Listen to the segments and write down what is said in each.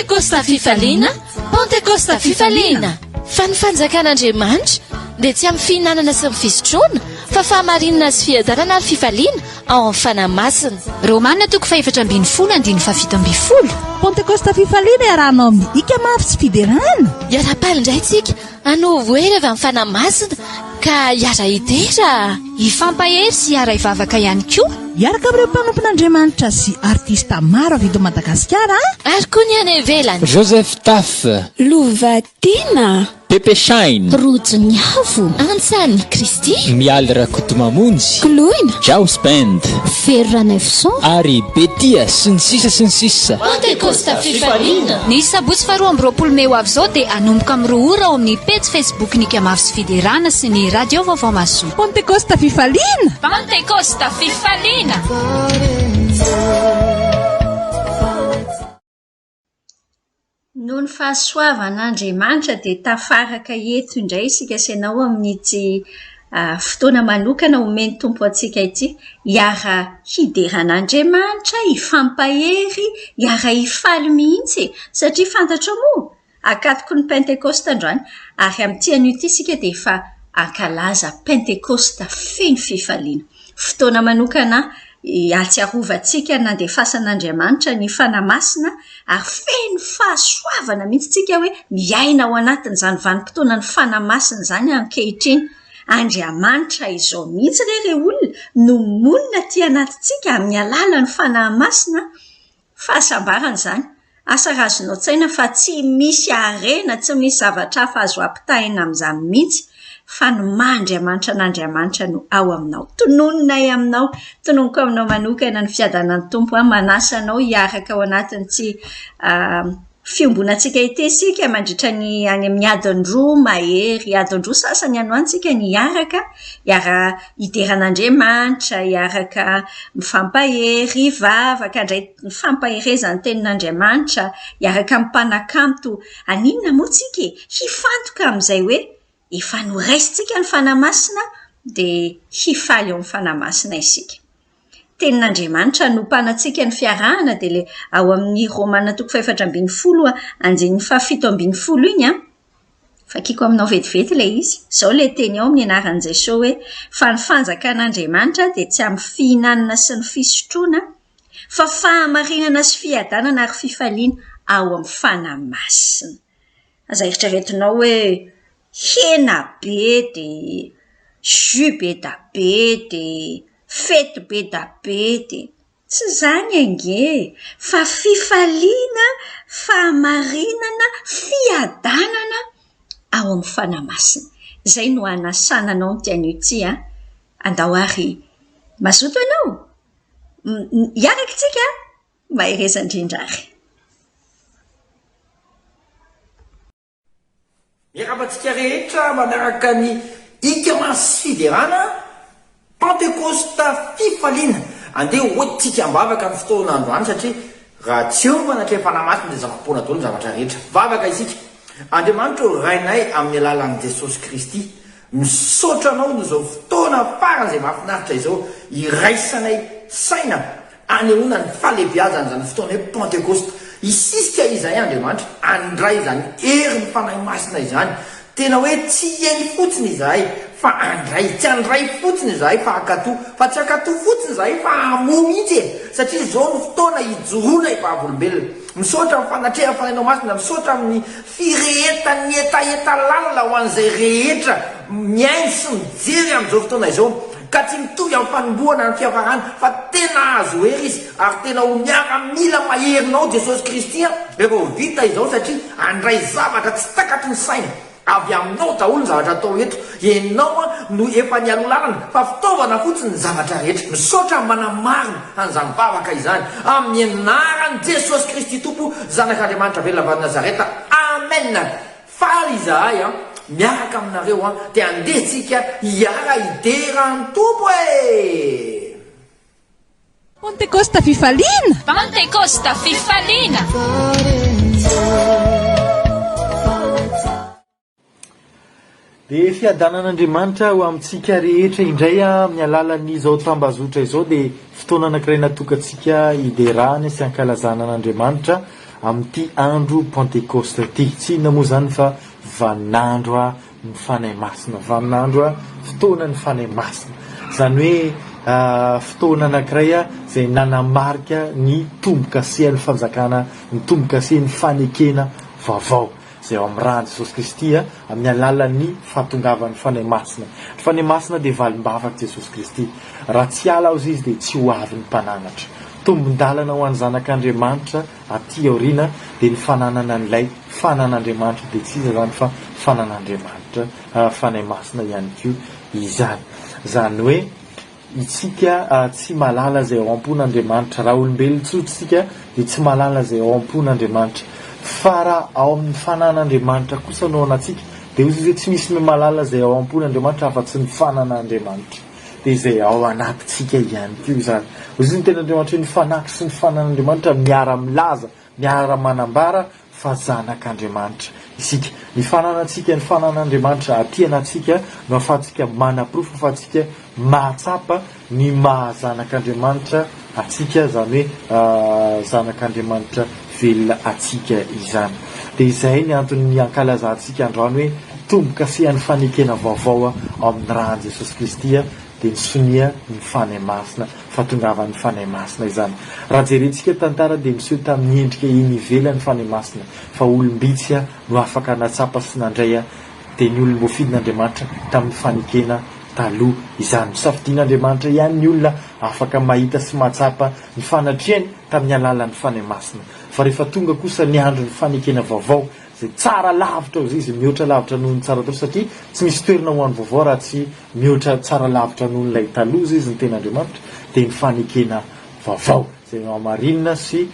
Pantekosta fifaliana, Pantekosta fifaliana! Fa ny fanjakan'Andriamanitra dia tsy amin'ny fihinanana sy ny fisotroana, fa fahamarinana sy fiadanana ary fifaliana ao amin'ny Fanahy Masina. Romana toko faha-14 andininy faha-17. Pantekosta fifaliana iarahanao amin'ny Ika Mafy sy Fiderana. Hiara-paly indray tsika Hanovo hery avy amin'ny Fanahy Masina ka hiara-hidera. Hifampahery sy hiara-hivavaka ihany koa. Hiaraka amin'ireo mpanompon'Andriamanitra sy artista maro avy eto Madagasikara. Ary koa ny any ivelany. Joseph Taff. Lova tiana. Pepe Shine. Rojo ny avo. Antsan'i Kristy. Mialy Rakotomamonjy. Koloina. Jaos Band. Fery Ranaivoson. Ary Betia sy ny sisa sy ny sisa. Pantekosta fifaliana. Ny sabotsy faha 22 mey ho avy izao dia hanomboka amin'ny 2 ora ao amin'ny pejy Facebook ny Ikamavo sy Fiderana sy ny Radio Vaovao Mahasoa. Pantekosta fifaliana. Pantekosta fifaliana. Noho ny fahasoavan'Andriamanitra dia tafaraka eto indray isika sy ianao amin'ity fotoana manokana omen'ny Tompo antsika ity. Hiara-hidera an'Andriamanitra, hifampahery, hiara-hifaly mihitsy e! Satria fantatrao moa, ankatoky ny Pentekosta androany ary amin'ity anio ity isika dia efa hankalaza Pentekosta feno fifaliana. Fotoana manokana hahatsiarovantsika ny nandefasan'Andriamanitra ny Fanahy Masina ary feno fahasoavana mihitsy isika hoe miaina ao anatin'izany vanim-potoanan'ny Fanahy Masina izany ankehitriny. Andriamanitra izao mihitsy re rey olona no monina aty anatintsika amin'ny alalan'ny Fanahy Masina. Fahasambarana izany. Asa raha azonao an-tsaina fa tsy misy harena, tsy misy zavatra hafa azo ampitahaina amin'izany mihitsy fa ny maha Andriamanitra an'Andriamanitra no ao aminao. Tononinay aminao, tononiko aminao manokana ny fiadanan'ny Tompo an, manasa anao hiaraka ao anatin'ity fiombonantsika ity isika mandritra ny any amin'ny adiny roa mahery, adiny roa sasany any ho any isika no hiaraka, hiara hidera an'Andriamanitra, hiaraka mifampahery, hivavaka, handray ny fampaherezan'ny tenin'Andriamanitra, hiaraka amin'ny mpanakanto. Haninona moa tsika e? Hifantoka amin'izay hoe efa noraisintsika ny Fanahy Masina dia hifaly ao amin'ny Fanahy Masina isika. Tenin'Andriamanitra hanompanantsika ny fiarahana dia ilay ao amin'ny Romana toko fahefatra ambin'ny folo andininy fahafito ambin'ny folo iny an. Vakiko aminao vetivety ilay izy. Izao ilay teny ao amin'ny anaran'i Jesoa hoe fa ny fanjakan'Andriamanitra dia tsy amin'ny fihinanana sy ny fisotroana fa fahamarinana sy fiadanana ary fifaliana ao amin'ny Fanahy Masina. Aza eritreretinao hoe hena be dia jus be da be dia fety be da be dia. Tsy izany ange e! Fa fifaliana, fahamarinana, fiadanana ao amin'ny Fanahy Masina. Izay no hanasana anao amin'ity anio ity an! Andao ary mazoto ianao? Hiaraka isika? Mahereza indrindra ary! Miarahaba antsika rehetra manaraka ny Ika Masy Fiderana Pantekosta Fifaliana. Andeha hoentintsika am-bavaka ny fotoana androany satria raha tsy eo ny fanatrehan'ny Fanahy Masina dia zava-poana daholo ny zavatra rehetra. Vavaka isika. Andriamanitra ô Rainay amin'ny alalan'i Jesosy Kristy, misaotra Anao noho izao fotoana faran'izay mahafinaritra izao iraisanay saina Anehoana ny fahalehibiazan'izany fotoana hoe Pantekosta. Hisisika izahay Andriamanitra handray izany herin'ny Fanahy Masina izany. Tena hoe tsy hihaino fotsiny izahay fa handray. Tsy handray fotsiny izahay fa hankatò. Fa tsy hankatò fotsiny izahay fa hamoa mihitsy e! Satria izao no fotoana hijoroana vavolombelona. Misaotra amin'ny fanatrehan'ny Fanahinao Masina. Misaotra amin'ny firehetan'ny hetaheta lalina ho an'izay rehetra mihaino sy mijery amin'izao fotoana izao, ka tsy mitovy amin'ny fanombohana ny fiafarana, fa tena hahazo hery izy, ary tena ho miaramila maherinao Jesosy Kristy rehefa ho vita izao, satria handray zavatra tsy takatry ny saina avy aminao daholo ny zavatra atao eto, ianao no efa nialoha lalana, fa fitaovana fotsiny ny zavatra rehetra. Misaotra manamarina an'izany vavaka izany amin'ny anaran'i Jesosy Kristy Tompo Zanak'Andriamanitra velona avy any Nazareta. Amen! Faly izahay an, miaraka aminareo an, dia andeha tsika hiara hidera ny Tompo e! Pantekosta fifaliana! Pantekosta fifaliana! Dia fiadanan'Andriamanitra ho amintsika rehetra indray amin'ny alalan'izao tambazotra izao dia fotoana anankiray natokantsika hiderana sy hankalazana an'Andriamanitra. amin'ity andro Pantekosta ity. Tsy inona moa izany fa vaninandro ny Fanahy Masina, vaninandro fotoanan'ny Fanahy Masina. Izany hoe fotoana anankiray izay nanamarika ny tombokasehan'ny fanjakana, ny tombokasehan'ny fanekena vaovao izay ao amin'ny ran'i Jesosy Kristy amin'ny alalan'ny fahatongavan'ny Fanahy Masina. Ny Fanahy Masina dia valim-bavak'i Jesosy Kristy. Raha tsy hiala aoza Izy dia tsy ho avy ny Mpananatra. Tombon-dalana ho an'ny zanak'Andriamanitra aty aoriana dia ny fananana an'ilay fanan'Andriamanitra dia tsy iza izany fa fanan'Andriamanitra, Fanahy Masina ihany koa izany. Izany hoe isika tsy mahalala izay ao am-pon'Andriamanitra. Raha olombelona tsotra isika dia tsy mahalala izay ao am-pon'Andriamanitra. Fa raha ao amin'ny fanan'Andriamanitra kosa no ao anatsika dia hoy izy hoe tsy misy mahalala izay ao am-pon'Andriamanitra afa-tsy ny fanan'Andriamanitra. dia izay ao anatintsika ihany koa izany. Hoy izy ny tenin'Andriamanitra hoe ny fanahy sy ny fanan'Andriamanitra miara-milaza, miara-manambara fa zanak'Andriamanitra isika. Ny fananantsika ny fanan'Andriamanitra aty anatintsika no ahafahantsika manaporofo, ahafahantsika mahatsapa ny maha zanak'Andriamanitra antsika, izany hoe zanak'Andriamanitra velona antsika izany. Dia izay ny antony ankalazantsika androany hoe tombo-kasehan'ny fanekena vaovao ao amin'ny ràn'i Jesosy Kristy dia ny sonia ny Fanahy Masina, fahatongavan'ny Fanahy Masina izany. Raha jerentsika tantara dia miseho tamin'ny endrika eny ivelany ny Fanahy Masina fa olom-bitsy no afaka nahatsapa sy nandray dia ny olom-boafidin'Andriamanitra tamin'ny fanekena taloha izany. Nosafidian'Andriamanitra ihany ny olona afaka mahita sy mahatsapa ny fanatrehany tamin'ny alalan'ny Fanahy Masina. Fa rehefa tonga kosa ny andron'ny fanekena vaovao, izay tsara lavitra hozy izy, mihoatra lavitra noho ny tsara taloha, satria tsy misy toerana ho an'ny vaovao raha tsy mihoatra tsara lavitra noho ilay taloha hozy izy ny tenin'Andriamanitra, dia ny fanekena vaovao, izay nohamarinina sy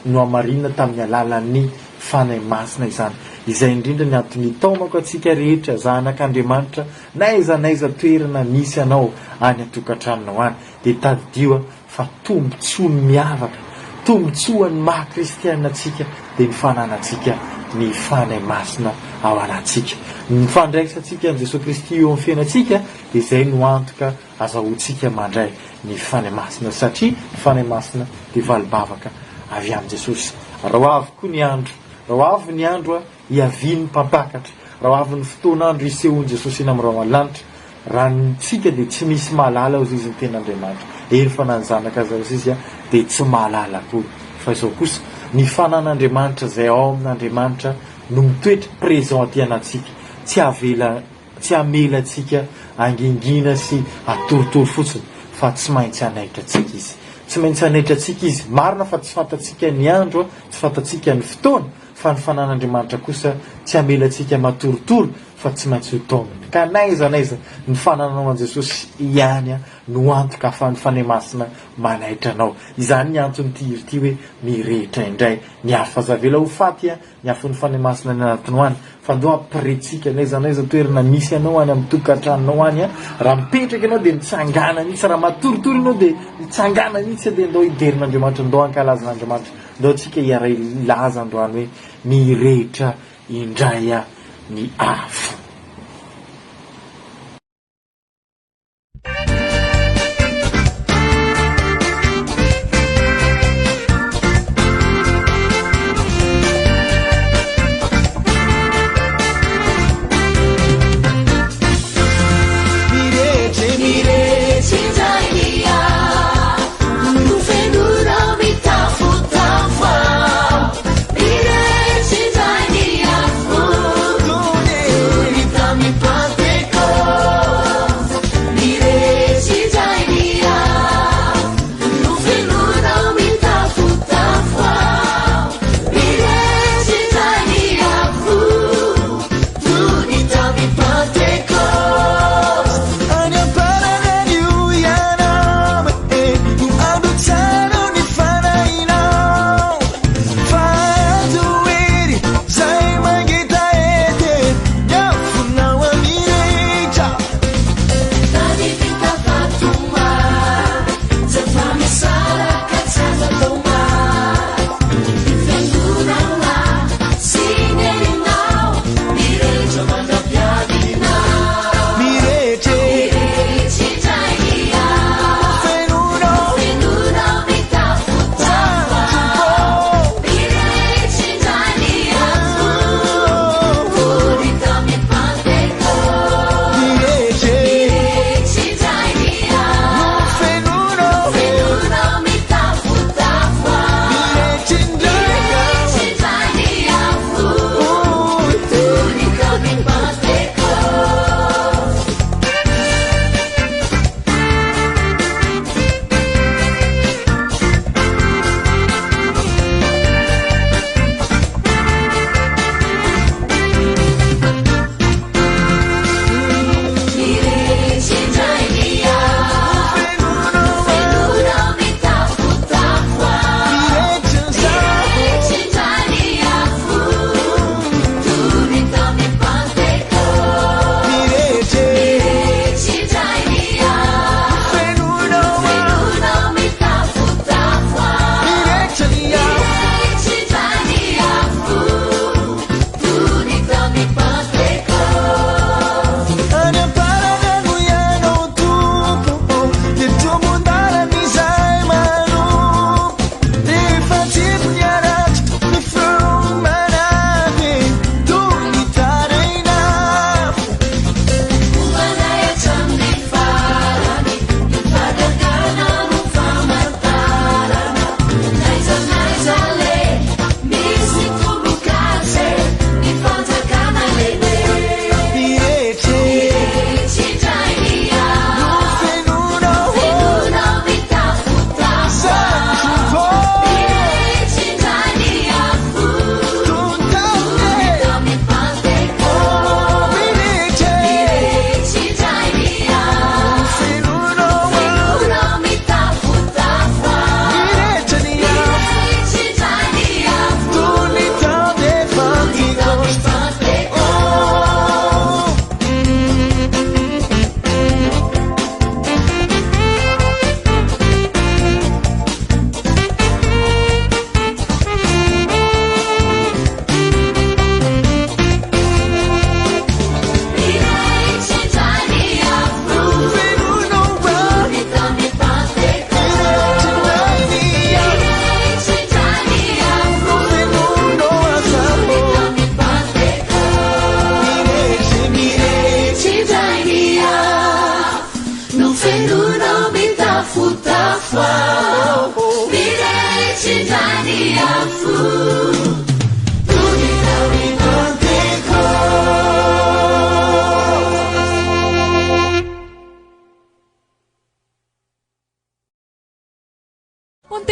nohamarinina tamin'ny alalan'ny Fanahy Masina izany. Izay indrindra ny antony itaomako antsika rehetra, zanak'Andriamanitra, n'aiza n'aiza toerana misy anao any an-tokantranonao any, dia tadidio fa tombontsoa miavaka, tombontsoan'ny maha kristiana antsika dia ny fananantsika ny Fanahy Masina ao anatintsika. Ny fandraisantsika an'i Jesoa Kristy eo amin'ny fiainantsika dia izay no antoka azahoantsika mandray ny Fanahy Masina satria ny Fanahy Masina dia valim-bavaka avy amin'i Jesosy. Raha ho avy koa ny andro, raha ho avy ny andro hiavian'ny Mpampakatra, raha ho avy ny fotoan'andro hisehoan'i Jesosy eny amin'ny rahona lanitra, raha ny tsika dia tsy misy mahalala hozy izy ny tenin'Andriamanitra, eny fa na ny Zanaka aza hozy izy dia tsy mahalala akory. Fa izao kosa, ny fanan'Andriamanitra izay ao amin'Andriamanitra no mitoetra, présent aty anatintsika, tsy avela, tsy hamela antsika hangingina sy hatoritory fotsiny fa tsy maintsy hanaitra antsika Izy. Tsy maintsy hanaitra antsika Izy. Marina fa tsy fantatsika ny andro, tsy fantatsika ny fotoana, fa ny fanan'Andriamanitra kosa tsy hamela antsika matoritory fa tsy maintsy ho taominy. Ka n'aiza n'aiza ny fanananao an'i Jesosy ihany no antoka ahafahan'ny Fanahy Masina manaitra anao. Izany ny anton'ity hira ity hoe mirehitra indray ny afo. Aza avela ho faty ny afon'ny Fanahy Masina any anatinao any, fa ndao ampirehintsika n'aiza n'aiza toerana misy anao any amin'ny tokantranonao any. Raha mipetraka ianao dia mitsangàna mihitsy, raha matoritory ianao dia mitsangàna mihitsy dia ndao hiderina Andriamanitra, ndao hankalaza an'Andriamanitra. Ndao tsika hiaray hilaza androany hoe mirehitra indray ny afo.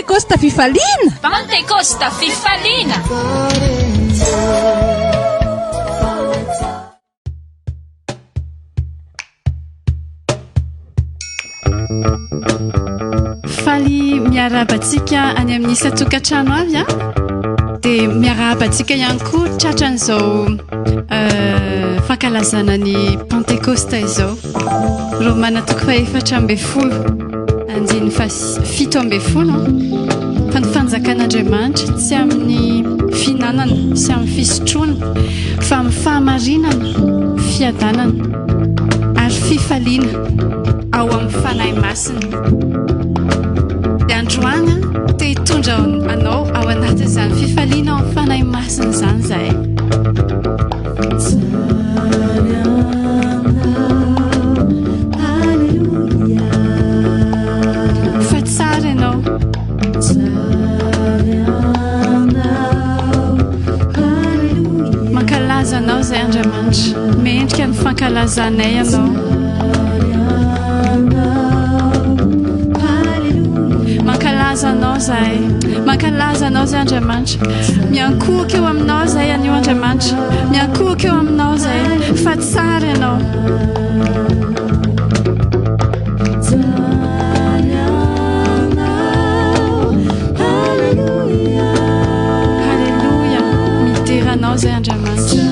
Pantekosta fifaliana! Pantekosta fifaliana! Faly miarahaba antsika any amin'ny isan-tokantrano avy a. Dia miarahaba antsika ihany koa tratran'izao euh, fankalazana ny Pantekosta izao. Romana toko fahefatra ambin'ny folo, andininy faha-17. Fa ny fanjakan'Andriamanitra tsy amin'ny fihinanana sy amin'ny fisotroana, fa amin'ny fahamarinana, fiadanana ary fifaliana ao amin'ny Fanahy Masina. Dia androany te hitondra anao ao anatin'izany fifaliana ao amin'ny Fanahy Masina izany izahay. Fa tsara ianao. Mankalaza anao izay Andriamanitra. Mendrika ny fankalazanay ianao. Mankalaza anao izahay. Mankalaza anao izay Andriamanitra. Miankohoka eo aminao izahay anio Andriamanitra. Miankohoka eo aminao izahay. Fa tsara ianao. Haleloia. Midera anao izay Andriamanitra.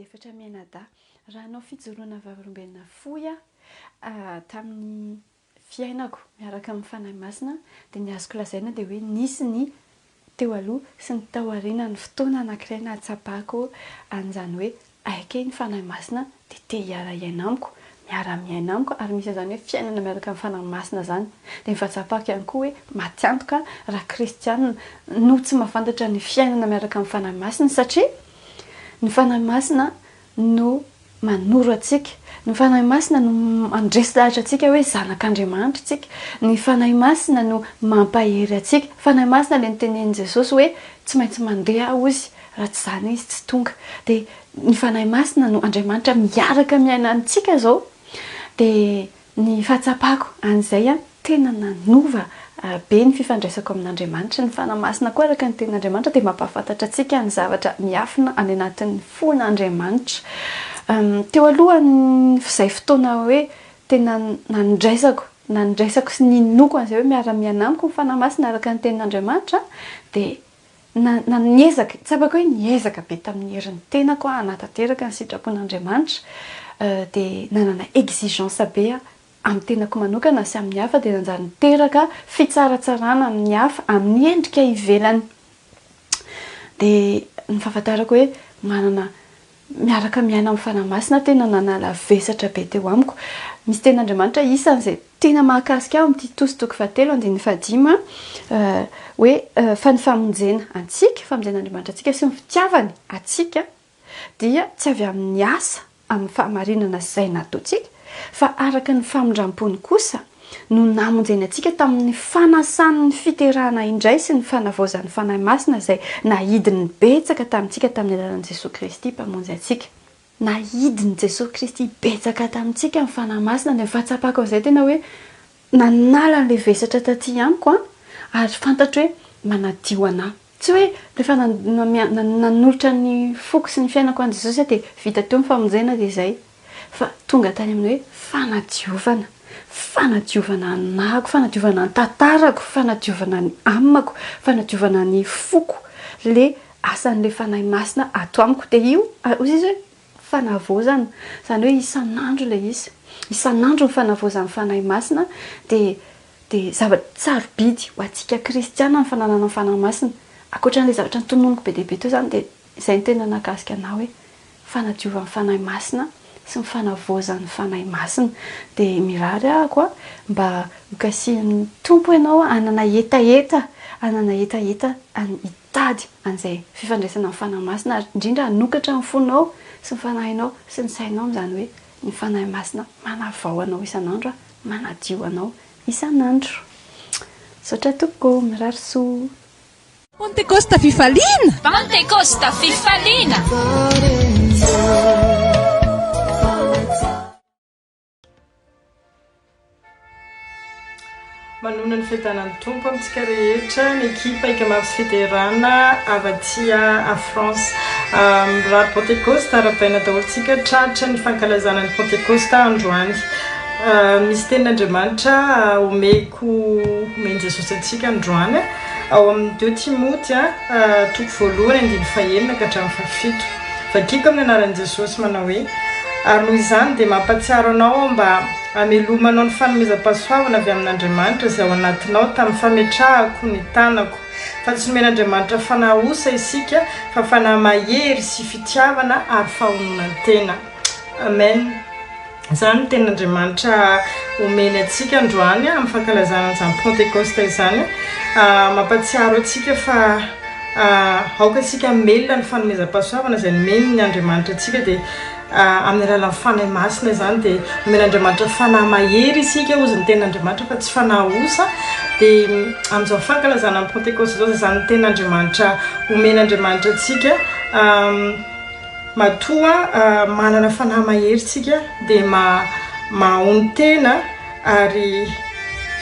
izy efatra mianadahy. Raha hanao fijoroana vavolombelona fohy aho tamin'ny fiainako miaraka amin'ny Fanahy Masina dia ny azoko lazaina dia hoe nisy ny teo aloha sy ny tao aoriana ny fotoana anankiray nahatsapako an'izany hoe hay kay ny Fanahy Masina dia te hiara-hiaina amiko, miara-miaina amiko ary misy an'izany hoe fiainana miaraka amin'ny Fanahy Masina izany. Dia ny fahatsapako ihany koa hoe maty antoka raha kristiana no tsy mahafantatra ny fiainana miaraka amin'ny Fanahy Masina satria ny Fanahy Masina no manoro antsika, ny Fanahy Masina no mandresy lahatra antsika hoe zanak'Andriamanitra isika, ny Fanahy Masina no mampahery antsika, Fanahy Masina ilay notenenin'i Jesosy hoe tsy maintsy mandeha aho hozy raha tsy izany izy tsy tonga. Dia ny Fanahy Masina no Andriamanitra miaraka miaina amintsika izao. Dia ny fahatsapako an'izay an, tena nanova be ny fifandraisako amin'Andriamanitra. Ny Fanahy Masina koa araka ny tenin'Andriamanitra dia mampahafantatra antsika ny zavatra miafina any anatin'ny fon'Andriamanitra. Teo alohan'izay fotoana hoe tena nandraisako, nandraisako sy ninoako an'izay hoe miara-miaina amiko ny Fanahy Masina araka ny tenin'Andriamanitra dia Na, na niezaka, tsapako hoe niezaka be tamin'ny herin'ny tenako aho hanatanteraka ny sitrapon'Andriamanitra, dia nanana exigence be aho amin'ny tenako manokana sy amin'ny hafa, dia nanjary niteraka fitsaratsarana amin'ny hafa, amin'ny endrika ivelany. Dia ny fahafantarako hoe manana Miaraka miaina amin'ny Fanahy Masina tena nanala vesatra be teo amiko. Misy tenin'Andriamanitra isan'izay tena mahakasika ahy ao amin'ny Titosy toko fahatelo andininy fahadimy hoe fa ny famonjena antsika, famonjen'Andriamanitra antsika sy ny fitiavany antsika dia tsy avy amin'ny asa amin'ny fahamarinana izay nataontsika fa araka ny famindram-pony kosa no namonjeny antsika tamin'ny fanasan'ny fiterahana indray sy ny fanavaozan'ny Fanahy Masina izay naidiny betsaka tamintsika tamin'ny alalan'i Jesoa Kristy Mpamonjy antsika. Naidin'i Jesoa Kristy betsaka tamintsika ny Fanahy Masina, dia ny fahatsapako an'izay tena hoe nanala an'ilay vesatra taty amiko an, ary fantatro hoe manadio anà. Tsy hoe rehefa nanolotra ny foko sy ny fiainako an'i Jesosy aho dia vita teo ny famonjena dia izay. Fa tonga tany amin'ny hoe fanadiovana. Fanadiovana anahako, fanadiovana ny tantarako, fanadiovana ny amako, fanadiovana ny foko. Le asan'le Fanahy Masina ato amiko. Dia io, hoy izy hoe fanavaozana. Izany hoe isan'andro ilay izy. Isan'andro ny fanavaozan'ny Fanahy Masina dia dia zava-tsarobidy ho antsika kristiana ny fananana ny Fanahy Masina. Ankoatra an'ilay zavatra notononiko be dia be teo izany dia izay no tena nahakasika anah hoe fanadiovan'ny Fanahy Masina sy ny fanavaozan'ny Fanahy Masina. Dia mirary ahako a mba hokasihin'ny Tompo ianao hanana hetaheta, hanana hetaheta hitady an'izay fifandraisana amin'ny Fanahy Masina ary indrindra hanokatra ny fonao sy ny fanahinao sy ny sainao amin'izany hoe ny Fanahy Masina manavao anao isan'andro manadio anao isan'andro. Misaotra tompoko ô, mirary soa. Pantekosta fifaliana! Pantekosta fifaliana! Manonona ny fiadanan'ny Tompo amintsika rehetra ny ekipa Ikamavy sy Fiderana avy aty à France. Mirary Pantekosta, arahabaina daholo tsika tratra ny fankalazana ny Pantekosta androany. Misy tenin'Andriamanitra omeko omen'i Jesosy antsika androany ao amin'ny deux Timoty toko voalohany andininy fahenina ka hatramin'ny fahafito. Vakiko amin'ny anaran'i Jesosy manao hoe, Ary noho izany dia mampahatsiaro anao aho mba hamelomanao ny fanomezam-pahasoavana avy amin'Andriamanitra izay ao anatinao tamin'ny fametrahako ny tanako. Fa tsy nomen'Andriamanitra fanahy osa isika fa fanahy mahery sy fitiavana ary fahononan-tena. Amen. Izany no tenin'Andriamanitra omeny antsika androany amin'ny fankalazana an'izany Pantekosta izany. Mampahatsiaro antsika fa aoka isika hamelona ny fanomezam-pahasoavana izay nomen'ny Andriamanitra antsika dia amin'ny alalan'ny Fanahy Masina izany dia nomen'Andriamanitra fanahy mahery isika hozy ny tenin'Andriamanitra fa tsy fanahy osa dia amin'izao fankalazana ny Pantekosta izao dia izany ny tenin'Andriamanitra omen'Andriamanitra antsika. Matoa manana fanahy mahery tsika dia mahaonon-tena ary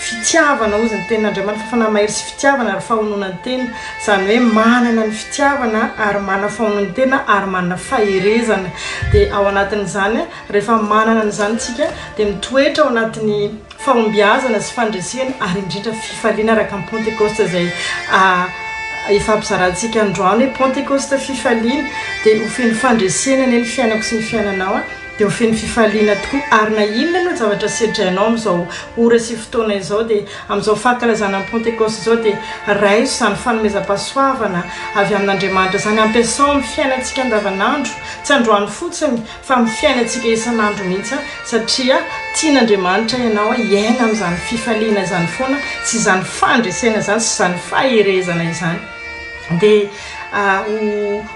fitiavana hozy ny tenin'Andriamanitra fa fanahy mahery sy fitiavana ary fahononan-tena izany hoe manana ny fitiavana ary manana fahononan-tena ary manana faherezana dia ao anatin'izany rehefa manana an'izany tsika dia mitoetra ao anatin'ny fahombiazana sy fandresena ary indrindra fifaliana araka ny Pentekosta izay. ifampizarantsika androany hoe Pantekosta fifaliana dia ho feno fandresena anie ny fiainako sy ny fiainanao dia ho feno fifaliana tokoa ary na inona no zavatra sedrainao amin'izao ora sy fotoana izao dia amin'izao fankalazana ny Pantekosta izao dia raiso izany fanomezam-pahasoavana avy amin'Andriamanitra izany ampiasao amin'ny fiainantsika andavanandro tsy androany fotsiny fa amin'ny fiainantsika isan'andro mihitsy satria tian'Andriamanitra ianao hiaina amin'izany fifaliana izany foana sy izany fandresena izany sy izany faherezana izany. Dia ho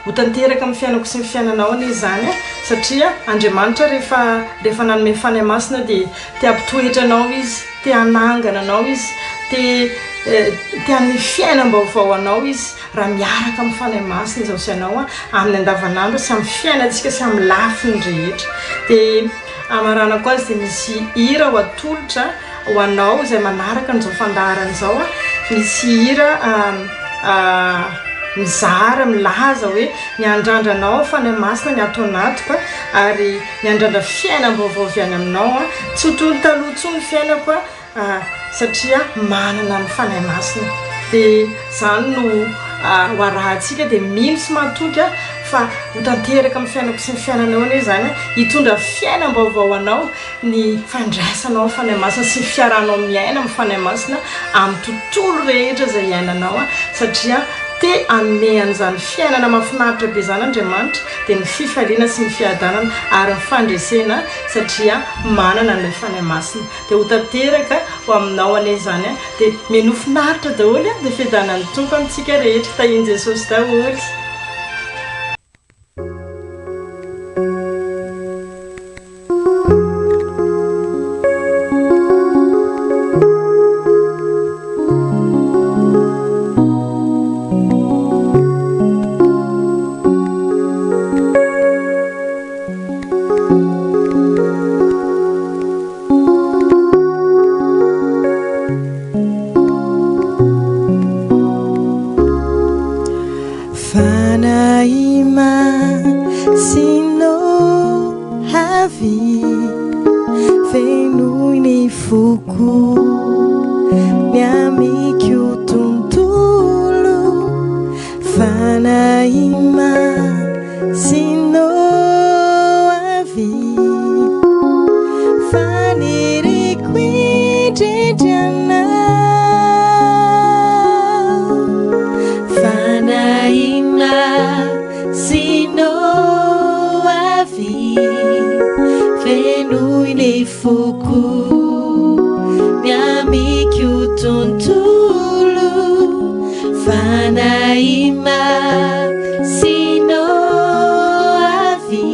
ho tanteraka amin'ny fiainako sy ny fiainanao anie izany satria Andriamanitra rehefa rehefa nanome Fanahy Masina dia te hampitoetra anao Izy, te hanangana anao Izy, te te hanome fiainam-baovao anao Izy. Raha miaraka amin'ny Fanahy Masina izaho sy ianao amin'ny andavanandro sy amin'ny fiainantsika sy amin'ny lafiny rehetra. Dia hamaranako azy dia misy hira ho atolotra ho anao izay manaraka an'izao fandaharana izao. Misy hira mizara, milaza hoe miandrandra anao Fanahy Masina ny ato anatiko ary miandrandra fiainam-baovao avy any aminao. Tsy ho toy ny taloha intsony ny fiainako. Satria manana ny Fanahy Masina. Dia izany no ho arahantsika, dia mino sy matoky aho fa ho tanteraka amin'ny fiainako sy ny fiainanao anie izany, hitondra fiainam-baovao ho anao ny fandraisanao ny Fanahy Masina sy ny fiarahanao miaina amin'ny Fanahy Masina amin'ny tontolo rehetra izay iainanao, satria te hanome an'izany fiainana mahafinaritra be izany Andriamanitra, dia ny fifaliana sy ny fiadanana ary ny fandresena satria manana an'ilay Fanahy Masina. Dia ho tanteraka ho aminao anie izany an! Dia menoa finaritra daholo an! Dia fiadanan'ny Tompo amintsika rehetra, tahian'i Jesosy daholo. Fanahy Masina avy fenoy ny foko ny amiko tontolo Fanahy Masina avy Faniriako indrindra anao Fanahy Masina avy Fenoy ny foko Ny amiko tontolo Fanahy Masina avy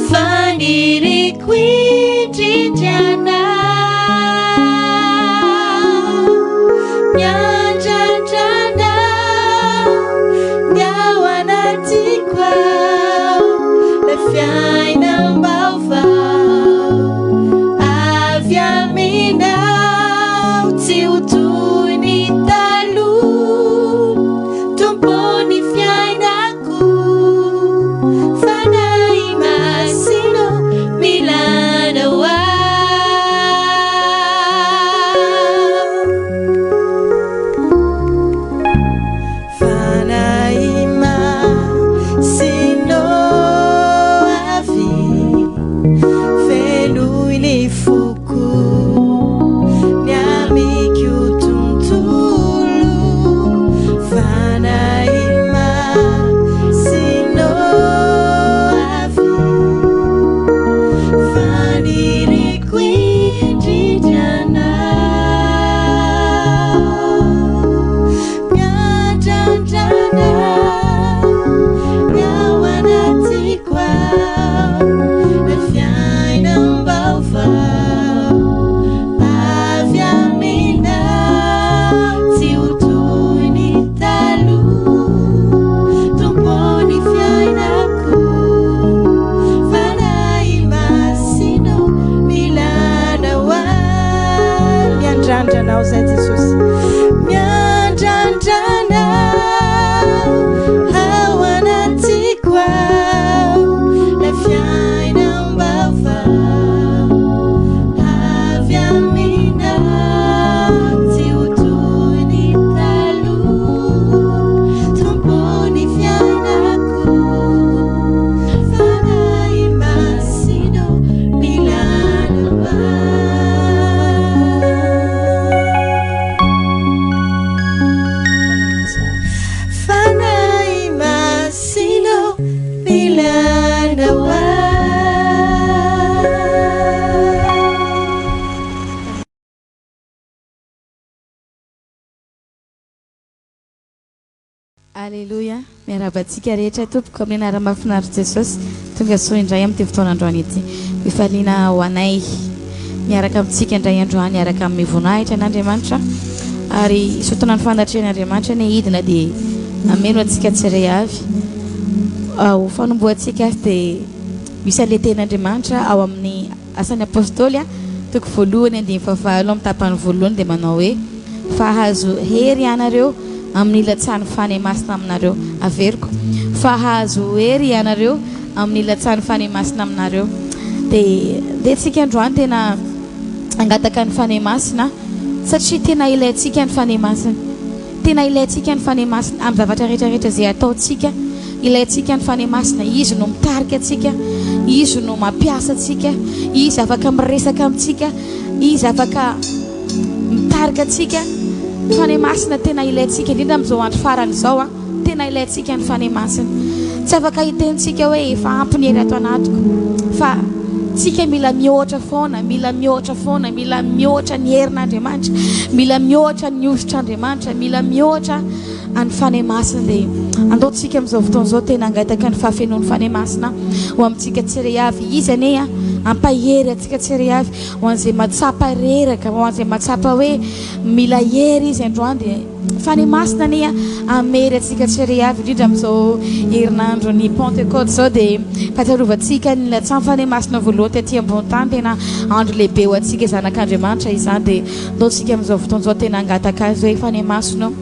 Faniriako indrindra anao Miandrandra anao Ny ao anatiko ao Ilay fiainam-baovao Avy aminao Tsy ho toy ny taloha Tompo ny fiainako Fanahy Masina mila anao aho Fanahy Masina avy Fenoy ny foko Ny amiko tontolo Fanahy Masina avy Faniriako indrindra anao Miandrandra anao Ny ao anatiko ao Ilay fiainam-baovao Avy aminao Tsy ho toy ny taloha Tompo ny fiainako Fanahy Masina mila anao aho Miandrandra anao izay Jesosy Miandrandra anao Ao anatiko ao Ilay fiainam-baovao Avy aminao Tsy ho toy ny taloha. Aleloia! Miarahaba antsika rehetra tompoko amin'ny anarana mahafinaritr'i Jesosy. Tonga soa indray amin'ity fotoana androany ity. Fifaliana ho anay miaraka amintsika indray androany hiaraka amin'ny voninahitra an'Andriamanitra ary hisotona ny fanatrehan'Andriamanitra anie hidina dia hameno antsika tsiray avy. Ho fanombohantsika azy dia misy an'ilay tenin'Andriamanitra ao amin'ny Asan'ny Apostoly, toko voalohany andininy fahavalo amin'ny tapany voalohany dia manao hoe, Fa hahazo hery ianareo amin'ny hilatsahan'ny Fanahy Masina aminareo. Averiko, Fa hahazo hery ianareo amin'ny hilatsahan'ny Fanahy Masina aminareo. Dia ndeha tsika androany tena hangataka ny Fanahy Masina satria tena ilaintsika ny Fanahy Masina. Tena ilaintsika ny Fanahy Masina amin'ny zavatra rehetra rehetra izay ataontsika. Ilaintsika ny Fanahy Masina. Izy no mitarika antsika. Izy no mampiasa antsika. Izy afaka miresaka amintsika. Izy afaka mitarika antsika. Fanahy Masina tena ilaintsika indrindra amin'izao andro farany izao. Tena ilaintsika ny Fanahy Masina. Tsy afaka hitentsika hoe efa ampy ny hery ato anatiko. Fa tsika mila mihoatra foana, mila mihoatra foana, mila mihoatra ny herin'Andriamanitra, mila mihoatra ny hosotr'Andriamanitra, mila mihoatra an'ny Fanahy Masina. Dia andao tsika amin'izao fotoana izao tena hangataka ny fahafenoan'ny Fanahy Masina ho amintsika tsirairay avy. Izy anie hampahery antsika tsirairay avy. Ho an'izay mahatsapa reraka, ho an'izay mahatsapa hoe mila hery izy androany dia Fanahy Masina anie hamery antsika tsirairay avy, indrindra amin'izao herinandron'ny Pentecôte izao dia fahatsiarovantsika ny nilatsahan'ny Fanahy Masina voalohany taty ambony tany, tena andro lehibe ho antsika zanak'Andriamanitra izany dia ndao tsika amin'izao fotoana izao tena hangataka azy hoe Fanahy Masina ô,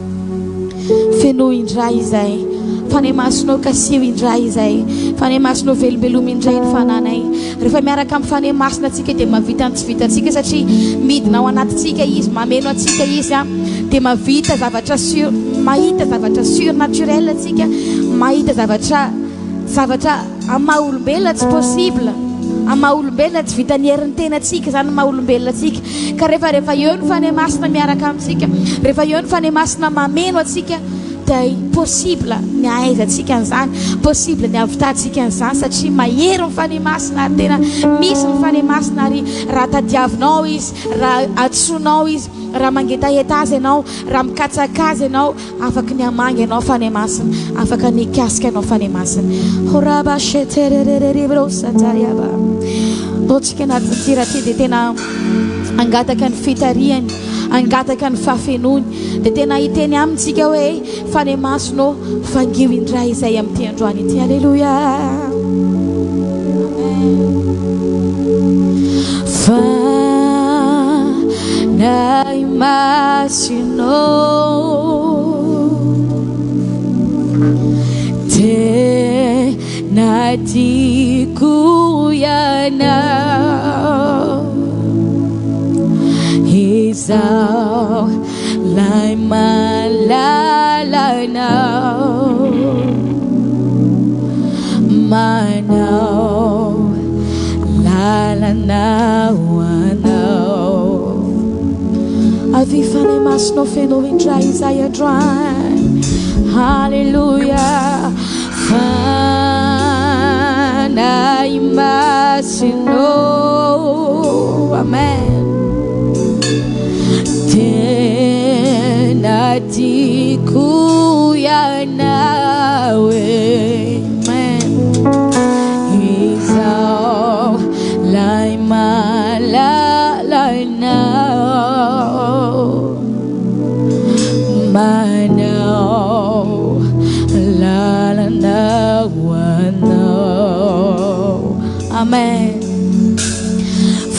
Fenoy indray izay Fanahy Masina ô, kasiho indray izay Fanahy Masina ô, velombelomy indray ny fananay. Rehefa miaraka amin'ny Fanahy Masina antsika dia mahavita ny tsy vitantsika satria midina ao anatintsika Izy, mameno antsika Izy dia mahavita zavatra sur, mahita zavatra surnaturel antsika, mahita zavatra zavatra amin'ny maha olombelona tsy possible, amin'ny maha olombelona tsy vitan'ny herin'ny tenantsika izany ny maha olombelona antsika. Ka rehefa rehefa eo ny Fanahy Masina miaraka amintsika, rehefa eo ny Fanahy Masina mameno antsika dia possible ny hahaizantsika an'izany, possible ny hahavitantsika an'izany satria mahery ny Fanahy Masina ary tena misy ny Fanahy Masina ary raha tadiavinao Izy, raha antsoinao Izy, raha mangetaheta Azy ianao, raha mikatsaka Azy ianao, afaky ny hamangy anao Fanahy Masina, afaka ny hikasika anao Fanahy Masina. Horabashetererereribrosatariyaba. Ataontsika anatin'ity raha ity dia tena hangataka ny fitarihany, hangataka ny fahafenoany. Dia tena hiteny aminy tsika hoe, Fanahy Masina ô, vangio indray izay amin'ity androany ity. Aleloia. Amen. Fanahy Masina ô, tena tiako ianao. Izaho lay malalanao Manao lalana ho anao Avia Fanahy Masinao feno indray izahay androany Haleloia Fanahy Masinao Amen Tena tiako ianao Amen Izaho lay malalanao Manao lalana ho anao. Amen.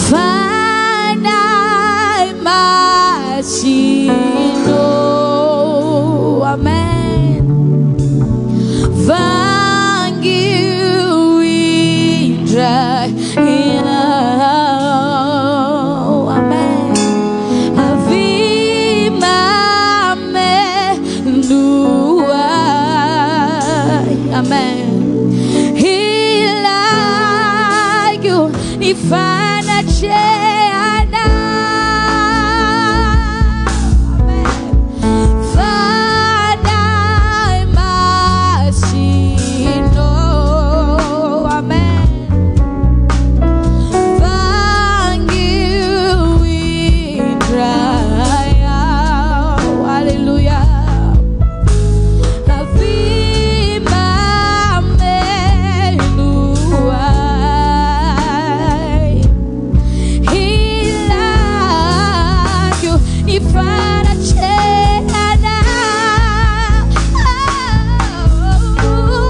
Fanahy Masina. Amen. Vangio indray ianao. Amen. Avia mameno ahy. Amen. Ilaiko ny fanatrehanao. Amen. Fanahy Masina. Amen. Vangio indray aho. Aleloia. Avia fanatrehanao.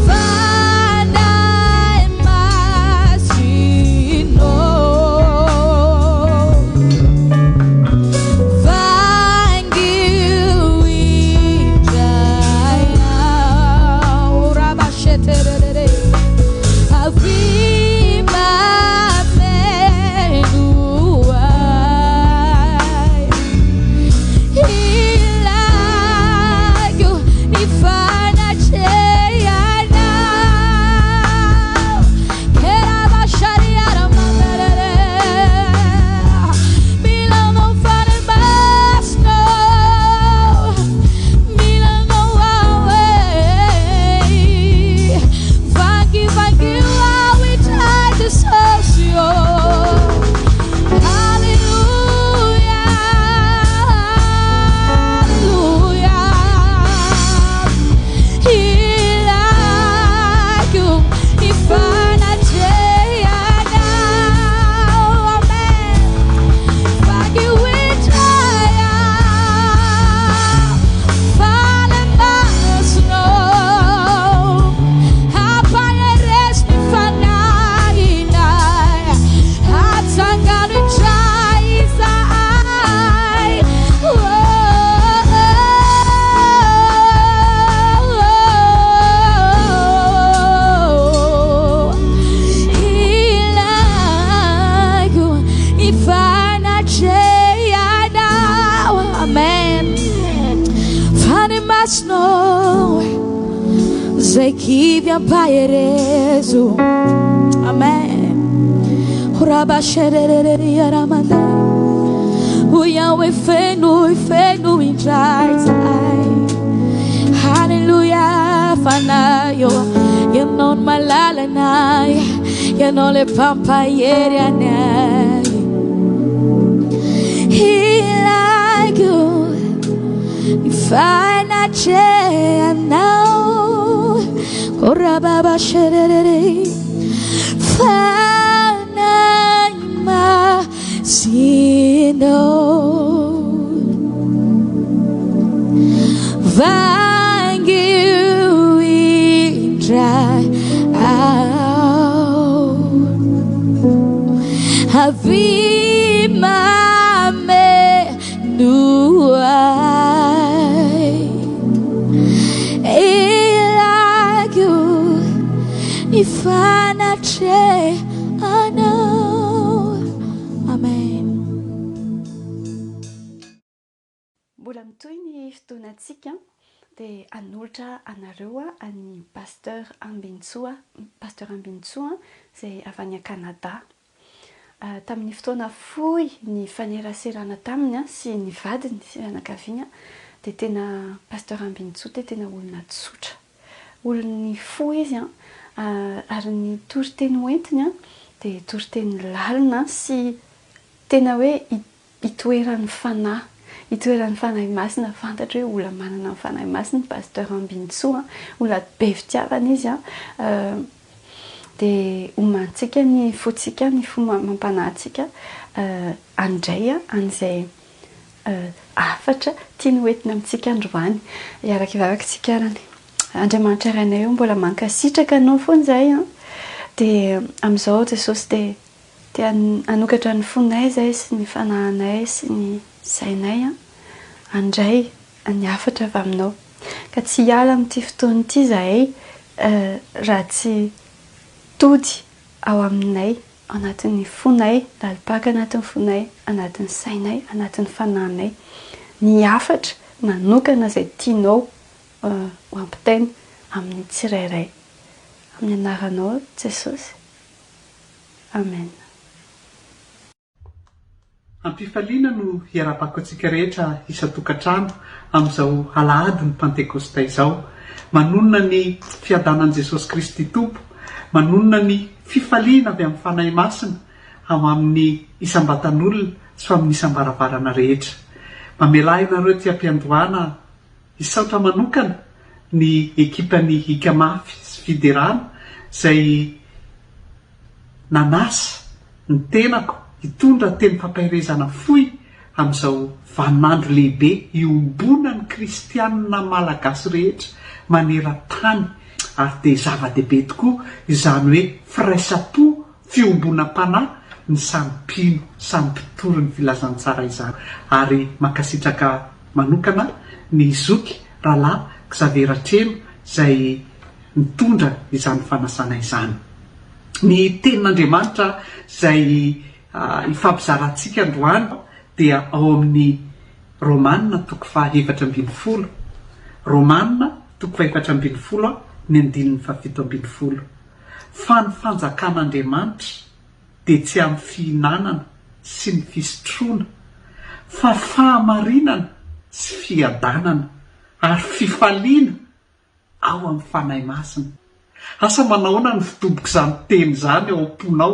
Fanahy Masinao. Vangio indray aho. Rabasheterere. Avy mameno ahy. Ilaiko ny fanatrehanao. Kerabashariaramanderere. Mila anao Fanahy Masina. Mila anao aho e. Vangivangio aho indray Jesosy ô. Haleloia, haleloia. Ilaiko ny fanatrehanao. Amen. Vangio indray aho. Fanahy Masina. Ampaherezo ny fanahinay. Atsangano indray izahay. Oh, oh, oh. Ilaiko ny fanatrehanao. Amen. Fanahy Masina zay kivy ampaherezo. Amen. Rabasherereriaramande. O Yahweh feno, feno indray zahay. Haleloia, Fanahy ô. Ianao no malalanay. Ianao le mpampahery anay. Ilaiko ny fanatrehanao. Korababashererere. Fanahy Masina. Vangio indray aho. Avy mameno ahy. Ilaiko ny fanatrehanao. Amen. Mbola mitohy ny fotoanantsika dia hanolotra anareo an'i Pasteur Ambinintsoa, Pasteur Ambinintsoa izay avy any Canada. Tamin'ny fotoana fohy nifaneraserana taminy sy ny vadiny sy ny fianakaviany dia tena Pasteur Ambinintsoa dia tena olona tsotra. Olon'ny fo izy ary ny toriteny hoentiny dia toriteny lalina sy tena hoe Itoeran'ny Fanahy, itoeran'ny Fanahy Masina, fantatro hoe olona manana ny Fanahy Masina i Pasteur Ambinintsoa an, olona be fitiavana izy an, dia omantsika ny fontsika, ny fo amam-panahintsika handray an'izay hafatra tiany ho entina amintsika androany. Hiaraka hivavaka isika arany. Andriamanitra Rainay ô, mbola mankasitraka Anao foana izahay an, dia amin'izao Jesosy dia Te hanokatra ny fonay izahay sy ny fanahinay sy ny sainay handray ny hafatra avy aminao. Ka tsy hiala amin'ity fotoana ity izahay raha tsy tody ao aminay, ao anatin'ny fonay, lalim-paka anatin'ny fonay, anatin'ny sainay, anatin'ny fanahinay, ny hafatra manokana izay tianao ho ampitaina amin'ny tsirairay. Amin'ny anaranao Jesosy. Amen. Am-pifaliana no hiarabako antsika rehetra isan-tokantrano amin'izao alahadin'ny Pantekosta izao. Manonona ny fiadanan'i Jesosy Kristy Tompo, manonona ny fifaliana avy amin'ny Fanahy Masina ao amin'ny isam-batan'olona sy ao amin'ny isam-baravarana rehetra. Mamelà ahy nareo aty am-piandohana hisaotra manokana ny ekipan'ny Hika Mafy sy Fiderana izay nanasa ny tenako hitondra teny fampaherezana fohy. amin'izao vaninandro lehibe iombonan'ny kristianina malagasy rehetra maneran-tany ary dia zava-dehibe tokoa izany hoe firaisam-po, fiombonam-panahy ny samy mpino, samy mpitory ny filazantsara izany ary mankasitraka manokana ny zoky rahalahy Xavier Ratrema izay nitondra izany fanasana izany. Ny tenin'Andriamanitra izay Ifampizarantsika androany dia ao amin'ny Romana toko faha 14. Romana toko faha 14 ny andininy faha 17. Fa ny fanjakan'Andriamanitra dia tsy amin'ny fihinanana sy ny fisotroana, fa fahamarinana sy fiadanana ary fifaliana ao amin'ny Fanahy Masina. Asa manahoana ny fidobok'izany teny izany ao am-ponao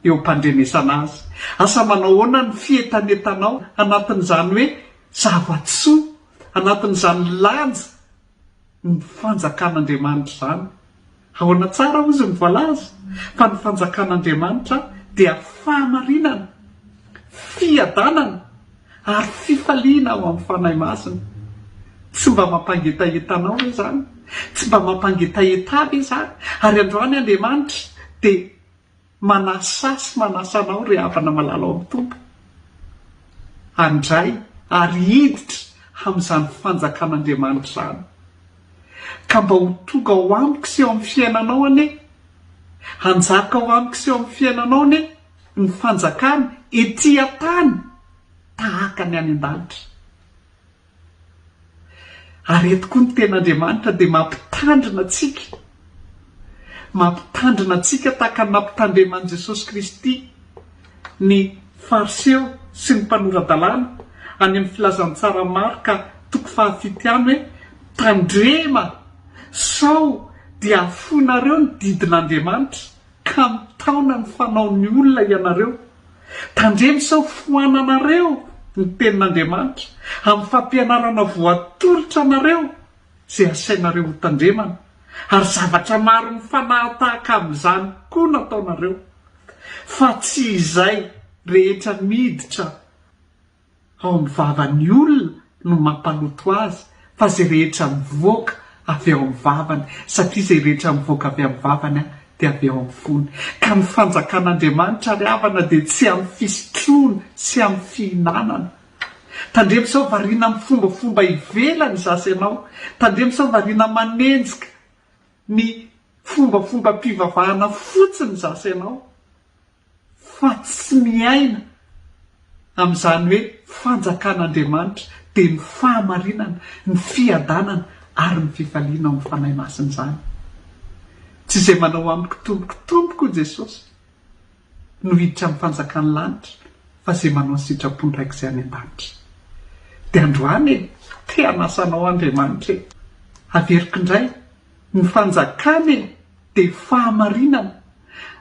eo am-pandrenesana azy? Asa manahoana ny fientanetanao anatin'izany hoe zava-tsoa, anatin'izany lanja ny fanjakan'Andriamanitra izany? Ahoana tsara hozy ny voalaza fa ny fanjakan'Andriamanitra dia fahamarinana, fiadanana ary fifaliana ao amin'ny Fanahy Masina. Tsy mba mampangetaheta anao ve izany? Tsy mba mampangetaheta ahy ve izany? Ary androany Andriamanitra dia manasa ahy sy manasa anao ry havana malala ao amin'ny Tompo handray ary hiditra amin'izany fanjakan'Andriamanitra izany. Ka mba ho tonga ao amiko sy eo amin'ny fiainanao anie, hanjaka ao amiko sy eo amin'ny fiainanao anie ny fanjakany ety an-tany tahaka ny any an-danitra. Ary eto koa ny tenin'Andriamanitra dia mampitandrina antsika, mampitandrina antsika tahaka ny nampitandreman'i Jesosy Kristy ny Fariseo sy ny mpanora-dalàna any amin'ny filazantsara Marka toko fahafito ihany hoe, Tandrema sao dia afoinareo ny didin'Andriamanitra ka mitaona ny fanaon'ny olona ianareo. Tandremo sao foananareo ny tenin'Andriamanitra amin'ny fampianarana voatolotra anareo izay asainareo hotandremana, ary zavatra maro mifanahatahaka amin'izany koa nataonareo. Fa tsy izay rehetra miditra ao amin'ny vavan'ny olona no mampaloto azy fa izay rehetra mivoaka avy ao amin'ny vavany, satria izay rehetra mivoaka avy amin'ny vavany dia avy ao amin'ny fony. Ka ny fanjakan'Andriamanitra ry havana dia tsy amin'ny fisotroana sy amin'ny fihinanana. Tandremo sao variana amin'ny fombafomba ivelany zasy ianao, tandremo sao variana manenjika ny fombafombam-pivavahana fotsiny zasy ianao. fa tsy miaina amin'izany hoe fanjakan'Andriamanitra dia ny fahamarinana, ny fiadanana ary ny fifaliana ao amin'ny Fanahy Masina izany. Tsy izay manao amiko Tompoko, Tompoko hoy Jesosy no hiditra amin'ny fanjakan'ny lanitra fa izay manao ny sitrapon-dRaiko izay any an-danitra. Dia androany e, te hanasa anao Andriamanitra e. Averiko indray, ny fanjakany e! dia fahamarinana,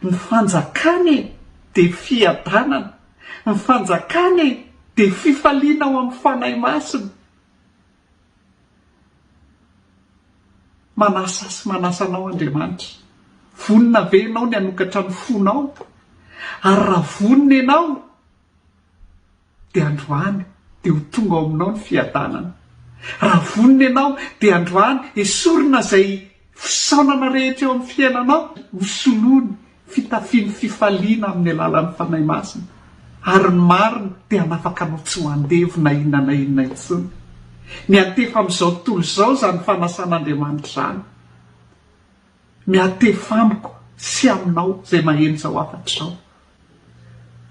ny fanjakana e dia fiadanana, ny fanjakana e dia fifaliana ao amin'ny Fanahy Masina. Manasa sy manasa anao Andriamanitra. Vonona ve ianao ny hanokatra ny fonao? Ary raha vonona ianao, dia androany dia ho tonga ao aminao ny fiadanana. Raha vonona ianao dia androany esorina izay fisaonana rehetra eo amin'ny fiainanao, ho soloiny fitafian'ny fifaliana amin'ny alalan'ny Fanahy Masina, ary ny marina dia hanafaka anao tsy ho andevo na inona na inona intsony. Miantefa amin'izao tontolo izao izany fanasan'Andriamanitra izany. Miantefa amiko sy aminao izay maheno izao hafatra izao.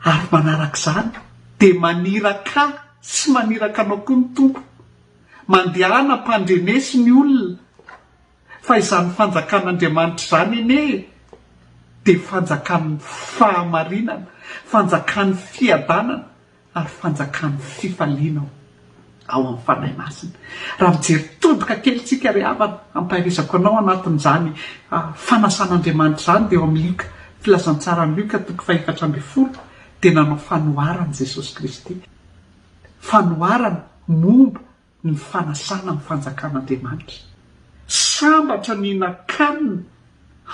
Ary manaraka izany dia maniraka ahy sy maniraka anao koa ny Tompo. Mandehana ampandreneso ny olona fa izany fanjakan'Andriamanitra izany anie dia fanjakan'ny fahamarinana, fanjakan'ny fiadanana ary fanjakan'ny fifaliana ao amin'ny Fanahy Masina. Raha mijery todika kely tsika ry havana, ampaherezako anao anatin'izany fanasan'Andriamanitra izany dia eo amin'ny Lioka, filazantsaran'i Lioka toko fahefatra ambinifolo dia nanao fanoharana Jesosy Kristy. Fanoharana momba ny fanasana ny fanjakan'Andriamanitra. Sambatra ny hihinan-kanina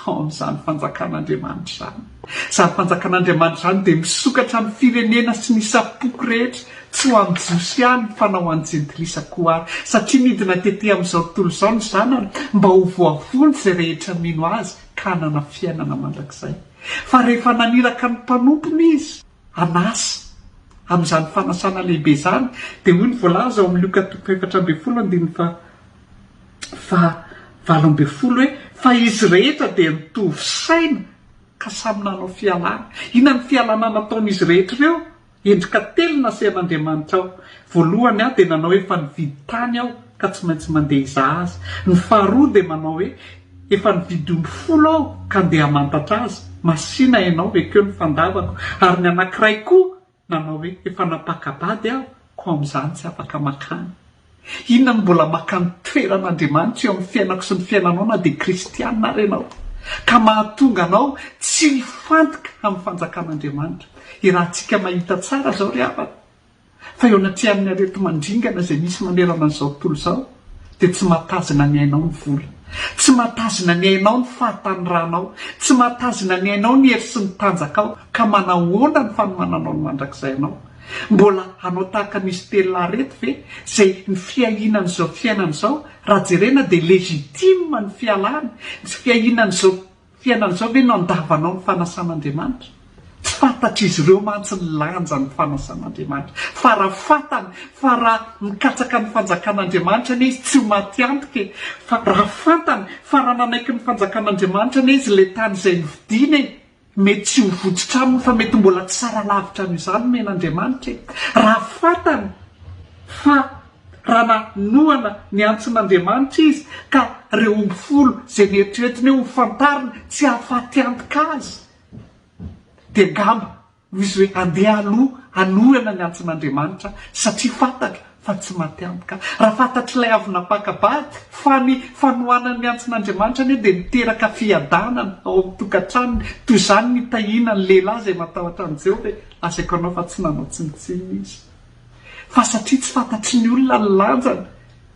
ao amin'izany fanjakan'Andriamanitra izany. Izany fanjakan'Andriamanitra izany dia misokatra amin'ny firenena sy ny isam-poko rehetra, tsy ho an'ny Jiosy ihany fa na ho an'ny Jentilisa koa ary, satria nidina tety amin'izao tontolo izao ny Zanany mba ho voavonjy izay rehetra mino Azy ka hanana fiainana mandrakizay. Fa rehefa naniraka ny mpanompony Izy hanasa amin'izany fanasana lehibe izany, dia hoy ny voalaza ao amin'ny Lioka toko faha-14 andininy faha faha-18 hoe, Fa izy rehetra dia nitovy saina ka samy nanao fialana. Inona no fialana nataon'izy rehetra ireo? Endrika telo nasian'Andriamanitra ao. Voalohany aho dia nanao hoe efa nividy tany aho ka tsy maintsy mandeha hizaha azy. Ny faharoa dia manao hoe efa nividy omby folo aho ka andeha hamantatra azy. Masìna ianao, ekeo ny fandavako. Ary ny anankiray koa Nanao hoe, Efa nampaka-bady aho, koa amin'izany tsy afaka mankany. Inona no mbola maka ny toeran'Andriamanitra eo amin'ny fiainako sy ny fiainanao na dia kristiana ary ianao, ka mahatonga anao tsy hifantoka amin'ny fanjakan'Andriamanitra? Iarahantsika mahita tsara izao ry havana, fa eo anatrehan'ny areti-mandringana izay misy manerana an'izao tontolo izao, dia tsy mahatazona ny ainao ny vola. Tsy mahatazona ny ainao ny fahatanoranao. Tsy mahatazona ny ainao ny hery sy ny tanjakao. Ka manahoana ny fanomananao ny mandrakizay anao? Mbola hanao tahaka an'izy telolahy ireto ve izay ny fiahiana an'izao fiainana izao raha jerena dia légitime ny fialany, ny fiahiana an'izao Fiainana izao ve no andavanao ny fanasan'Andriamanitra? Tsy fantatr'izy ireo mantsy ny lanjan'ny fanasan'Andriamanitra. Fa raha fantany fa raha mikatsaka ny fanjakan'Andriamanitra anie izy tsy ho maty antoka e! Fa raha fantany fa raha nanaiky ny fanjakan'Andriamanitra anie izy ilay tany izay novidiany e! Mety tsy ho votsotra aminy fa mety mbola tsara lavitra noho izany nomen'Andriamanitra e! Raha fantany fa Raha nanohana ny antson'Andriamanitra izy ka ireo omby folo izay neritreretiny hoe ho fantarina tsy hahafaty antoka azy, dia angamba hoy izy hoe andeha aloha hanohana ny antson'Andriamanitra satria fantatro fa tsy maty antoka. Raha fantatr'ilay avy nampaka-bady fa ny fanohanany ny antson'Andriamanitra anie dia miteraka fiadanana ao amin'ny tokantranony, toy izany ny hitahiana ny lehilahy izay matahotra an'i Jehovah e, lazaiko anao fa tsy nanao tsinontsinona izy. Fa satria tsy fantatry ny olona ny lanjany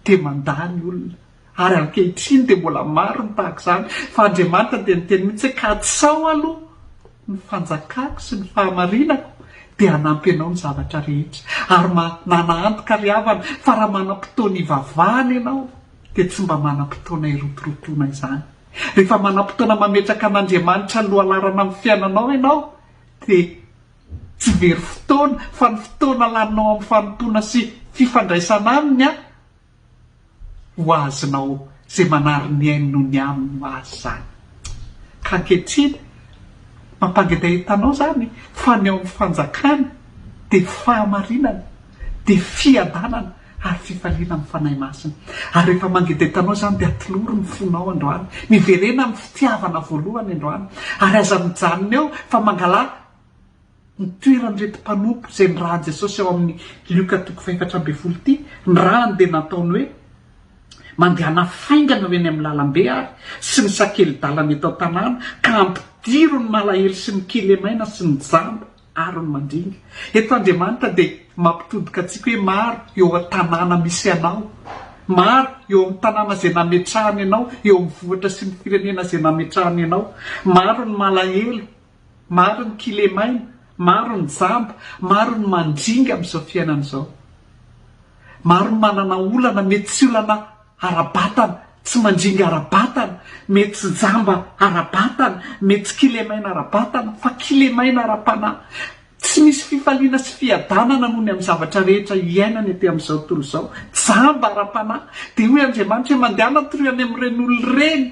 dia mandà ny olona. Ary ankehitriny dia mbola maro ny tahaka izany. Fa Andriamanitra dia niteny mihitsy hoe katsao aloha ny fanjakako sy ny fahamarinako dia hanampy anao ny zavatra rehetra. Ary manana antoka ry havana fa raha manam-potoana hivavahana ianao dia tsy mba manam-potoana hirotorotoana izany. Rehefa manam-potoana mametraka an'Andriamanitra lohalarana amin'ny fiainanao ianao dia Tsy very fotoana fa ny fotoana laninao amin'ny fanompoana sy fifandraisana aminy an, ho azonao izay manary ny ainy noho ny aminy ho azy izany. Ka ankehitriny, mampangetaheta anao izany fa ny ao amin'ny fanjakany dia fahamarinana, dia fiadanana ary fifaliana amin'ny Fanahy Masina. Ary rehefa mangetaheta anao izany dia atolory ny fonao androany. Miverena amin'ny fitiavana voalohany androany. Ary aza mijanona eo fa mangalà Ny toeran'ireto mpanompo izay nirahan'i Jesosy ao amin'ny Lioka toko fahefatra ambin'ny folo ity, nirahany dia nataony hoe, Mandehana faingana ho eny amin'ny lalambe ary sy ny sakeli-dalana eto an-tanàna, ka ampidiro ny malahelo sy ny kilemaina sy ny jamba ary ny mandringa. Eto Andriamanitra dia mampitodika antsika hoe maro eo an-tanàna misy anao, maro eo amin'ny tanàna izay nametrahany anao, eo amin'ny vohitra sy ny firenena izay nametrahany anao, maro ny malahelo, Maro ny kilemaina, maro ny jamba, maro ny mandringa amin'izao fiainana izao. Maro ny manana olana, mety tsy olana ara-batana, tsy mandringa ara-batana, mety tsy jamba ara-batana, mety tsy kilemaina ara-batana, fa kilemaina ara-panahy. Tsy misy fifaliana sy fiadanana noho ny amin'ny zavatra rehetra iainana ety amin'izao tontolo izao. Jamba ara-panahy. Dia hoy Andriamanitra hoe mandehana toroy any amin'ireny olona ireny.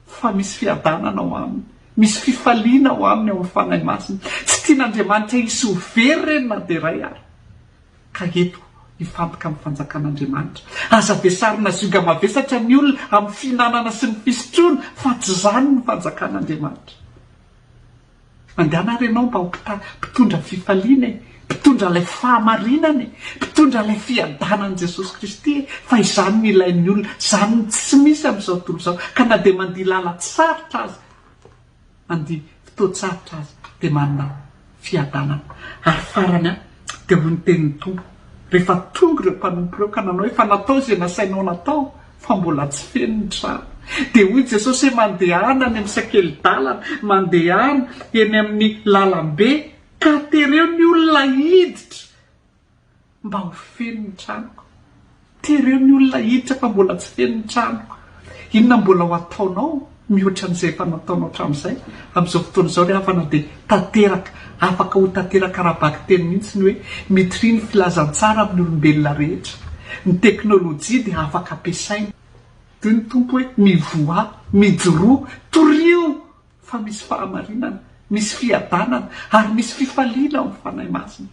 Fa misy fiadanana ao aminy, misy fifaliana ao aminy ao amin'ny Fanahy Masina. Tsy tian'Andriamanitra hisy ho very ireny na dia iray ary. Ka eto hifantoka amin'ny fanjakan'Andriamanitra. Aza vesarina zioga mavesatra ny olona amin'ny fihinanana sy ny fisotroana fa tsy izany ny fanjakan'Andriamanitra. Mandehana ary ianao mba ho mpitondra fifaliana e, mpitondra ilay fahamarinana e, mpitondra ilay fiadanan'i Jesosy Kristy e, fa izany no ilain'ny olona, izany no tsy misy amin'izao tontolo izao, ka na dia mandia lalan-tsarotra aza, mandia fotoan-tsarotra aza, dia manana fiadanana. Ary farany an, dia hoy ny tenin'ny Tompo, rehefa tonga ireo mpanompo ireo ka nanao hoe, efa natao izay nasainao natao, fa mbola tsy feno ny trano. Dia hoy Jesosy hoe mandehana any amin'ny sakeli-dalana, mandehana eny amin'ny lalambe ka tereo ny olona hiditra mba ho feno ny tranoko. Tereo ny olona hiditra fa mbola tsy feno ny tranoko. Inona mbola ho ataonao mihoatra an'izay efa nataonao hatramin'izay? Amin'izao fotoana izao ry havana dia tanteraka, afaka ho tanteraka ara-bakiteny mihitsy ny hoe mitoria ny filazantsara amin'ny olombelona rehetra. Ny teknolojia dia afaka ampiasaina. Hoy ny Tompo hoe, Mivoaha, mijoroa, torio fa misy fahamarinana, misy fiadanana ary misy fifaliana ao amin'ny Fanahy Masina.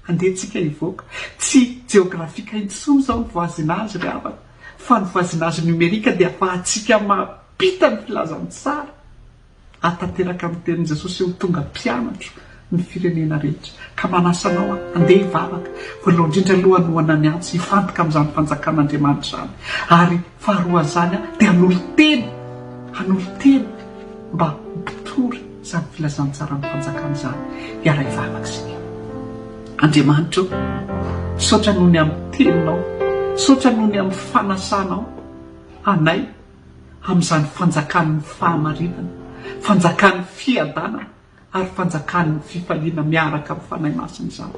Andeha tsika hivoaka. Tsy jeografika intsony izao ny voisinage ry havana, fa ny voisinage numérique dia afahantsika mampita ny filazantsara. Hahatanteraka ny tenin'i Jesosy hoe ho tonga mpianatro ny firenena rehetra. Ka manasa anao aho, handeha hivavaka. Voalohany indrindra aloha hanohana ny antso, hifantoka amin'izany fanjakan'Andriamanitra izany. Ary faharoan'izany aho dia hanolo-tena, hanolo-tena mba ho mpitory izany filazantsaran'ny fanjakana izany. Hiara-hivavaka isika. Andriamanitra ô, misaotra noho ny amin'ny teninao, misaotra noho ny amin'ny fanasanao anay. amin'izany fanjakan'ny fahamarinana, fanjakan'ny fiadanana ary fanjakan'ny fifaliana miaraka amin'ny Fanahy Masina izany.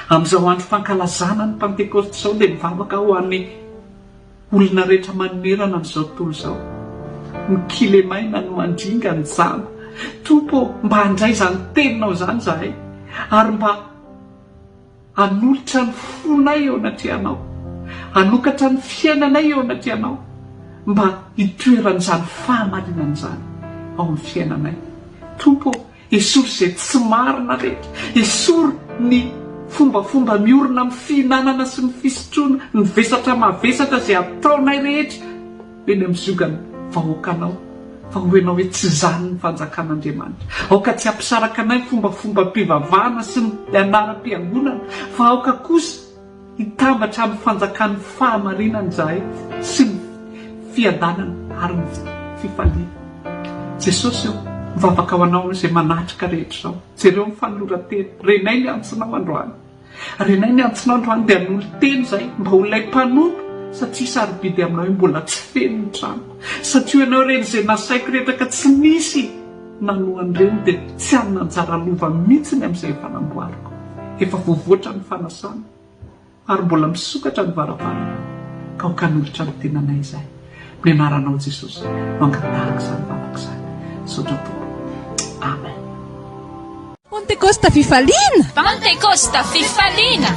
Amin'izao andro fankalazana ny Pantekosta izao dia mivavaka ho an'ny olona rehetra manerana an'izao tontolo izao, ny kilemaina, ny mandringa, ny jamba. Tompo ô, mba handray izany teninao izany izahay ary mba Hanolotra ny fonay eo anatrehanao, hanokatra ny fiainanay eo anatrehanao mba hitoeran'izany fahamarinana izany ao amin'ny fiainanay. Tompo ô, esory izay tsy marina rehetra, esory ny fombafomba miorina amin'ny fihinanana sy ny fisotroana, ny vesatra mavesatra izay ataonay rehetra, Eny amin'ny ziogan'ny vahoakanao, fa hoy ianao hoe tsy izany ny fanjakan'Andriamanitra. Aoka tsy hampisaraka anay ny fombafombam-pivavahana sy ny anaram-piangonana, fa aoka kosa hitambatra amin'ny fanjakan'ny fahamarinana izahay sy ny fiadanana ary ny fifaliana. Jesosy ô, mivavaka ho anao izay manatrika rehetra izao. Jereo ny fanoloran-tena. Renay ny antsonao androany. Renay ny antsonao androany dia hanolo-tena izahay mba ho ilay mpanompo satria sarobidy aminao hoe mbola tsy feno ny tranoko. Satria ianao ireny izay nasaiko rehetra ka tsy nisy nanoa an'ireny dia tsy hanana anjara lova mihitsy ny amin'izay efa namboariko. Efa voavoatra ny fanasana ary mbola misokatra ny varavarana ka aoka hanolotra ny tenanay izahay. Amin'ny anaranao Jesosy no angatahako izany vavaka izany. Misaotra Tompo. Amen. Pantekosta fifaliana! Pantekosta fifaliana!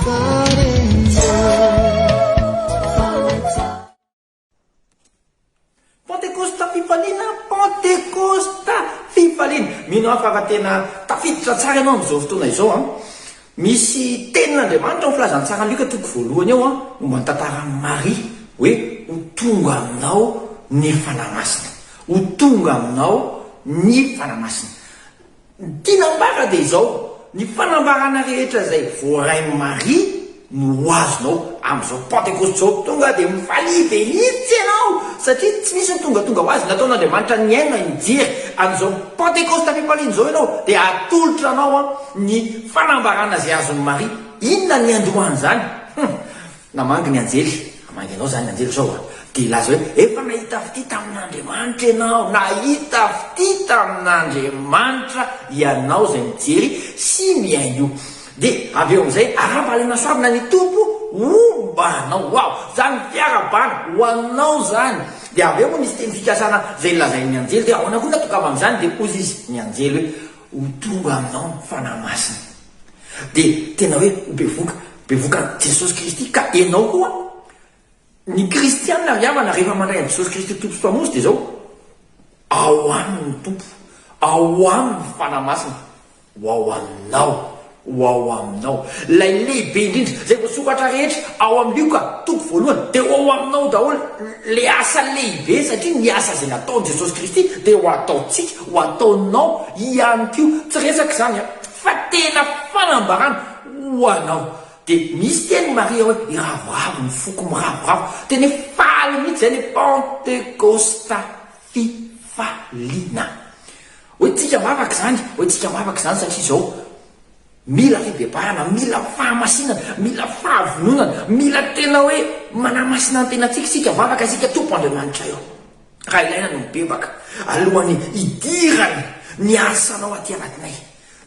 Pantekosta fifaliana, Pantekosta fifaliana. Mino aho fa efa tena tafiditra tsara ianao amin'izao fotoana izao an. Misy tenin'Andriamanitra ao amin'ny filazantsaran'i Lioka toko voalohany ao an, momba ny tantaran'i Maria, hoe ho tonga aminao ny Fanahy Masina. Ho tonga aminao ny Fanahy Masina. Ny tiana ambara dia izao, ny fanambarana rehetra izay voarain'i Maria no ho azonao amin'izao Pantekosta izao. Tonga dia mifalia be mihitsy ianao satria tsy misy ny tongatonga ho azy. Nataon'Andriamanitra nihaino na nijery an'izao Pantekosta fifaliana izao ianao dia atolotra anao ny fanambarana izay azon'i Maria. Inona ny niandohan'izany? Hum! Namangy ny anjely, hamangy anao izany ny anjely izao a! Dia hilaza hoe, Efa nahita fitia tamin'Andriamanitra ianao, nahita fitia tamin'Andriamanitra ianao izay mijery sy mihaino io. Dia avy eo amin'izay, arahaba alaina soavina ny Tompo homba anao. Wow! Izany fiarahabana ho anao izany. Dia avy eo moa nisy teny fikasana izay nolazain'ny anjely, dia ahoana koa no natongava amin'izany? Dia hoy izy, ny anjely hoe, Ho tonga aminao ny Fanahy Masina. Dia tena hoe ho bevoka, bevoka an'i Jesosy Kristy ka ianao koa, ny kristiana ry havana rehefa mandray an'i Jesosy Kristy Tompo sy Mpamonjy dia izao, ao aminy ny Tompo, ao aminy ny Fanahy Masina, ho ao aminao, ho ao aminao. Ilay lehibe indrindra, izay voasoratra rehetra ao amin'ny Lioka toko voalohany dia ho ao aminao daholo ilay asa lehibe satria ny asa izay nataon'i Jesosy Kristy dia ho ataontsika, ho ataonao ihany koa. Tsy resaka izany an! Fa tena fanambarana ho anao. Dia misy teny Maria hoe iravoravo ny foko miravoravo. Tena hoe faly mihitsy izay ilay Pantekosta fifaliana. Hoe tsika mivavaka izany, hoe tsika mivavaka izany satria izao mila fibebahana, mila fahamasinana, mila fahavononana, mila tena hoe manamasina ny tenantsika isika, mivavaka isika Tompo Andriamanitra eo. Raha ilaina ny mibebaka alohan'ny hidirany ny asanao aty anatinay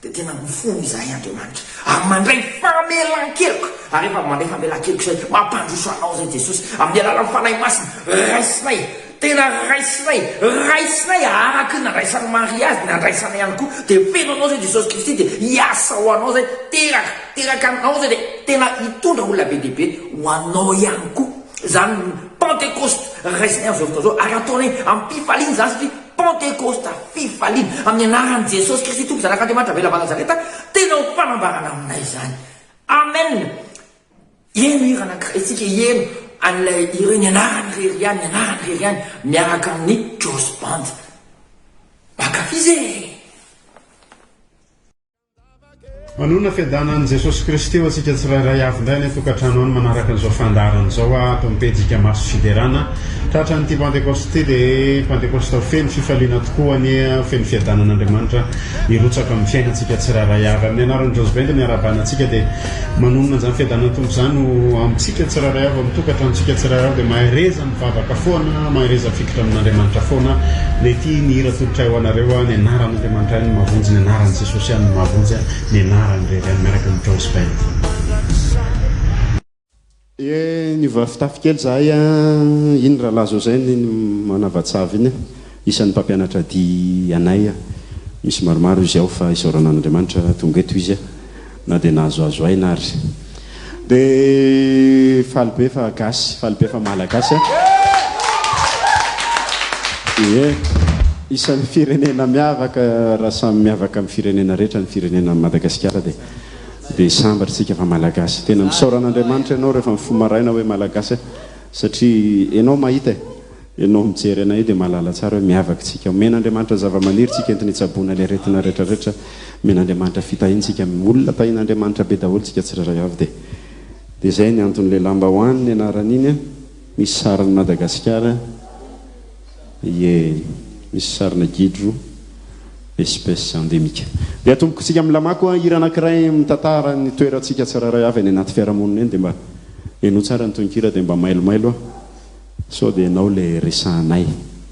dia tena mifona izahay Andriamanitra ary mandray famelan-keloka ary rehefa mandray famelan-keloka izay mampandroso anao izay Jesosy amin'ny alalan'ny Fanahy Masina raisinay tena raisinay raisinay araka ny nandraisan'i Maria azy nandraisanay ihany koa dia feno anao izay Jesosy Kristy dia hiasa ho anao izay teraka teraka anao izay dia tena hitondra olona be dia be ho anao ihany koa izany Pantekosta raisinay amin'izao fotoana izao ary ataonay am-pifaliana izany satria Pantekosta fifaliana amin'ny anaran'i Jesosy Kristy Tompo Zanak'Andriamanitra avy lavana Nazareta tena ho fanambarana aminay izany. Amen. Heno hira anankiray isika heno an'ilay hira ny anarany irery ihany, ny anarany irery ihany miaraka amin'ny Joss Band. Mankafy e! Manonona fiadanan'i Jesosy Kristy ho antsika tsirairay avy indray any an-tokantrano any manaraka an'izao fandaharana izao ato amin'ny pejy Ikamaso Fiderana. Tratran'ity Pantekosta ity dia Pantekosta ho feno fifaliana tokoa anie, ho feno fiadanan'Andriamanitra hirotsaka amin'ny fiainantsika tsirairay avy. Amin'ny anaran'i Josy Bend miarahabana antsika dia manonona an'izany fiadanan'ny Tompo izany ho amintsika tsirairay avy, amin'ny tokantranontsika tsirairay avy dia mahereza mivavaka foana, mahereza mifikitra amin'Andriamanitra foana. Dia ity ny hira atolotray ho anareo, ny anaran'Andriamanitra ihany no mahavonjy, ny anaran'i Jesosy ihany no mahavonjy, ny anarany irery ihany miaraka amin'ny Joyce Band. Ie, niova fitafy kely zahay an, iny rahalahy José iny manavatsava iny, isan'ny mpampianatra dihy anay, misy maromaro izy ao fa isaorana an'Andriamanitra tonga eto izy na dia nahazoazo aina ary. Dia faly be fa gasy, faly be fa malagasy an. Ie, isan'ny firenena miavaka raha samy miavaka amin'ny firenena rehetra ny firenena Madagasikara dia. Dia sambatra isika fa Malagasy. Tena misaora an'Andriamanitra ianao rehefa mifoha maraina hoe Malagasy aho satria ianao mahita e. Ianao mijery anay io dia mahalala tsara hoe miavaka isika. Omen'Andriamanitra zava-maniry isika entina hitsaboana ilay aretina rehetra rehetra. Omen'Andriamanitra fitahiana isika. Olona tahian'Andriamanitra be daholo isika tsirairay avy dia dia izay ny anton'ilay lambahoany ny anaran'iny an. Misy sarin'i Madagasikara. Ie, misy sarina gidro, espèce endémique. Dia atombokitsika amin'ny lamako a, hira anankiray mitantara ny toerantsika tsirairay avy any anaty fiarahamonina eny dia mba henoy tsara ny tononkira dia mba mailomailo a, sao dia ianao ilay resahanay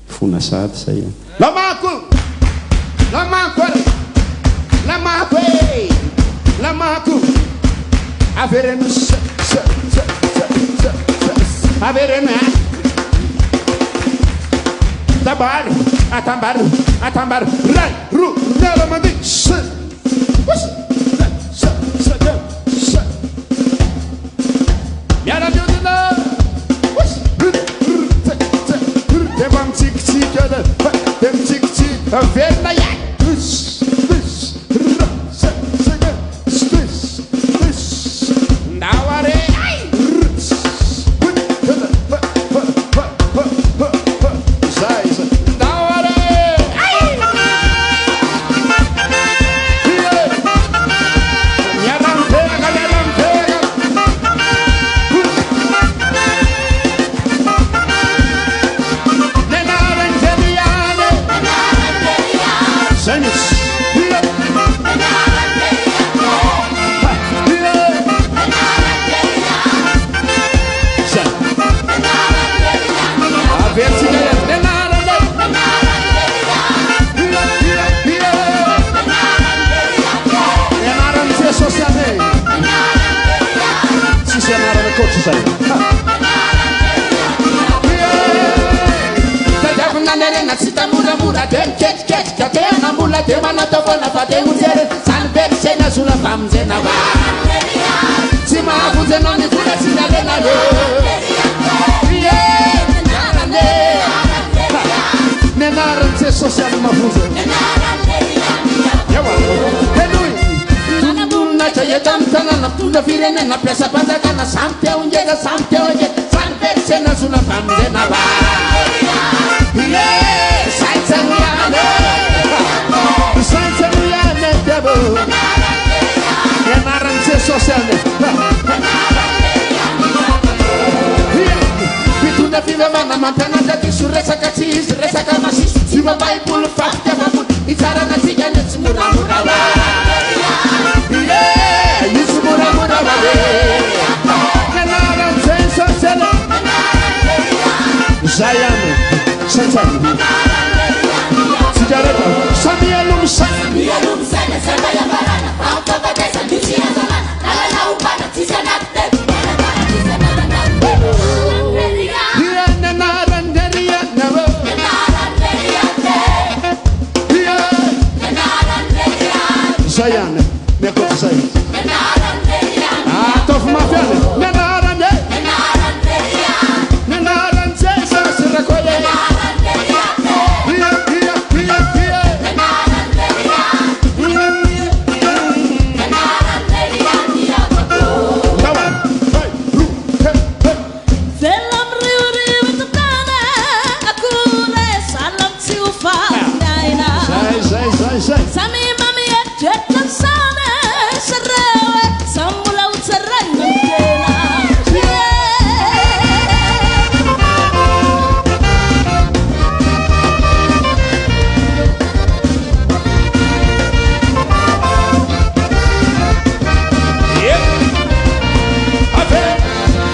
fona sahady izay a. Lamako! Lamako ary! Lamako e! Lamako! Avereno s s s s s avereno a! Tambaro, atambaro, atambaro, ray, roa, miara mandeha, s s s s s Miara miodina Dia mba mitsikitsiky Dia mitsikitsiky Velona ihany Ndao are Zay zay Ndao are Miara mitehaka miara mitehaka Ny anaran'i Jeriane Zay mihitsy Zay Averintsika ihany Ny anarany Ny anaran'i Jesosy ihany e. Tsisy anarana ankoatr'izay. Tadiavina ny harena tsy hita moramora dia miketriketrika tena mbola dia manatao foana fa dia hojerena izany very saina zona famonjena va tsy mahavonjy anao ny vola sy ny harena re Ie, ny anarany e. Ny anaran'i Jesosy ihany mahavonjy. Ewa, henoy. Tonon'Atra eto amin'ny tanàna, mpitondra firenena, mpiasam-panjakana, samy te ho ngeza, samy te ho ngeza, samy very saina, zona famonjena va. Ie, saintsaino ihany e. Saintsaino ihany e, diabo. Ny anaran'i Jesosy ihany e. Ie, mpitondra fivavahana mampianatra diso resaka tsy izy, resaka masiso, tsy mba baiboly fa fitiavam-bola, hitsarana antsika anie tsy moramora hoa. Ie, io tsy moramora hoa e. Ny anaran'i Jesosy anie. Zay ihany. Saintsaino. Tsika rehetra, samia aloha misaina. Samia aloha misaina, zay mba hiafarana. Fahafatesana io tsy azo alana. Lalana ombana, tsisy anaty telo. Lalana tsisy anaty telo. Ia ny anaran'i Ariana ô. Ia. Zay ihany, ny ankoatr'izay. Ataovy mafy ihany. Ny anarany e. Ny anaran'i Jesosy Rakoe. Ia, ia, ia, ia. Ndao e. Hey, ro, he, he. Velona miriorio eto an-tany, akory sahala amin'ny tsy ho faty ny aina. Zay, zay, zay, zay. Samy mba mieritreritra ny saina, sareo e, samy mbola ho tsaraina ny tena.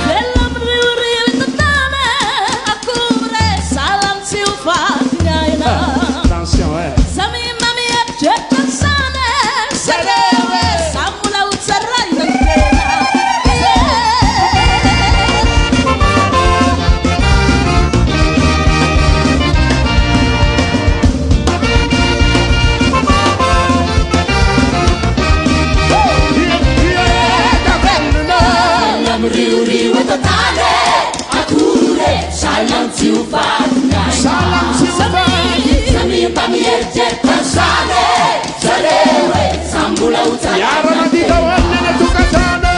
Velona miriorio eto an-tany, akory sahala amin'ny tsy ho faty ny aina. Attention, eh. Samy mba mieritreritra ny saina, sareo e, samy mbola ho tsaraina ny tena. Miriorio eto an-tany, akory sahala amin'ny tsy ho faty ny aina. Sahala amin'ny tsy ho faty. Samy mba mieritreritra ny saina, zareo e, samy mbola ho tsaraina. Miara-mandihy daholo any an-tokantrano.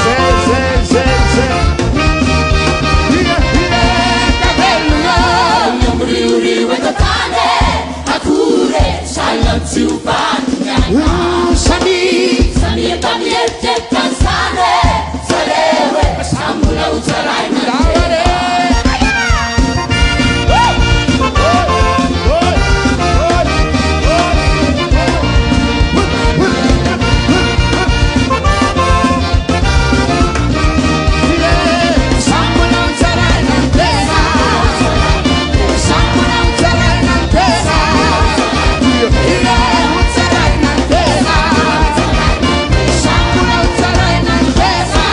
Zay, zay, zay, zay. Ia, ia, ka velona. Miriorio eto an-tany, akory sahala amin'ny tsy ho faty ny aina. Samy. Samy mba mieritreritra ny saina, zareo e, samy mbola ho tsaraina ny tena. Samy mbola ho tsaraina ny tena. Samy mbola ho tsaraina ny tena. Ia, ho tsaraina ny tena. Samy mbola ho tsaraina ny tena.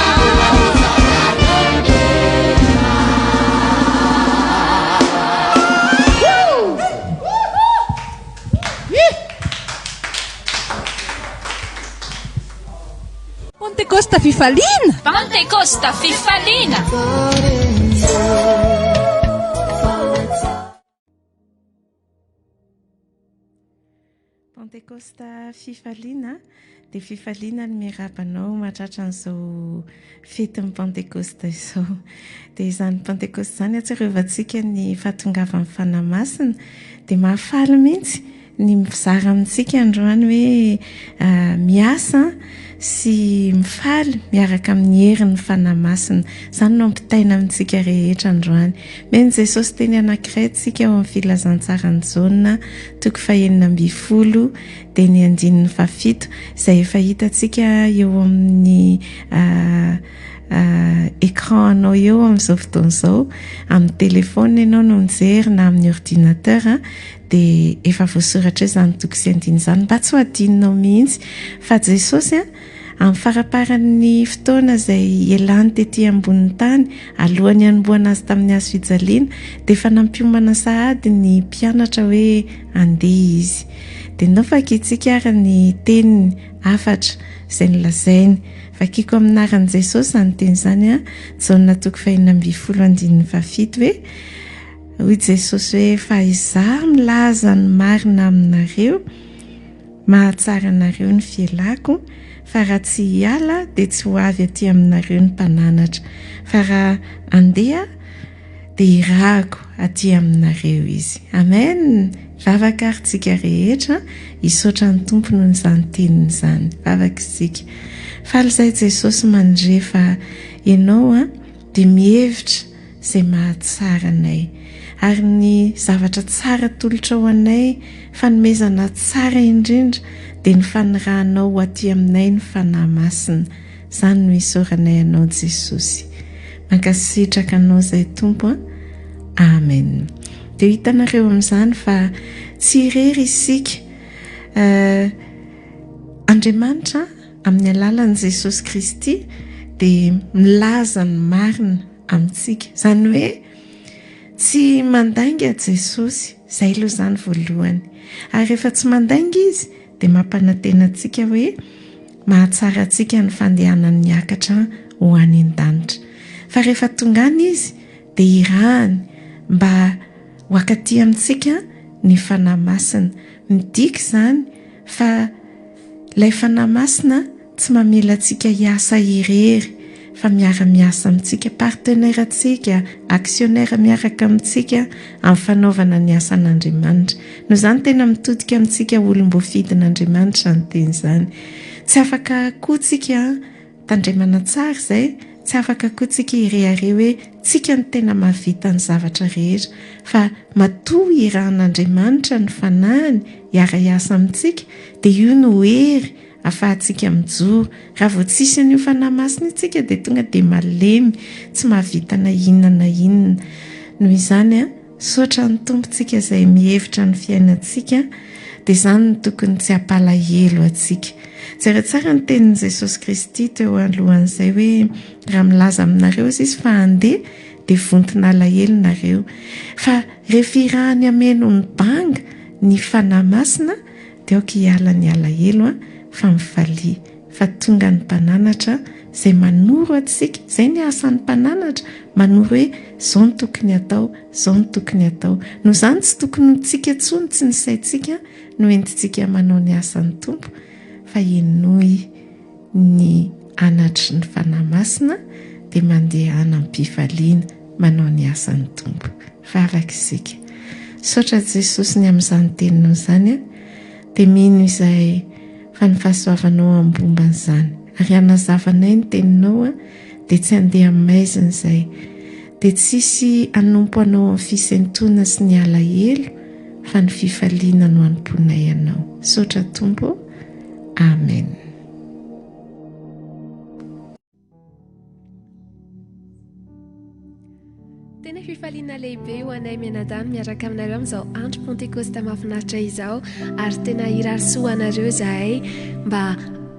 Pentekosta fifaliana. Pentekosta fifaliana. Pentekosta fifaliana dia fifaliana ny miarahaba anao mahatratra an'izao fetin'ny Pentekosta izao. Dia izany Pentekosta izany ahatsiarovantsika ny fahatongavan'ny Fanahy Masina. Dia mahafaly mihitsy ny mizara amintsika androany hoe miasa sy mifaly miaraka amin'ny herin'ny Fanahy Masina. Izany no ampitaina amintsika rehetra androany. Omen'i Jesosy teny anankiray tsika ao amin'ny Filazantsaran'i Jaona toko fahenina ambin'ny folo dia ny andininy fahafito izay efa hitantsika eo amin'ny écran anao eo amin'izao fotoana izao. Amin'ny téléphone ianao no mijery na amin'ny ordinateur dia efa voasoratra eo izany toko sy andininy izany mba tsy ho adinonao mihitsy fa Jesosy a amin'ny faramparan'ny fotoana izay ialany tety ambonin'ny tany alohan'ny hanomboana azy tamin'ny hazo fijaliana dia efa nampiomana sahady ny mpianatra hoe andeha izy. Dia ndao vakintsika ary ny teniny hafatra izay nolazainy. Vakiko amin'ny anaran'i Jesosy izany teny izany a Jaona toko fahenina ambin'ny folo andininy fahafito hoe hoy Jesosy hoe fa izaho milaza ny marina aminareo, mahatsara anareo ny fialako, fa raha tsy hiala dia tsy ho avy aty aminareo ny mpananatra, fa raha andeha dia hirahako aty aminareo izy. Amen. Vavaka ary tsika rehetra hisaotra ny Tompo noho izany teniny izany. Vavaka isika. Faly izahay Jesosy mandre fa ianao a dia mihevitra izay mahatsara anay. ary ny zavatra tsara atolotrao anay, fanomezana tsara indrindra dia ny fanirahanao ho aty aminay ny Fanahy Masina. Izany no isaoranay anao Jesosy. Mankasitraka anao izay Tompo a. Amen. Dia ho hitanareo amin'izany fa tsy irery isika. Eh, Andriamanitra amin'ny alalan'i Jesosy Kristy dia milaza ny marina amintsika. Izany hoe tsy mandainga Jesosy, izay aloha izany voalohany. Ary rehefa tsy mandainga izy dia mampanantena antsika hoe mahatsara antsika ny fandehanany miakatra ho any an-danitra. Fa rehefa tonga any izy dia irahany mba ho akaty amintsika ny Fanahy Masina. Midika izany fa ilay Fanahy Masina tsy mamela antsika hiasa irery fa miara-miasa amintsika, partenaire antsika, actionnaire miaraka amintsika amin'ny fanaovana ny asan'Andriamanitra. Noho izany tena mitodika amintsika olom-boafidin'Andriamanitra izany teny izany. Tsy afaka koa tsika, tandremana tsara izay, tsy afaka koa tsika hirehareha hoe tsika no tena mahavita ny zavatra rehetra fa matoa irahan'Andriamanitra ny fanahiny hiara-hiasa amintsika dia io no hery afahantsika mijoro. Raha vao tsisy an'io Fanahy Masina io tsika dia tonga dia malemy, tsy mahavita na inona na inona. Noho izany, misaotra ny Tompo tsika izay mihevitra ny fiainantsika, dia izany no tokony tsy hampalahelo antsika. Jereo tsara ny tenin'i Jesosy Kristy teo alohan'izay hoe raha milaza aminareo izy izy fa handeha dia vonton'alahelo nareo. Fa rehefa irahany hameno ny banga ny Fanahy Masina Dia aoka hiala ny alahelo an, fa mifalia, fa tonga ny mpananatra izay manoro antsika, izay ny asan'ny mpananatra, manoro hoe izao no tokony hatao, izao no tokony hatao. Noho izany tsy tokony ho tsika intsony, tsy ny saintsika no entintsika manao ny asan'ny Tompo, fa henoy ny anatry ny Fanahy Masina dia mandehana am-pifaliana manao ny asan'ny Tompo. Vavaka isika. Misaotra Jesosy ny amin'izany teninao izany a. Dia mino izahay fa ny fahasoavanao ambomba an'izany. Ary hanazavanay ny teninao a, dia tsy handeha amin'ny maizina izay. Dia tsy hisy hanompo anao amin'ny fisentoana sy ny alahelo fa ny fifaliana no hanompoanay anao. Misaotra Tompo. Amen. Tena fifaliana lehibe ho anay mianadahy miaraka aminareo amin'izao andro Pentekosta mahafinaritra izao ary tena hirary soa anareo izahay mba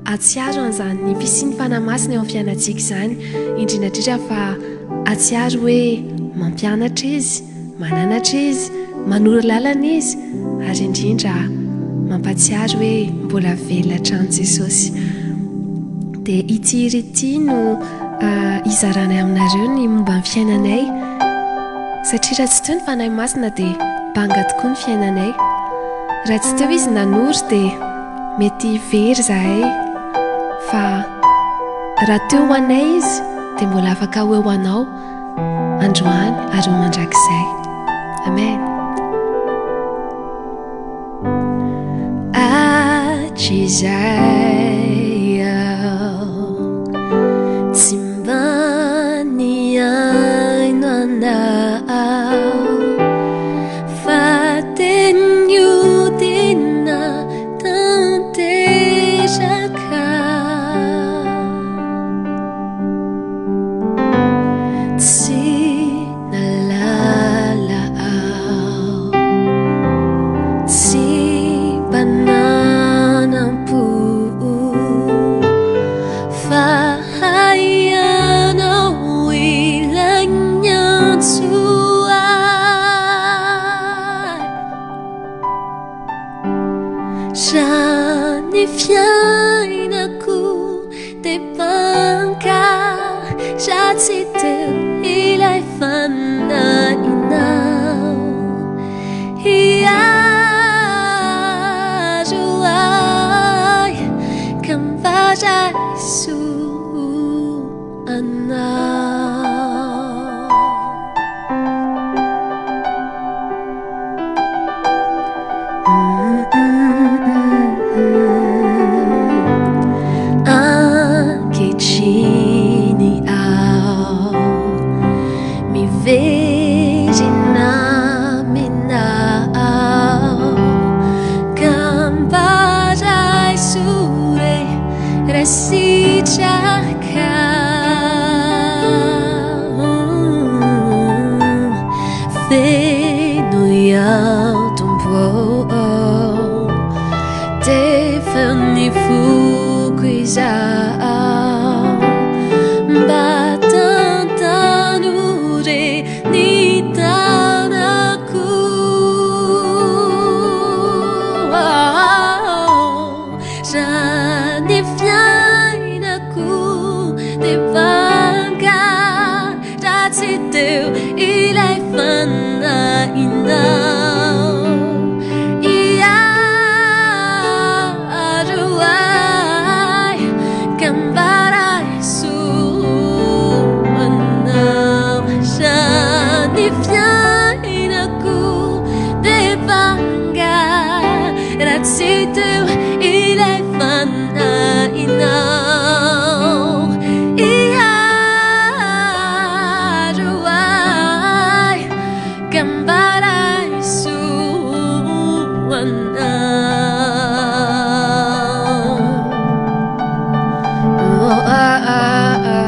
hahatsiaro an'izany fisian'ny Fanahy Masina eo amin'ny fiainantsika izany, indrindra indrindra fa hahatsiaro hoe mampianatra Izy, Mananatra izy, manoro lalana izy, ary indrindra mampatsiaro hoe mbola velona hatrany Jesosy. Dia ity hira ity no hizaranay aminareo ny momba ny fiainanay, satria raha tsy teo ny Fanahy Masina dia banga tokoa ny fiainanay. Raha tsy teo izy nanoro dia mety very izahay, fa raha teo ho anay izy dia mbola afaka ho eo ho anao. androany ary ho mandrakizay. Amen. Hatrizay aho tsy mba nihaino anao fa teny tena tanteraka. Tsy nalala aho, tsy mba nanam-po fa ianao ilay niantso ahy. Raha ny fiainako dia banga, raha tsy teo ilay fanahinao hiaro ahy ka mba raiso anao. Ankehitriny aho miverina. Sitraka. Fenoy aho Tompo ô, Tefa ny foko izaho, Mba tantano re ny tanako. Raha ny fiainako dia banga raha tsy teo ilay fanahinao. Hiaro ahy ka mba raiso anao. Raha ny fiainako dia banga raha tsy teo ilay fanahinao. Hiaro ahy ka mba raiso anao. Oh, ah, ah, ah.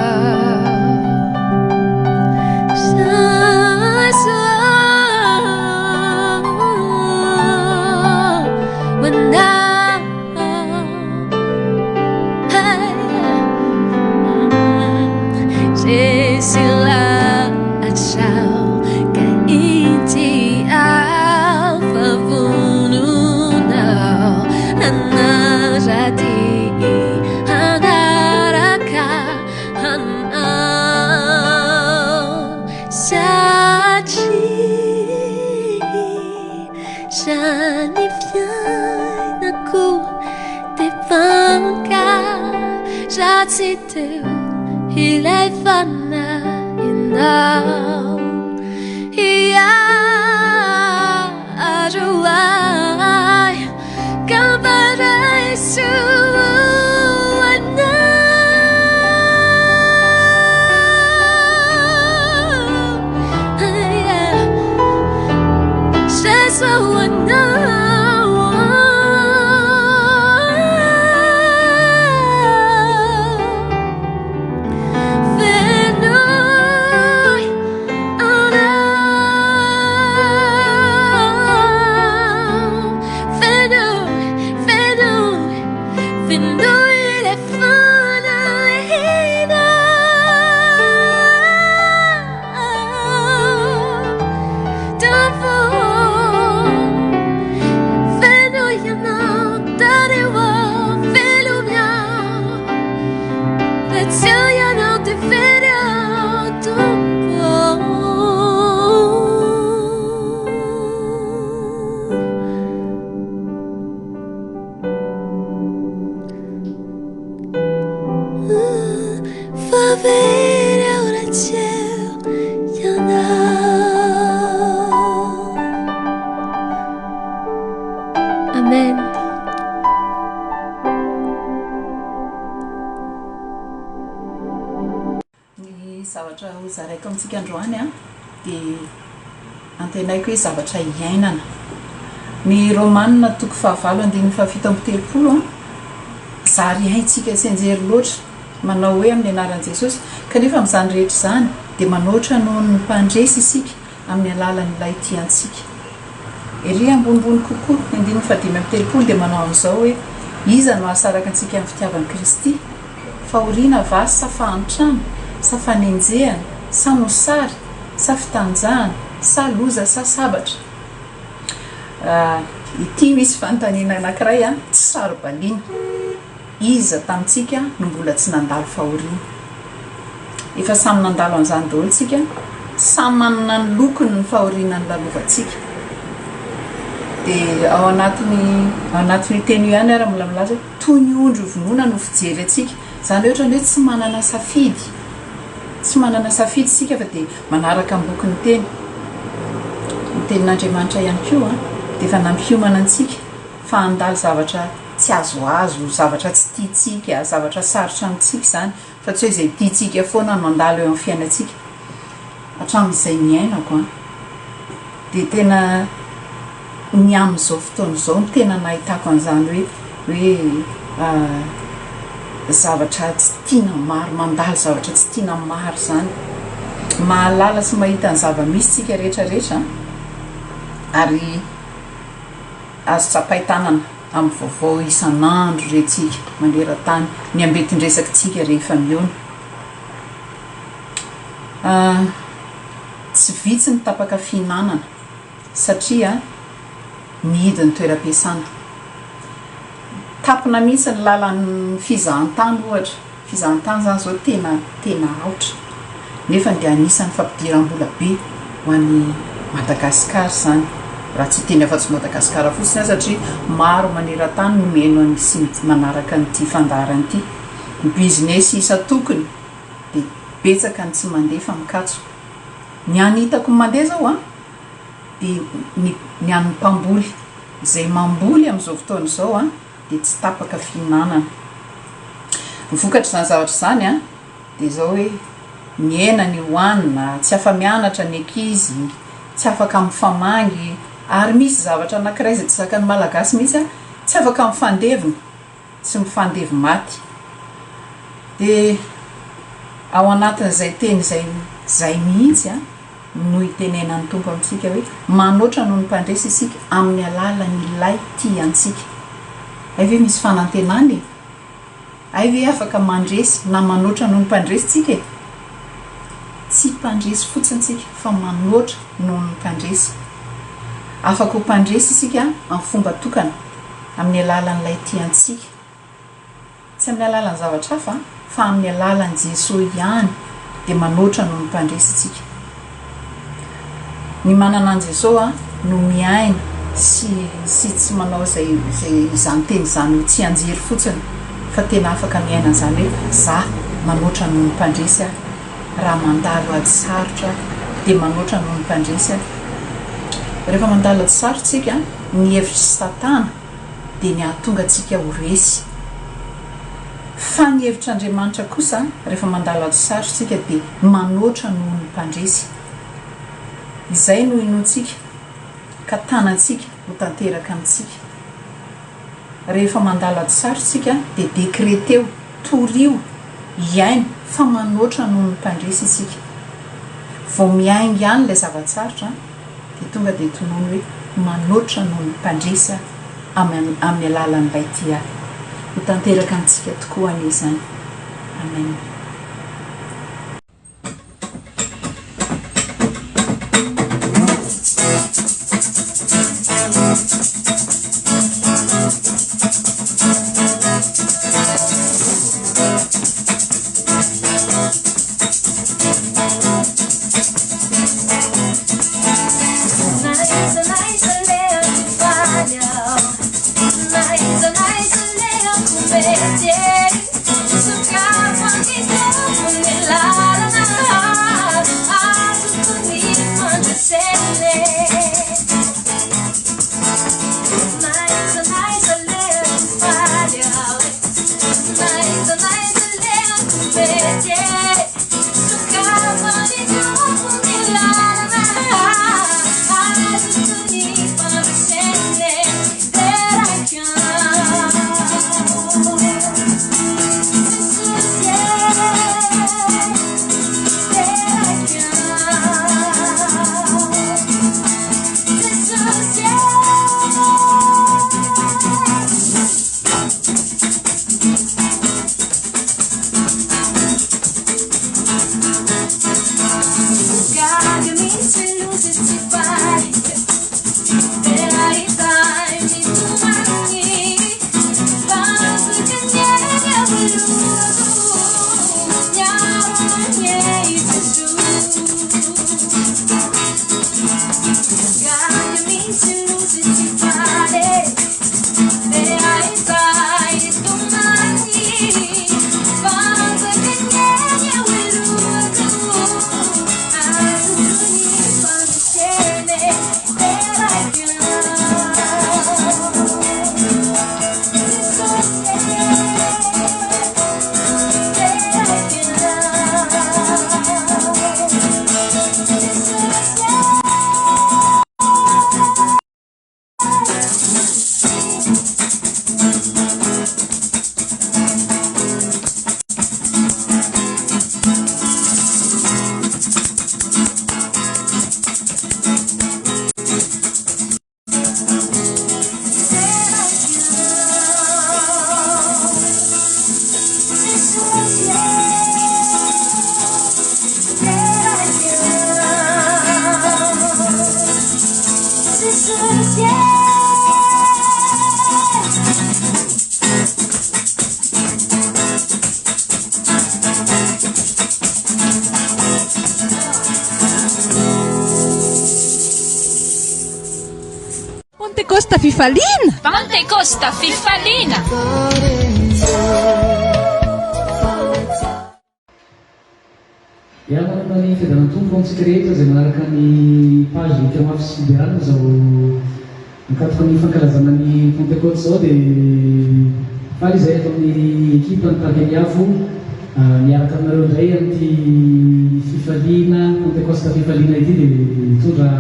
Hanaraka anao satria raha ny fiainako dia banga raha tsy teo ilay fanahinao hiaro ahy ka mba raiso anao. Raiso anao. Fenoy anao. Fenoy, fenoy, fenoy ilay fanahinao. Tompo, fenoy ianao, tariho aho, velomy aho. Raha tsy eo ianao dia very aho, Tompo. Fa very aho raha tsy eo ianao. Amen. Ny zavatra ho zaraiko amintsika androany dia antenaiko hoe zavatra iainana. Ny Romana toko fahavalo andininy fahafito amby telopolo zary haintsika tsianjery loatra manao hoe amin'ny anaran'i Jesosy, kanefa amin'izany rehetra izany dia manoatra noho ny mpandresy isika amin'ny alalan'ilay tia antsika. Ery ambonimbony kokoa, ny andininy fahadimy amby telopolo dia manao amin'izao hoe, Iza no hahasaraka antsika amin'ny fitiavan'i Kristy? Fahoriana va sa fahantrana, sa fanenjehana, sa mosary, sa fitanjahana, sa loza sa sabatra? Ity misy fanontaniana anankiray tsy saro-baliana. Iza tamintsika no mbola tsy nandalo fahoriana? Efa samy nandalo an'izany daholo tsika, samy manana ny lokony ny fahoriana nolalovantsika. Dia ao anatin'ny ao anatin'io teny io ihany ary mbola milaza hoe toy ny ondry hovonoina no fijery antsika. Izany hoe ohatran'ny hoe tsy manana safidy, tsy manana safidy isika fa dia manaraka am-boky ny teny. Ny tenin'Andriamanitra ihany koa dia efa nampiomana antsika fa handalo zavatra tsy azoazo, zavatra tsy tiantsika, zavatra sarotra amintsika izany, fa tsy hoe izay tiantsika foana no handalo eo amin'ny fiainantsika. Hatramin'izay niainako an, dia tena ny amin'izao fotoana izao no tena nahitako an'izany hoe hoe. zavatra tsy tiana maro, mandalo zavatra tsy tiana maro izany. Mahalala sy mahita ny zava-misy tsika rehetra rehetra ary azo tsapain-tanana amin'ny vaovao isan'andro rentsika maneran-tany, ny ambentin-dresakitsika rehefa mihaona. Tsy vitsy ny tapaka fihinanana satria mihidy ny toeram-piasana. Tapina mihitsy ny lalan'ny fizahantany ohatra. Fizahantany izany izao tena tena aotra. Nefa dia anisan'ny fampidiram-bola be ho an'i Madagasikara izany. Raha tsy hiteny afa-tsy Madagasikara fotsiny aho satria maro maneran-tany no mihaino an'i sy manaraka an'ity fandaharana ity. Ny business isan-tokony dia betsaka ny tsy mandeha fa mikatso. Ny any hitako mandeha izao an, dia ny ny an'ny mpamboly. Izay mamboly amin'izao fotoana izao an, dia tsy tapaka fihinanana. Ny vokatr'izany zavatra izany an, dia izao hoe mihena ny hohanina, tsy afa-mianatra ny ankizy, tsy afaka mifamangy, ary misy zavatra anankiray izay tsy zakan'ny Malagasy mihitsy an, tsy afaka mifandevina. tsy mifandevo maty. Dia ao anatin'izay teny izay izay mihitsy no itenenan'ny Tompo amintsika hoe manoatra noho ny mpandresy isika amin'ny alalan'ilay tia antsika. Hay ve misy fanantenana e? Hay ve afaka mandresy na manoatra noho ny mpandresy tsika e? Tsy mpandresy fotsiny tsika fa manoatra noho ny mpandresy. Afaka ho mpandresy isika amin'ny fomba tokana. Amin'ny alalan'ilay tia antsika. Tsy amin'ny alalan'ny zavatra hafa fa amin'ny alalan'i Jesoa ihany dia manoatra noho ny mpandresy isika. Ny manana an'i Jesoa no miaina sy sy tsy manao izay izay izany teny izany ho tsianjery fotsiny fa tena afaka miaina an'izany hoe za manoatra noho ny mpandresy aho. Raha mandalo ady sarotra aho dia manoatra noho ny mpandresy aho. Rehefa mandalo ady sarotra isika Ny hevitr'i Satana dia ny hahatonga antsika ho resy. Fa ny hevitr'Andriamanitra kosa, rehefa mandalo ady sarotra isika, dia manoatra noho ny mpandresy. Izay no inoantsika, ka tanantsika ho tanteraka amintsika. Rehefa mandalo ady sarotra isika, dia dekreteo, torio, iaino fa manoatra noho ny mpandresy isika. Vao miainga any ilay zava-tsarotra, dia tonga dia tonony hoe manoatra noho ny mpandresy aho amin'ny amin'ny alalan'ilay tia ahy. Ho tanteraka amintsika tokoa anie izany. Amen. Pantekosta fifaliana! Pantekosta fifaliana! Dia manana ny fiadanan'ny Tompo ho antsika rehetra izay manaraka ny page Ikamafy sy Fiderana izao ankatoka ny fankalazana ny Pentecote izao dia faly izahay ato amin'ny ekipa ny Tarika Miavo miaraka aminareo indray amin'ity fifaliana Pentecoste fifaliana ity dia hitondra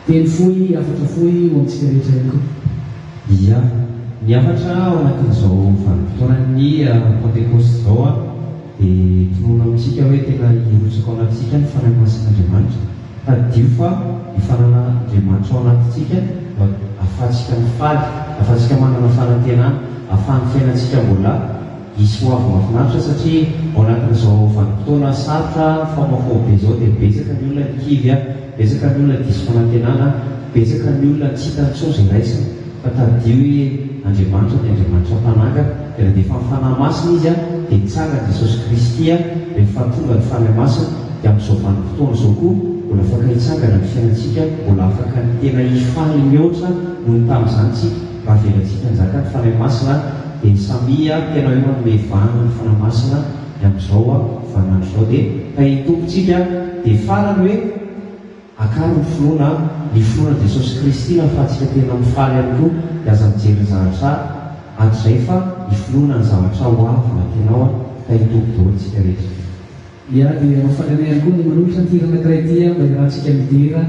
Teny fohy, hafatra fohy ho antsika rehetra ihany koa. Ia. Ny hafatra ao anatin'izao vanim-potoanan'ny Pantekosta izao dia tononina amintsika hoe tena hirotsaka ao anatintsika ny Fanahy Masin'Andriamanitra. Tadidio fa io fananan'Andriamanitra ao anatintsika no ahafahantsika mifaly, ahafahantsika manana fanantenana, ahafahan'ny fiainantsika mbola Hisy ho avy mahafinaritra satria ao anatin'izao vanim-potoana sarotra mifamoafaobe izao dia betsaka ny olona ny kivy, betsaka ny olona diso fanantenana, betsaka ny olona tsy hita intsony izay raisina fa tadidio hoe Andriamanitra dia Andriamanitra mpanangana dia nandefa ny Fanahy Masina Izy dia nitsangana Jesosy Kristy rehefa tonga ny Fanahy Masina dia amin'izao vanim-potoana izao koa mbola afaka hitsangana ny fiainantsika mbola afaka ny tena hifaly mihoatra noho ny tamin'izany tsika raha avelantsika hanjaka ny Fanahy Masina Dia samia tena hoe manome vahana ny Fanahy Masina ny amin'izao vaninandro izao dia tahin'ny Tompo tsika dia farany hoe akaro ny finoana ny finoana Jesosy Kristy nahafahantsika tena mifaly ihany koa dia aza mijery ny zavatra hatrizay fa ny finoana ny zavatra ho avy nantenao a tahin'ny Tompo daholo tsika rehetra. Ia dia mahafaly anay ihany koa ny manolotra an'ity hira anankiray ity mba hiarahantsika midera,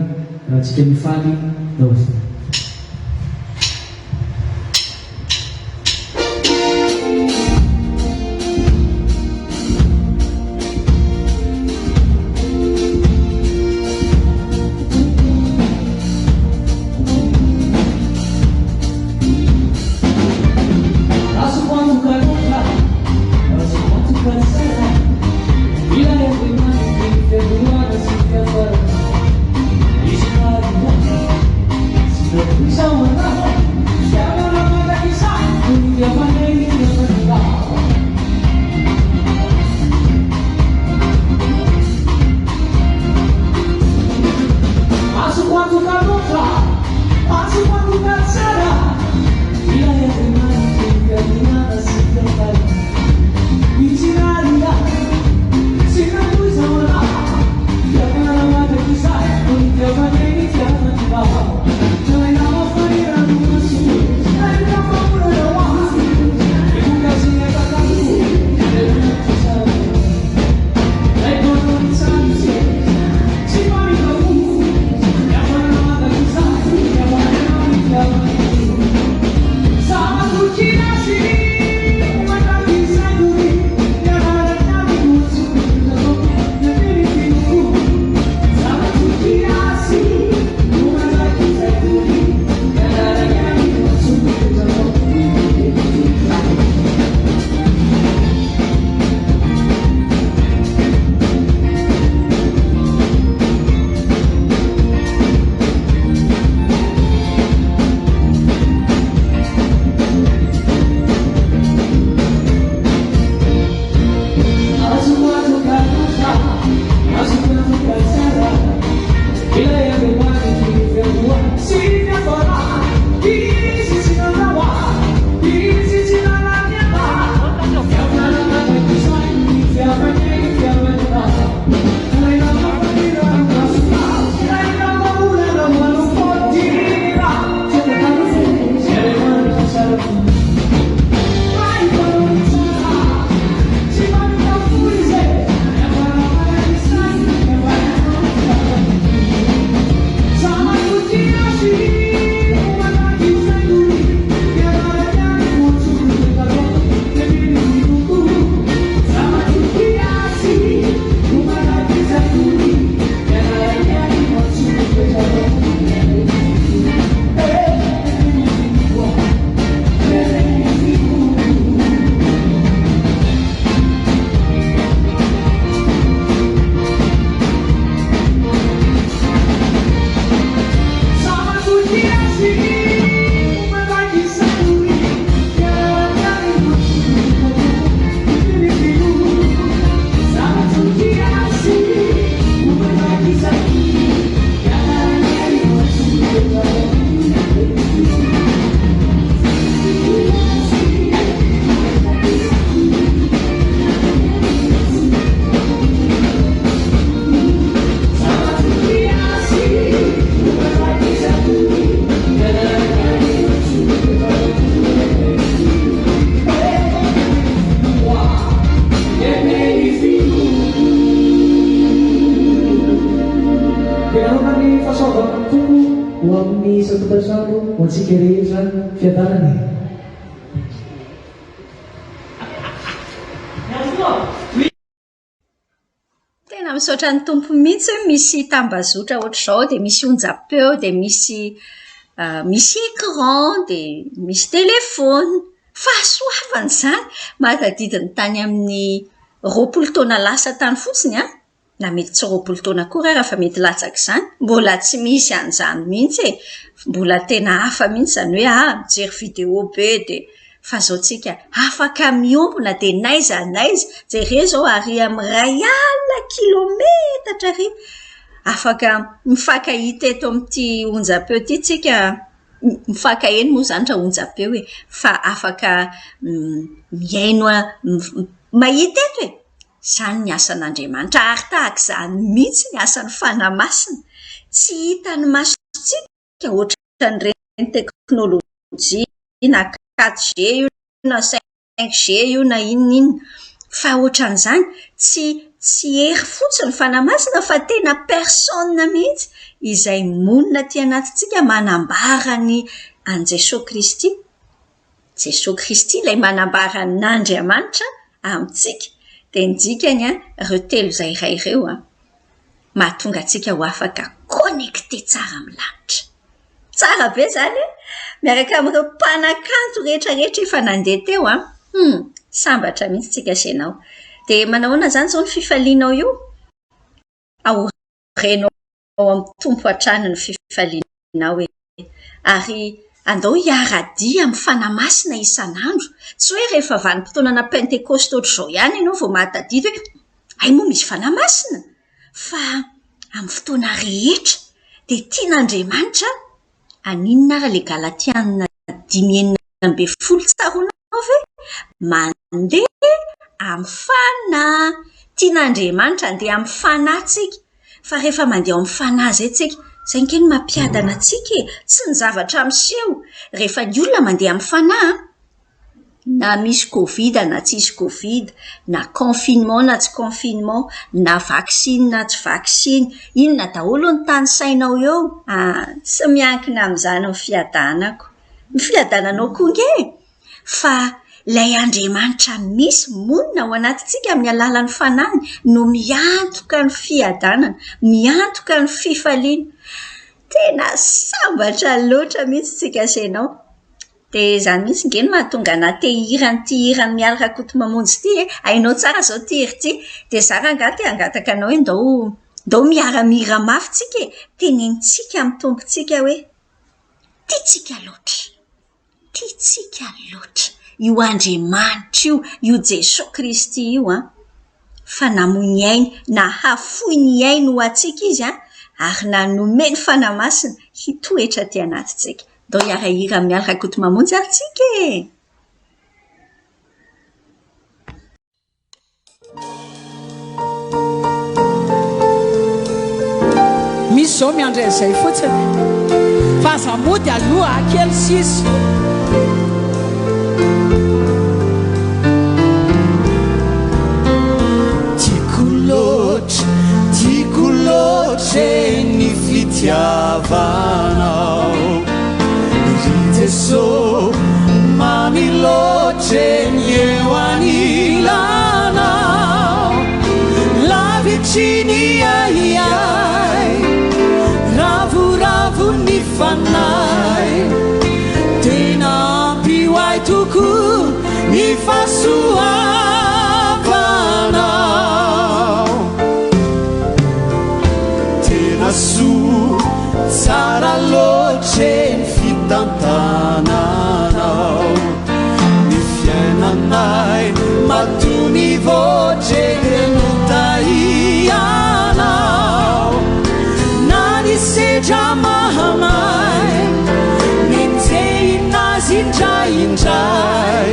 hiarahantsika mifaly daholo. Azoko antoka loatra, azoko antoka tsara, Ilay Andriamanitry ny fiandohana sy ny fiafarana, Izy nahary ny andro sy Fiadanana e! Tena misaotra ny Tompo mihitsy hoe misy tambazotra ohatr'izao dia misy onjam-peo dia misy misy écran dia misy téléphone. Fahasoavana izany! Mahatadidy ny tany amin'ny 20 taona lasa tany fotsiny an! na mety tsy 20 taona akory ara fa mety latsak'izany, mbola tsy misy an'izany mihitsy e! Mbola tena hafa mihitsy izany hoe ah mijery vidéo be dia fa izao tsika afaka miombona dia n'aiza n'aiza, jereo izao ary amin'ny iray alina kilometatra ary afaka mifankahita eto amin'ity onjam-peo ity tsika, mifankaheno moa izany raha onjam-peo e, fa afaka mihaino mahita eto e! Izany ny asan'Andriamanitra ary tahaka izany mihitsy ny asan'ny Fanahy Masina. Tsy hitan'ny masontsika ohatran'ireny teknolojia na 4G io na 5G io na inona inona. Fa ohatran'izany, tsy tsy hery fotsiny ny Fanahy Masina fa tena personne mihitsy izay monina aty anatintsika manambara ny an'i Jesoa Kristy. Jesoa Kristy ilay manambara an'Andriamanitra amintsika. Dia ny dikany an, ireo telo izay iray ireo an, mahatonga antsika ho afaka connecté tsara amin'ny lanitra. Tsara be izany e! Miaraka amin'ireo mpanakanto rehetra rehetra efa nandeha teo an, hum, sambatra mihitsy tsika sy ianao. Dia manahoana izany izao ny fifalianao io? Aoreno ao amin'ny Tompo hatrany ny fifalianao e! Ary andao hiara-dia amin'ny Fanahy Masina isan'andro. Tsy hoe rehefa vanim-potoanana Pentekosta ohatr'izao ihany ianao vao mahatadidy hoe hay moa misy Fanahy Masina! Fa amin'ny fotoana rehetra dia tian'Andriamanitra haninona ary ilay Galatiana dimy 16 tsaroanao ve? Mandeha amin'ny Fanahy. Tian'Andriamanitra handeha amin'ny Fanahy tsika. Fa rehefa mandeha ao amin'ny Fanahy izay tsika, izay ange no mampiadana antsika e! Tsy ny zavatra miseho. Rehefa ny olona mandeha amin'ny Fanahy, na misy covid na tsisy covid, na confinement na tsy confinement, na vaksiny na tsy vaksiny, inona daholo no tanisainao eo? Ah, tsy miankina amin'izany ny fiadanako. Ny fiadananao koa ange e! Fa ilay Andriamanitra misy monina ao anatintsika amin'ny alalan'ny Fanahiny no miantoka ny fiadanana, miantoka ny fifaliana. Tena sambatra loatra mihitsy isika sy ianao. Dia izany mihitsy ange no mahatonga anà te hihira an'ity hiran'i Mialy Rakotomamonjy ity e! Hainao tsara izao ity hira ity. Dia izaho rangahy te hangataka anao hoe ndao ndao miara-mihira mafy tsika e! Tenenintsika amin'ny Tompontsika hoe tiantsika loatra. Tiantsika loatra io Andriamanitra io, io Jesoa Kristy io an! Fa namoy ny ainy, nahafoy ny ainy ho antsika Izy an, ary nanome ny Fanahy Masina hitoetra aty anatintsika. Ndao hiara-hira amin'i Mialy Rakotomamonjy ary tsika e! Misy zao miandry an'izay fotsiny. Fa aza mody aloha kely sisa. Tiako loatra, tiako loatra e ny fitiavanao Ry Jeso, mamy loatra e ny eo anilanao Lavitry ny ahiahy, ravoravo ny fanahy Tena ampy ho ahy tokoa ny fahasoavanao Tena soa, tsara loatra e ny fitantananao Ny fiainanay matoa mivoatra e dia notahianao Na ny sedra mahamay Nenjehina azy indraindray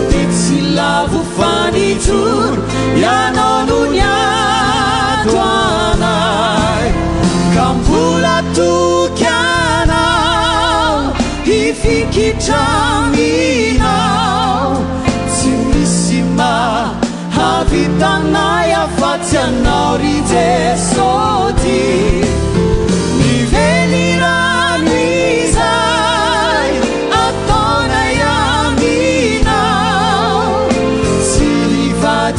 Dia tsy lavo fa nijoro Ianao no niato anay Ka mbola toky anao Hifikitra aminao Tsy misy mahavita anay afa-tsy Anao ry Jeso ty Ny velirano izay.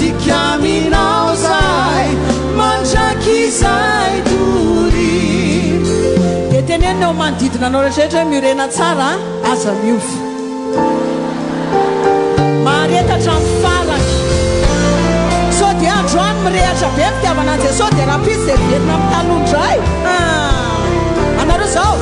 hivadika aminao zahay mandrakizay doria. Dia tenenina eo manodidina anao rehetra rehetra hoe miorena tsara a, aza miova. Mahareta hatramin'ny farany. Sao dia androany mirehatra be ny fitiavana an'i Jesosy dia rahampitso dia miverina amin'ny taloha indray. Ah! Anareo izao.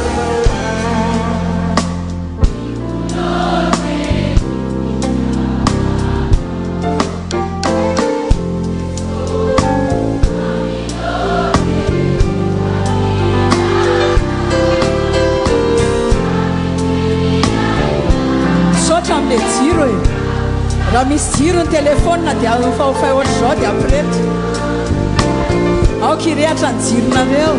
Misaotra amin'ilay jiro e. Raha misy jiro ny telefaonina dia ahofahofahy ohatr'izao dia ampireto. Aoka hirehatra ny jironareo.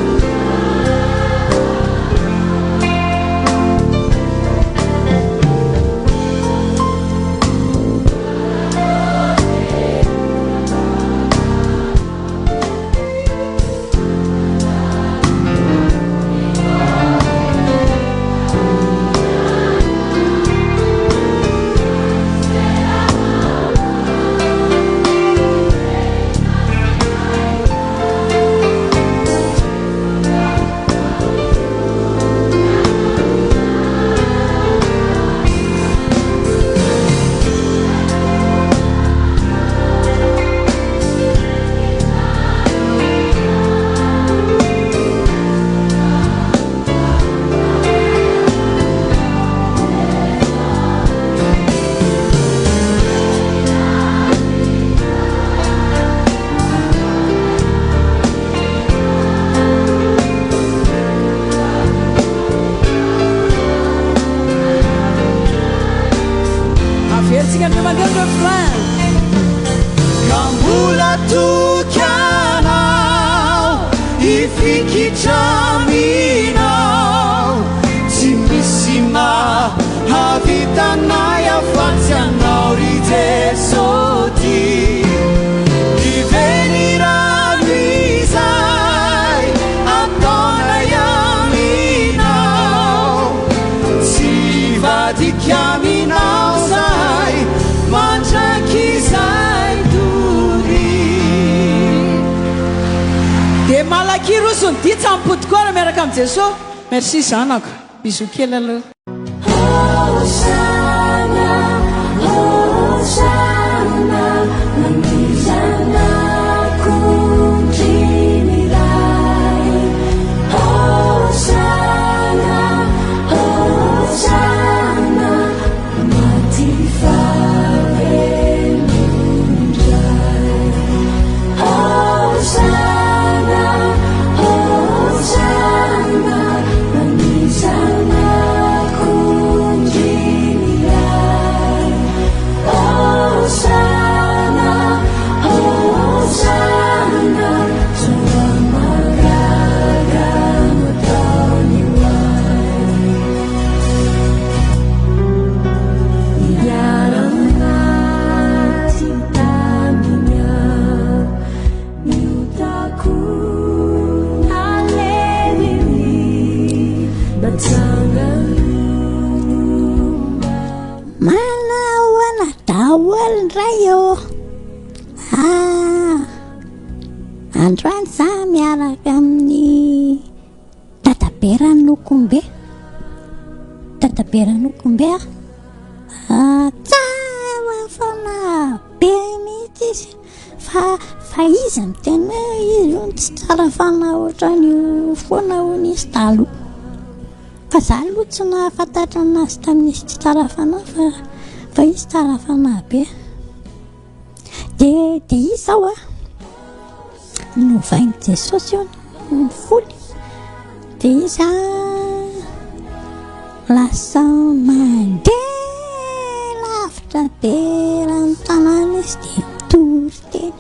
Averintsika indray mandeha ny refrain. Ka mbola toky anao hifikitra aminao Tsy misy mahavita anay afa-tsy anao ry Jeso tia Ny velirano izay ataonay aminao Tsy hivadika aminao zahay mandrakizay doria. Dia Malakia roso ny dia tsy mipody koa raha miaraka amin'i Jesoa. Merci zanako. Bisous kely aloha. Hosana, Hosana, Nanizanak'ondry ny Ray. Hosana, Hosana, Maty fahavelon-dray. Hosana, Hosana, Nanizanak'ondry ny Ray. Hosana, Hosana, Zava-mahagaga nataony ho ahy. Niara-maty taminy aho, ny otako naleminy, natsangany mba. Manahoana daholo indray ô! Ah, androany za miaraka amin'ny Dadabe Ranokombe. Dadabe Ranokombe ah. Ah, tsara fanahy be mihitsy izy. Fa fa izy miteny hoe izy hono tsy tsara fanahy ohatran'io foana hono izy taloha. Fa za aloha tsy nahafantatra anazy tamin'izy tsy tsara fanahy fa fa izy tsara fanahy be. Dia dia izy zao a, novain'i Jesosy io ny fony. Dia izy a lasa mandeha lavitra be eran'ny tanàna izy dia mitory teny.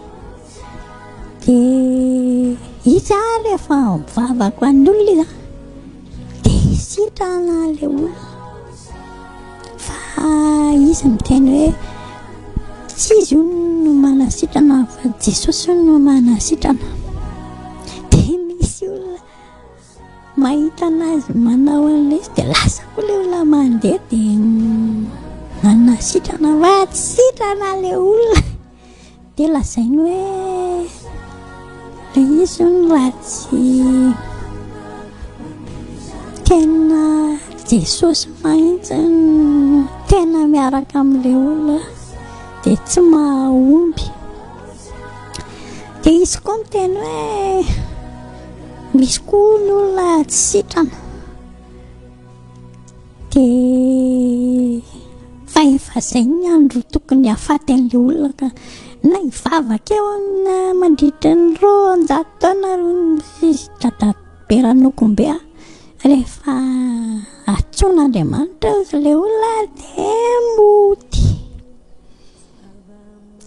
Dia izy a rehefa mivavaka ho an'ny olona izy a, dia sitrana ilay olona. Fa izy miteny hoe tsy izy hono no manasitrana fa Jesosy hono no manasitrana. Dia misy olona mahita anazy manao an'ilay izy dia lasa koa ilay olona mandeha dia manasitrana fa tsy sitrana ilay olona. Dia lazainy hoe ilay izy hono raha tsy tena Jesosy mihitsy no tena miaraka amin'ilay olona dia tsy mahomby. Dia izy koa miteny hoe misy koa ny olona tsy sitrana. Dia fa efa izay ny andro tokony hahafaty an'ilay olona ka na hivavaka eo na mandritra ny 200 taona izy dadabe Ranokombe a, rehefa antsoin'Andriamanitra ilay olona dia mody.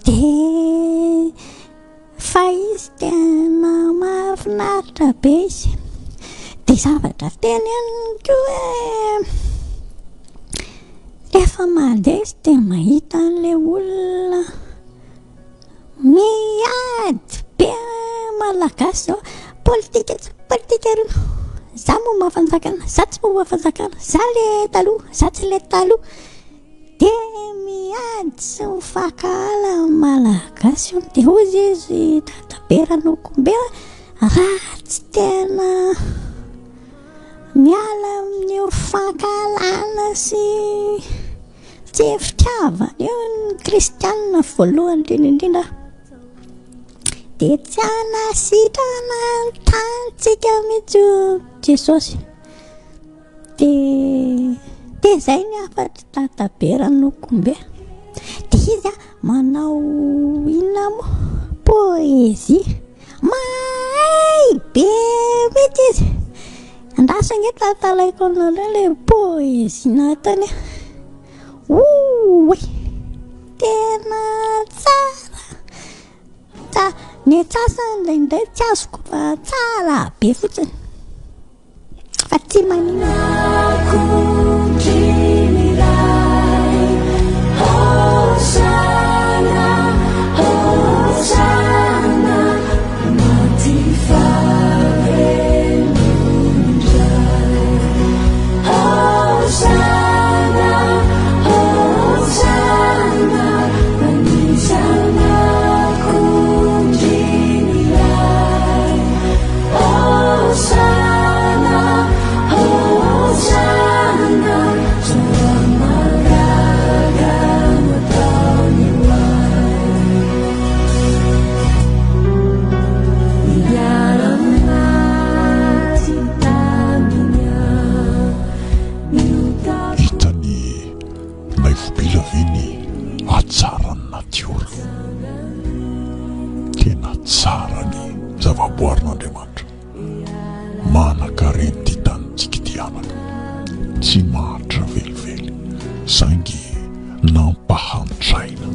Dia fa izy tena mahafinaritra be izy. Dia zavatra teneniny koa hoe rehefa mandeha izy dia mahita an'ilay olona miady be malagasy zao, politika tsy politika ry za momba fanjakana, za tsy momba fanjakana, za le taloha, za tsy le taloha. Dia miady sy mifankahala ny Malagasy hono. Dia hoy izy dadabe Ranokombe raha tsy tena miala amin'io fankahalana sy tsy fitiavana io ny kristianina voalohany indrindra indrindra dia tsy hanasitrana ny tanintsika mihitsy io Jesosy. Dia dia izay ny hafatr'i Dadabe Ranokombe. Dia izy a manao inona moa? Poésie. Mahay be mihitsy izy. Andraso ange tantaraiko anareo ilay poésie nataony. Oay! Tena tsara. Tsa- ny antsasany indraindray tsy azoko fa tsara be fotsiny. Fa tsy maninona. Hitan'i Naivobila ve ny hatsaran'ny natiora? Tena tsara ny zavaboarin'Andriamanitra. Manankarena ity tanintsika ity anaka. Tsy mahantra velively, saingy nampahantraina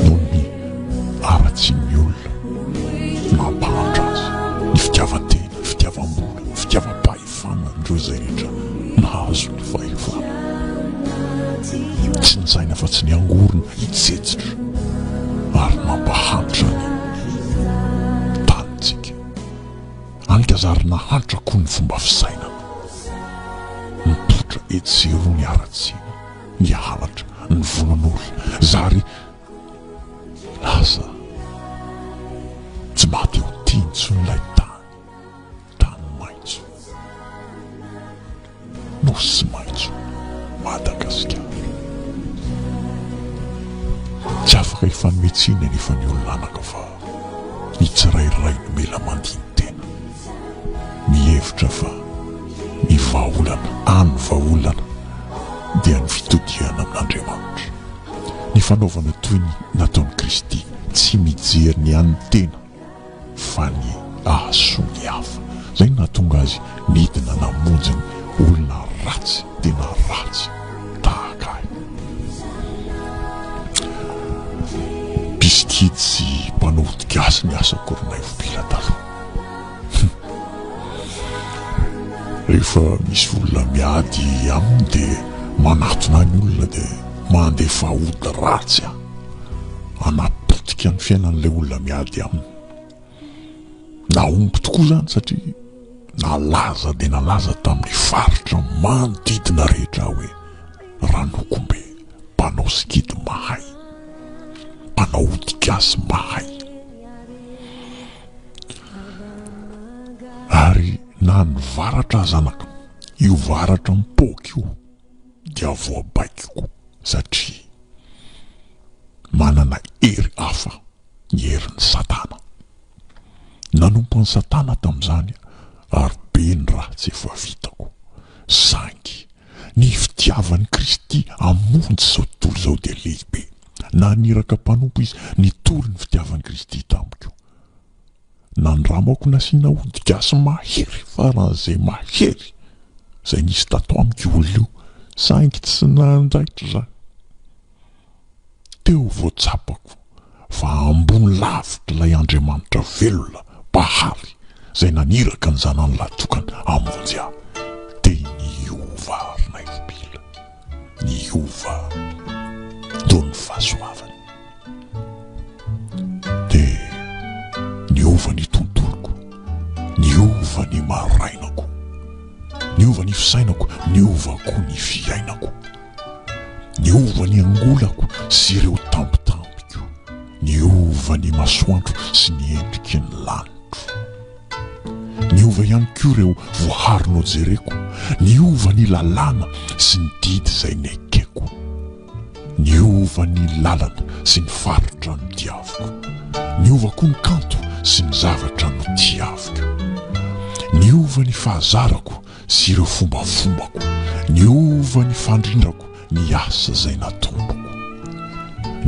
noho ny haratsian'ny olona nampahantra azy. Ny fitiavan-tena, ny fitiavam-bola, ny fitiavam-pahefana an'ireo izay rehetra nahazo ny fahefana. Tsy nisaina afa-tsy ny hangorona, hitsetsitra ary nampahantra ny tanintsika. Any ka zary nahantra koa ny fomba fisainana. Mipoitra etsy sy eroa ny haratsiana, ny halatra, ny volan'olona. Zary lasa tsy maha te ho tia intsony ilay tany. Tany maitso. Nosy maitso. Madagasikara. Tsy afaka hifanome tsiny anefa ny olona anaka fa ny tsirairay no mila mandini-tena. Mihevitra fa ny vahaolana, any vahaolana dia ny fitodihana amin'Andriamanitra. Ny fanaovana toy ny nataon'i Kristy, tsy mijery ny an'ny tena. fa ny hahasoa ny hafa. Izay no nahatonga azy nidina namonjy ny olona ratsy tena ratsy tahaka ahy. Mpisikidy sy mpanao ody gasy ny asako ry Naivo Bila taloha. Rehefa misy olona miady aminy dia manatona ny olona dia mandefa ody ratsy aho. Hanapotika ny fiainan'ilay olona miady aminy. Nahomby tokoa izany satria nalaza dia nalaza tamin'ny faritra manodidina rehetra aho hoe Ranokombe, mpanao sikidy mahay. mpanao ody gasy mahay. Ary na ny varatra aza anaka, io varatra mipoaka io dia voabaikoko satria manana hery hafa ny herin'i Satana. Nanompo an'i Satana tamin'izany ary be ny ratsy efa vitako. Saingy ny fitiavan'i Kristy hamonjy izao tontolo izao dia lehibe. Naniraka mpanompo Izy nitory ny fitiavan'i Kristy tamiko. Nandramako nasiana ody gasy mahery faran'izay mahery izay nisy tato amiko io olona io, saingy tsy nandaitra izany. Teo vao tsapako fa ambony lavitra ilay Andriamanitra velona, Mpahary, izay naniraka ny Zanany lahy tokana hamonjy ahy. Dia niova Rinaivo Bila, niova noho ny fahasoavany. Dia niova ny tontoloko, niova ny marainako, niova ny fisainako, niova koa ny fiainako. Niova ny angolako sy ireo tambitambiko, niova ny masoandro sy ny endriky ny lanitro. Niova ihany koa ireo voahary nojereko, niova ny lalàna sy ny didy izay nekeko. Niova ny lalana sy ny faritra nodiaviko. Niova koa ny kanto sy ny zavatra notiaviko. Niova ny fahazarako sy ireo fombafombako, niova ny fandrindrako ny asa izay natomboko.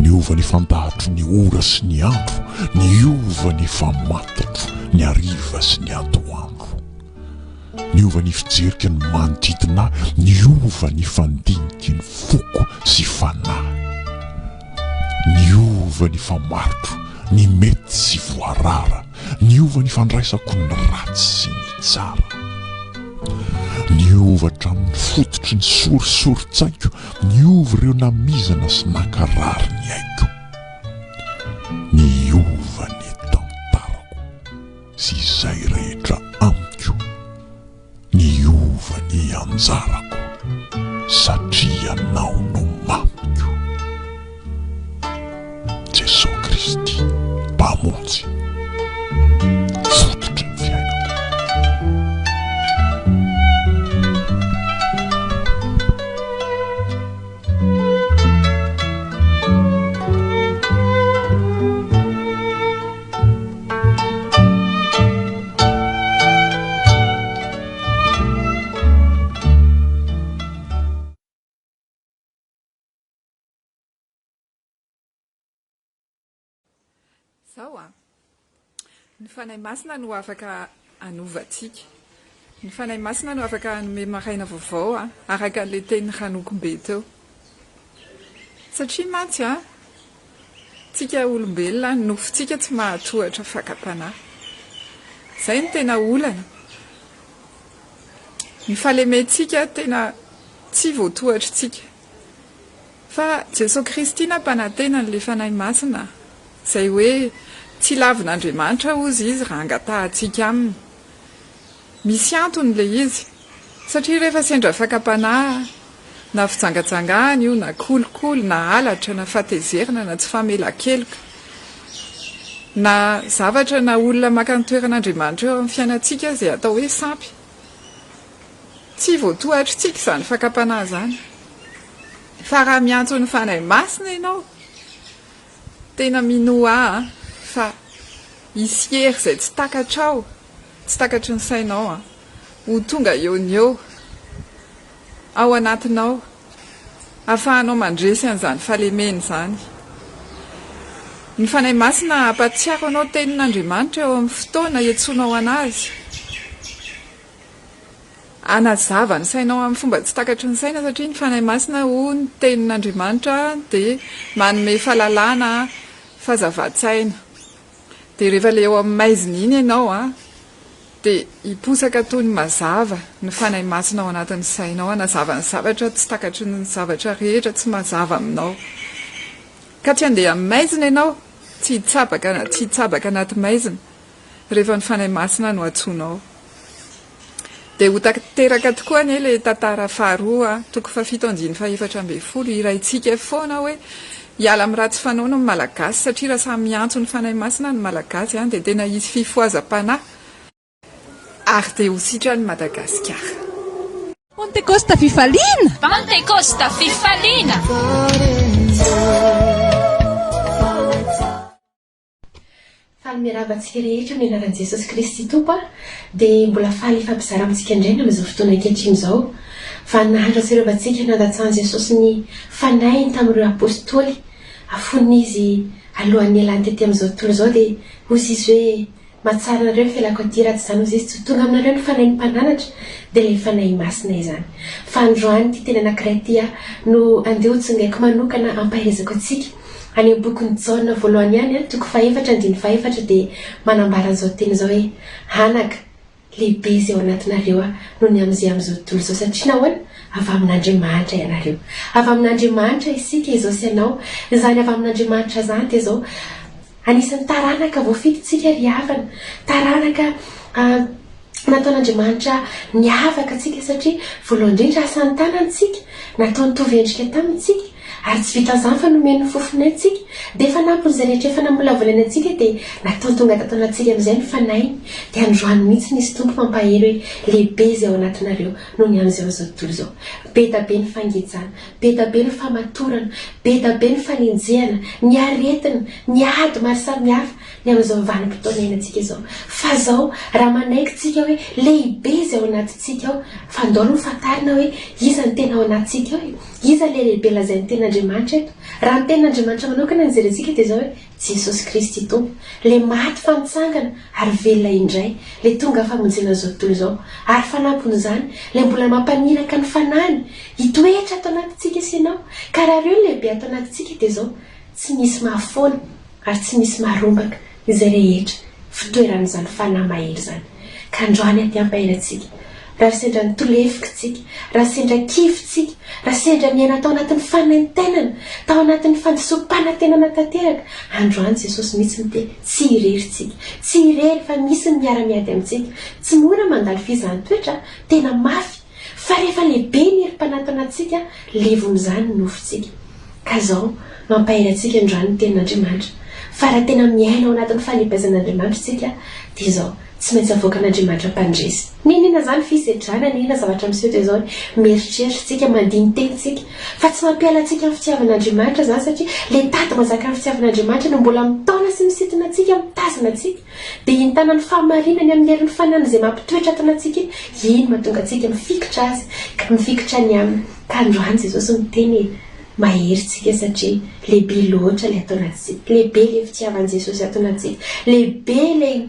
Niova ny fandahatro ny ora sy ny andro, niova ny famantatro ny hariva sy ny atoandro. Niova ny fijeriko ny manodidina ahy, niova ny fandiniky ny foko sy fanahy. Niova ny famaritro ny mety sy voarara, niova ny fandraisako ny ratsy sy ny tsara. Niova hatramin'ny fototry ny sorisorin-tsaiko, niova ireo namizana sy nankarary ny aiko. Niova ny tantarako sy izay rehetra amiko. Niova ny anjarako satria Ianao no mamiko. Jesoa Kristy Mpamonjy, fototry ny fiainako. Zao an! Ny Fanahy Masina no afaka hanova antsika. Ny Fanahy Masina no afaka hanome maraina vaovao an, araka an'ilay tenin'i Ranokombe teo. Satria mantsy an, Tsika olombelona, ny nofontsika tsy mahatohatra fakam-panahy. Izay no tena olana. Ny fahalementsika tena tsy voatohatritsika. Fa Jesoa Kristy nampanantena an'ilay Fanahy Masina, izay hoe tsy lavin'Andriamanitra hozy Izy raha angatahantsika Aminy. Misy antony ilay izy. Satria rehefa sendra fakam-panahy, na fijangajangana io, na kolikoly, na halatra, na fahatezerana, na tsy famelan-keloka, na zavatra na olona maka ny toeran'Andriamanitra eo amin'ny fiainantsika izay atao hoe sampy. Tsy voatohatritsika izany fakam-panahy izany. Fa raha miantso ny Fanahy Masina ianao, tena minoa ahy fa hisy hery izay tsy takatrao, tsy takatry ny sainao an, ho tonga eo ny eo, ao anatinao, hahafahanao mandresy an'izany fahalemena izany. Ny Fanahy Masina hampahatsiaro anao Tenin'Andriamanitra eo amin'ny fotoana iantsoanao an'Azy. Hanazava ny sainao amin'ny fomba tsy takatry ny saina satria ny Fanahy Masina hoy ny Tenin'Andriamanitra dia manome fahalalana, fahazavan-tsaina. Dia rehefa ilay eo amin'ny maizina iny ianao an, dia hiposaka toy ny mazava ny Fanahy Masina ao anatin'ny sainao, hanazava ny zavatra tsy takatry ny zavatra rehetra tsy mazava aminao. Ka tsy handeha amin'ny maizina ianao, tsy hitsabaka, tsy hitsabaka anaty maizina, rehefa ny Fanahy Masina no antsoinao. Dia ho tanteraka tokoa anie ilay tantara faharoa, toko fahafito andininy fahefatra ambinifolo, hiraintsika foana hoe. Hiala amin'ny ratsy fanao ny Malagasy satria raha samy miantso ny Fanahy Masina ny Malagasy dia tena hisy fifohazam-panahy ary dia ho sitran'i Madagasikara. Pantekosta fifaliana! Pantekosta fifaliana! Faly miarahaba antsika rehetra amin'ny anaran'i Jesosy Kristy Tompo aho, dia mbola faly hifampizara amintsika indray ny amin'izao fotoana ankehitriny izao. Vaninandro ahatsiarovantsika nandatsahan'i Jesosy ny Fanahiny tamin'ireo Apostoly fony Izy alohan'ny nialany tety amin'izao tontolo izao dia hoy Izy hoe, Mahatsara anareo ny fialako aty raha tsy izany hozy izy tsy ho tonga aminareo ny Fanahin'ny Mpananatra dia ilay Fanahy Masina izany. Fa androany ity teny anankiray ity aho no andeha ho tsongaiko manokana hampaherezako antsika. Any amin'ny bokin'i Jaona voalohany ihany, toko fahefatra andininy fahefatra dia manambara an'izao teny izao hoe, Anaka, lehibe izay ao anatinareo aho noho ny amin'izay amin'izao tontolo izao satria nahoana? Avy amin'Andriamanitra ianareo. Avy amin'Andriamanitra isika izao sy ianao. Izany avy amin'Andriamanitra izany dia izao, Anisan'ny taranaka voafidy tsika ry havana, taranaka nataon'Andriamanitra niavaka tsika satria voalohany indrindra asan'ny tanany tsika, nataony nitovy endrika taminy tsika, ary tsy vitan'izany fa nomeny ny fofon'ainy tsika, dia fanampin'izay rehetra efa namolavolainy antsika dia nataony tonga tato anatintsika amin'izay ny fanahiny, dia androany mihitsy nisy Tompo mampahery hoe lehibe izay ao anatinareo noho ny amin'izay ao amin'izao tontolo izao. Be da be ny fangejana, Be da be ny famatorana, be da be ny fanenjehana, ny aretina, ny ady maro samihafa ny amin'izao vanim-potoana iainantsika izao. Fa izao, raha manaiky tsika hoe lehibe izay ao anatintsika ao, fa ndao aloha fantarina hoe iza no tena ao anatintsika ao e? Iza ilay lehibe lazain'ny Tenin'Andriamanitra eto? Raha ny Tenin'Andriamanitra manokana no jerentsika dia izao hoe, Jesosy Kristy Tompo, ilay maty fa nitsangana ary velona indray, ilay tonga famonjena an'izao tontolo izao, ary fanampin'izany, ilay mbola mampaniraka ny Fanahiny hitoetra ato anatintsika sy ianao. Ka raha ireo no lehibe ato anatintsika dia izao, tsy misy mahafoana ary tsy misy maharombaka izay rehetra fitoeran'izany Fanahy mahery izany. Ka androany aty hampahery antsika. Raha sendra nitolefika isika, raha sendra kivy isika, raha sendra niaina tao anatin'ny fanaintainana, tao anatin'ny fandisoam-panantenana tanteraka, androany Jesosy mihitsy miteny, tsy irery isika. Tsy irery fa misy ny miara-miady amintsika. Tsy mora mandalo fizahan-toetra, tena mafy. Fa rehefa lehibe ny herim-panatona antsika, levon'izany ny nofontsika. Ka izao, mampahery antsika androany ny Tenin'Andriamanitra, fa raha tena miaina ao anatin'ny fahalehibeazan'Andriamanitra isika, dia izao, tsy maintsy avoakan'Andriamanitra mpandresy. N'inon'inona izany fisedrana, n'inona zavatra miseho dia izao, mieritreritra isika, mandini-tena isika, fa tsy mampiala antsika amin'ny fitiavan'Andriamanitra izany, satria ilay tady mazaka amin'ny fitiavan'Andriamanitra no mbola mitaona sy misintona antsika, mitazona antsika. Dia iny tanan'ny fahamarinany amin'ny herin'ny fanahiny izay mampitoetra ato anatintsika iny, iny mahatonga antsika mifikitra Azy, ka mifikitra ny Aminy. Ka androany Jesosy miteny e, mahery tsika satria lehibe loatra ilay ato anatintsika, lehibe ilay fitiavan'i Jesosy ato anatintsika, lehibe ilay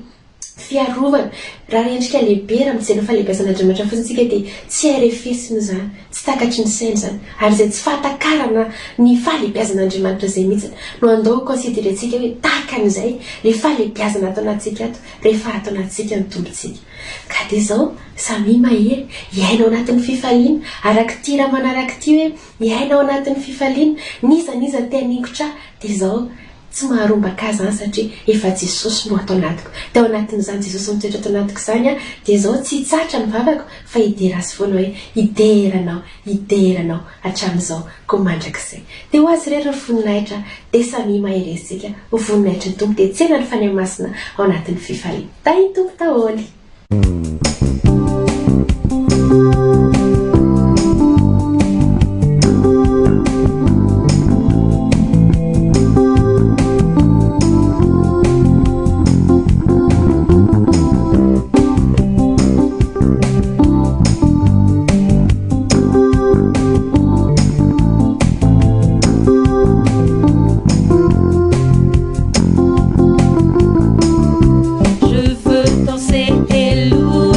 fiarovana. Raha rendrika lehibe, raha mijery ny fahalehibeazan'Andriamanitra fotsiny tsika dia tsy hay refesina izany. Tsy takatry ny saina izany. Ary izay tsy fahatakarana ny fahalehibiazan'Andriamanitra izay mihitsy no andao ho considerer-tsika hoe takan'izay ilay fahalehibiazana ato anatintsika ato rehefa ato anatintsika ny Tompontsika. Ka dia izao, samia mahery, hiaina ao anatin'ny fifaliana, araka ity hira manaraka ity hoe, miaina ao anatin'ny fifaliana, n'iza n'iza te haningotra ahy, dia izao, Tsy maharombaka ahy izany satria efa Jesosy no ato anatiko. Dia ao anatin'izany Jesosy mitoetra ato anatiko izany aho, dia izao tsy hitsahatra ny vavako fa hidera Azy foana hoe, hidera Anao, hidera Anao hatramin'izao koa mandrakizay. Dia ho Azy irery ny voninahitra, dia samia mahereza isika ho voninahitry ny Tompo, dia tsena ny Fanahy Masina ao anatin'ny fifaliana. Tahin'ny Tompo daholo. Je veux danser et louer.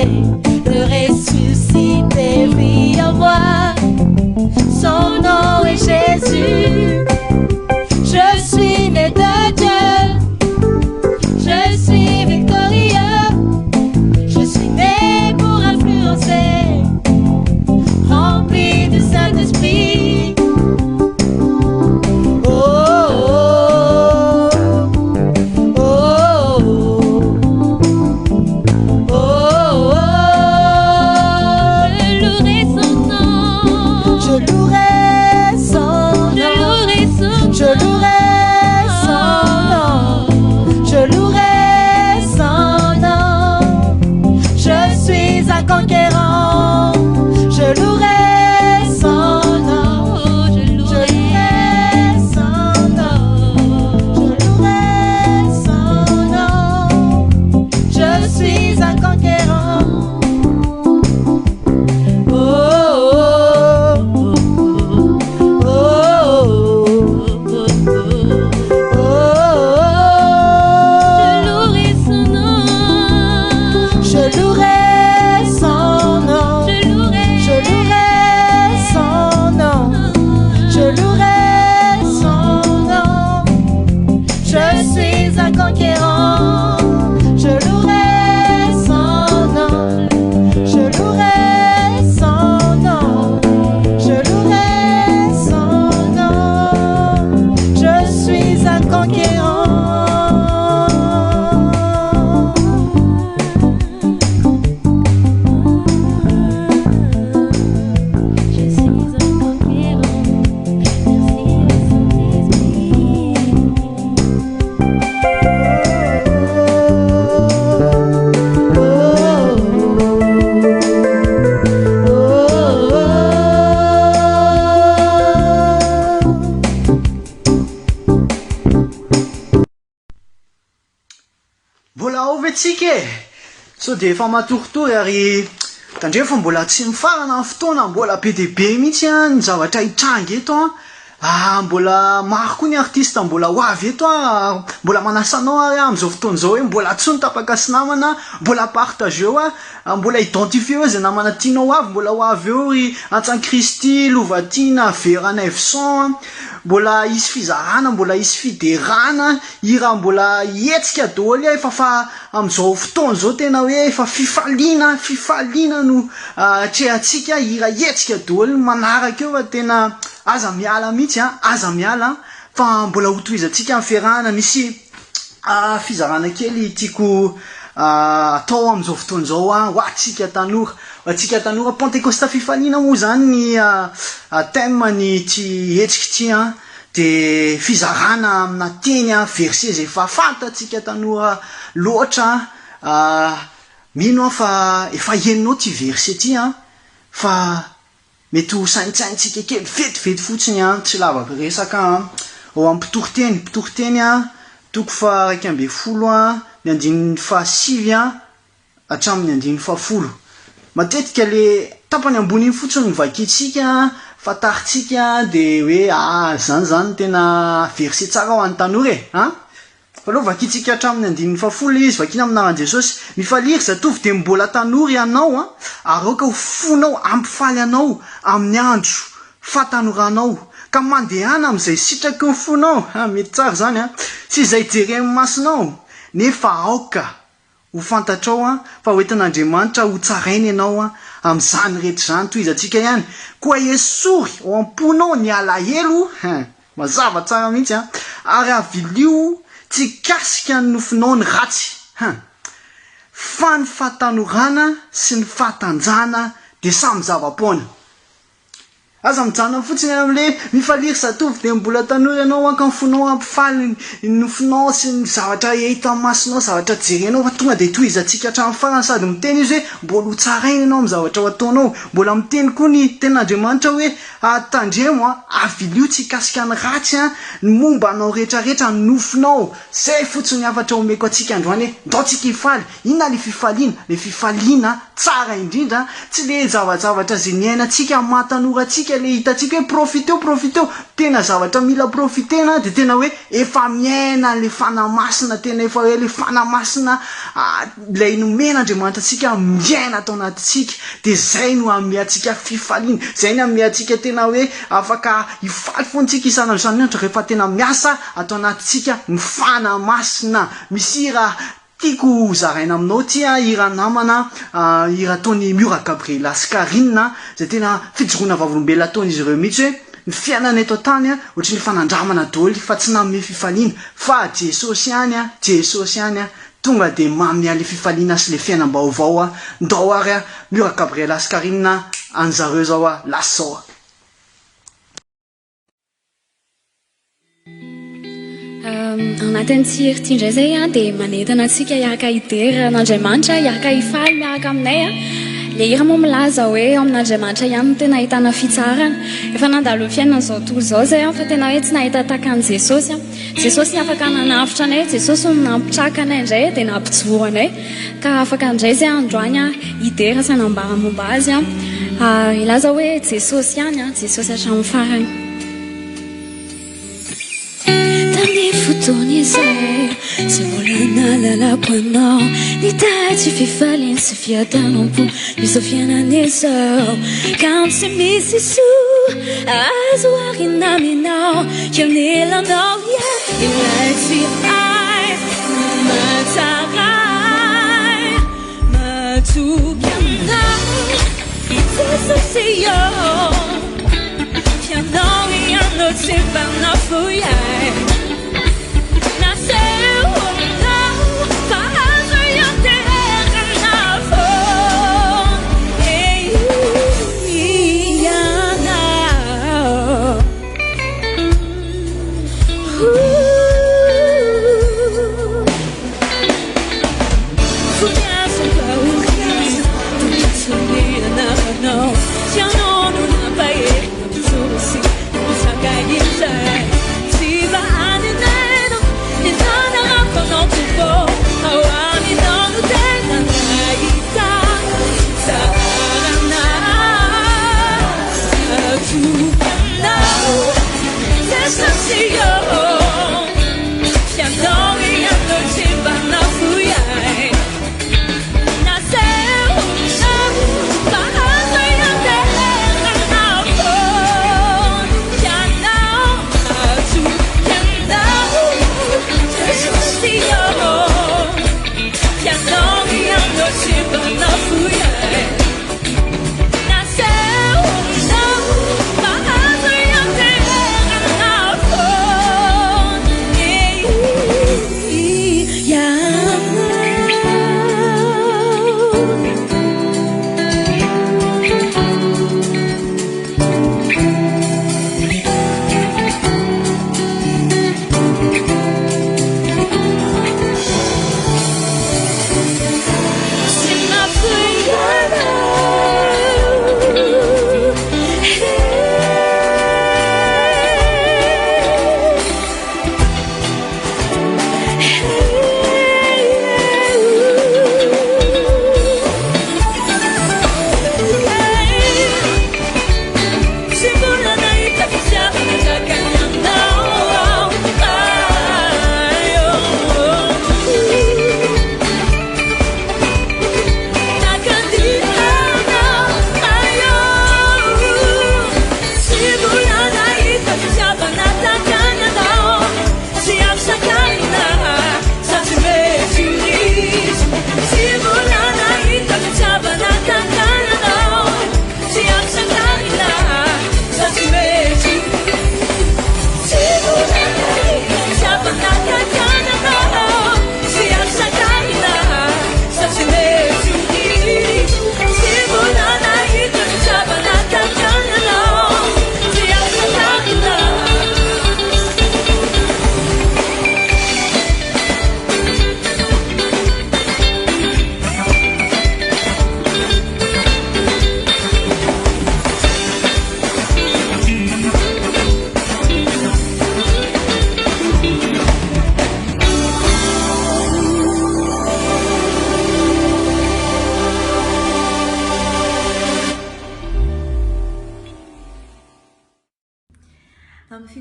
Le ressuscité vit en moi. Son nom est Jésus. Je suis né de Dieu. Je suis victorieux. Je suis né pour influencer. Rempli du Saint-Esprit. Oh, oh, oh, oh, oh, oh. Je louerai son nom. Je louerai son Je nom. louerai son Je louerai son nom. Je louerai son nom. Je suis un conquérant. Je louerai son nom. Je louerai son nom. Je louerai son nom. Je suis un conquérant. Oh, oh, oh, oh, oh, Je louerai son nom. Je louerai son nom. Je louerai. Je louerai son nom. Je louerai son nom. Je suis un conquérant. Je louerai son nom. Je louerai son nom. Je louerai son nom. Je suis un conquérant. Je suis un conquérant. Merci au Saint-Esprit. Mbola ao ve tsika e? Sao dia efa matoritory ary tandremo fa mbola tsy mifarana ny fotoana, mbola be dia be mihitsy an ny zavatra hitranga eto an, ah mbola maro koa ny artiste mbola ho avy eto an, mbola manasa anao ary aho amin'izao fotoana izao hoe mbola tsy ho tapaka sy namana, mbola partageo an, mbola identifieo izay namana tianao ho avy, mbola ho avy eo ry Antsan'i Kristy, Lovatiana, Vera Naivson an, mbola hisy fizarana, mbola hisy fiderana, Hira mbola hihetsika daholo efa fa amin'izao fotoana izao tena hoe efa fifaliana fifaliana no atrehantsika hira hihetsika daholo ny manaraka eo fa tena aza miala mihitsy an, aza miala fa mbola ho tohizantsika ny fiarahana misy fizarana kely tiako atao amin'izao fotoana izao an ho antsika tanora ho antsika tanora Pentekosta fifaliana moa izany ny thème ny ity hetsika ity an. Dia fizarana amina teny an, verset izay efa fantatsika tanora loatra an, mino aho fa efa henonao ity verset ity an, fa mety ho saintsaintsika kely vetivety fotsiny an, tsy lava be resaka an, ao amin'ny mpitoriteny, mpitoriteny an, toko faha 11 an, ny andininy faha 9 an, hatramin'ny andininy fahafolo. Matetika le tapany ambony iny fotsiny no vakintsika, fantarintsika dia hoe ah zany zany no tena verset tsara ho an'ny tanora e! An! Fa aleo vakintsika hatramin'ny andininy fahafolo ilay izy, vakina amin'ny anaran'i Jesosy. Mifalia ry zatovo dia mbola tanora ianao an, ary aoka ho fonao hampifaly anao amin'ny andro fahatanoranao, ka mandehana amin'izay sitraky ny fonao, ah mety tsara izany an, sy izay jeren'ny masonao, nefa aoka Ho fantatrao an, fa ho entin'Andriamanitra ho tsaraina ianao an, amin'izany rehetra izany. Tohizantsika ihany. Koa esory ao am-ponao ny alahelo, hein, mazava tsara mihitsy an, ary avilio tsy hikasika ny nofinao ny ratsy, hein. Fa ny fahatanorana sy ny fahatanjahana dia samy zava-poana. Aza mijanona fotsiny any amin'ilay mifalia ry zatovo dia mbola tanora ianao anka ny fonao hampifaly ny nofinao sy ny zavatra hita masonao zavatra jerenao fa tonga dia tohizantsika hatramin'ny farany sady miteny izy hoe mbola ho tsaraina ianao amin'ny zavatra ho ataonao mbola miteny koa ny tenin'Andriamanitra hoe tandremo a avilio tsy hikasika ny ratsy a ny momba anao rehetra rehetra ny nofinao zay fotsiny ny hafatra omeko antsika androany hoe ndao tsika hifaly Inona le fifaliana? Le fifaliana tsara indrindra tsy le zavajavatra ze niainantsika amin'ny maha tanora antsika. antsika le hitantsika hoe profiteo profiteo, tena zavatra mila profitena dia tena hoe efa miaina an'le Fanahy Masina, tena efa hoe le Fanahy Masina ilay nomen'Andriamanitra antsika miaina ato anatintsika, dia zay no hanome antsika fifaliana, zay no hanome antsika tena hoe afaka hifaly foana tsika isan'andro isan'andro rehefa tena miasa ato anatintsika ny Fanahy Masina. Misy hira Tiako ho zaraina aminao ity a, hira namana, hira ataon'i Miora Gabriela sy Carine izay tena fijoroana vavolombelona ataon'izy ireo mihitsy hoe ny fiainana eto an-tany ohatry ny fanandramana doly fa tsy nanome fifaliana fa Jesosy ihany a, Jesosy ihany a, tonga dia manome an'ilay fifaliana sy ilay fiainam-baovao a, ndao ary a, Miora Gabriela sy Carine an'zareo zao a, lasa zao a. Anatin'ity hira ity indray izay dia manentana antsika hiaraka hidera an'Andriamanitra, hiaraka hifaly miaraka aminay. Ilay hira moa milaza hoe ao amin'Andriamanitra ihany no tena ahitana fitsaharana. Efa nandalo ny fiainan'izao tontolo izao izay aho fa tena hoe tsy nahita tahaka an'i Jesosy aho. Jesosy no afaka nanavotra anay, Jesosy no nampitraka anay indray dia nampijoro anay. Ka afaka indray izay androany aho hidera sy hanambara momba azy aho. Ary hilaza hoe Jesosy ihany, Jesosy hatramin'ny farany. Tamin'ny fotoana izay tsy mbola nahalalako anao, nitady fifaliana sy fiadanam-po izao fiainana izao. Kanjo tsy misy soa azo arina aminao, eo anilanao yeah. Ilay tsy hay mahatsara ahy, matoky anao Jesosy ô. Ianao ihany tsy mba nafoy ahy. Nasehonao fa azo ianteherana foana. Ianao. Fony azom-pahoriana, tokotso ny anaranao. Ianao no nampahery, nampijoro sy nampitraka indray. Tsy mba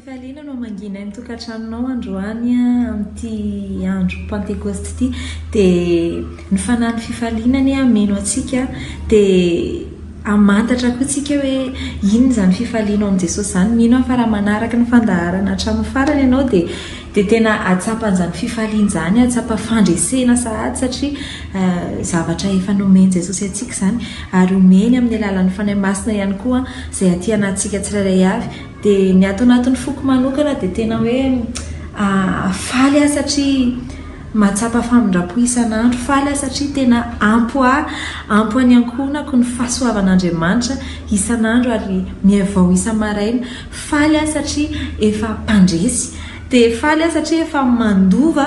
Fifaliana no hamangianay ny tokantranonao androany amin'ity andro Pantekosta ity. Dia ny fanahin'ny fifaliana anie hameno antsika dia hamantatra koa tsika hoe inona izany fifaliana ao amin'i Jesosy izany. Mino aho fa raha manaraka ny fandaharana hatramin'ny farany ianao dia dia tena hahatsapa an'izany fifaliana izany, hahatsapa fandresena sahady satria zavatra efa nomen'i Jesosy antsika izany ary omeny amin'ny alalan'ny Fanahy Masina ihany koa izay aty anatintsika tsirairay avy. Dia ny ato anatin'ny foko manokana dia tena hoe faly aho satria mahatsapa famindram-po isan'andro, faly aho satria tena ampy ho ahy, ampy ho an'ny ankohonako ny fahasoavan'Andriamanitra isan'andro ary mihavao isa-maraina. Faly aho satria efa mpandresy. Dia faly aho satria efa mandova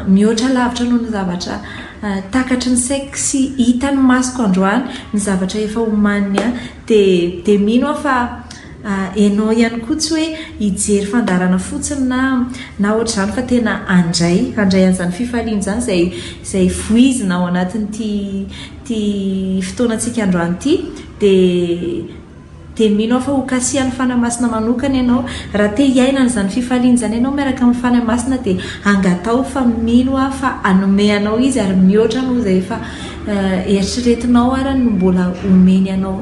mihoatra lavitra noho ny zavatra takatry ny saiko sy hitan'ny masoko androany ny zavatra efa omaniny ahy. Dia dia mino aho fa ianao ihany koa tsy hoe hijery fandaharana fotsiny na na ohatr'izany fa tena handray handray an'izany fifaliana izany izay izay voizina ao anatin'ity ity fotoanantsika androany ity. Dia Dia mino aho fa ho kasihan'ny Fanahy Masina manokana ianao. Raha te hiaina an'izany fifaliana izany ianao miaraka amin'ny Fanahy Masina dia angataho fa mino aho fa hanome anao Izy ary mihoatra noho izay efa eritreretinao ara no mbola omeny anao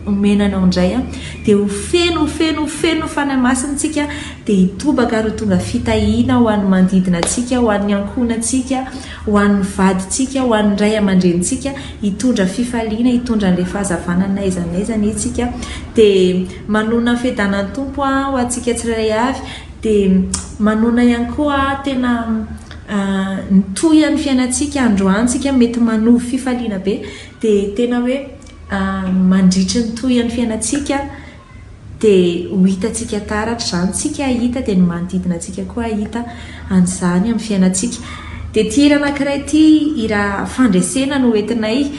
omena anao indray an. Dia ho feno ho feno ho feno ny Fanahy Masina isika dia hitobaka ary ho tonga fitahiana ho an'ny manodidina antsika, ho an'ny ankohonantsika, ho an'ny vadintsika, ho an'ny ray aman-drenintsika. hitondra fifaliana, hitondra an'ilay fahazavana n'aiza n'aiza anie tsika. Dia manonona ny fiadanan'ny Tompo ho antsika tsirairay avy. Dia manonona ihany koa tena ny tohian'ny fiainantsika androany tsika mety manovo fifaliana be. Dia tena hoe mandritry ny tohian'ny fiainantsika. Dia ho hitantsika taratra izany. Tsika hahita dia ny manodidina antsika koa hahita an'izany amin'ny fiainantsika. Dia ity hira anankiray ity, hira fandresena no entinay.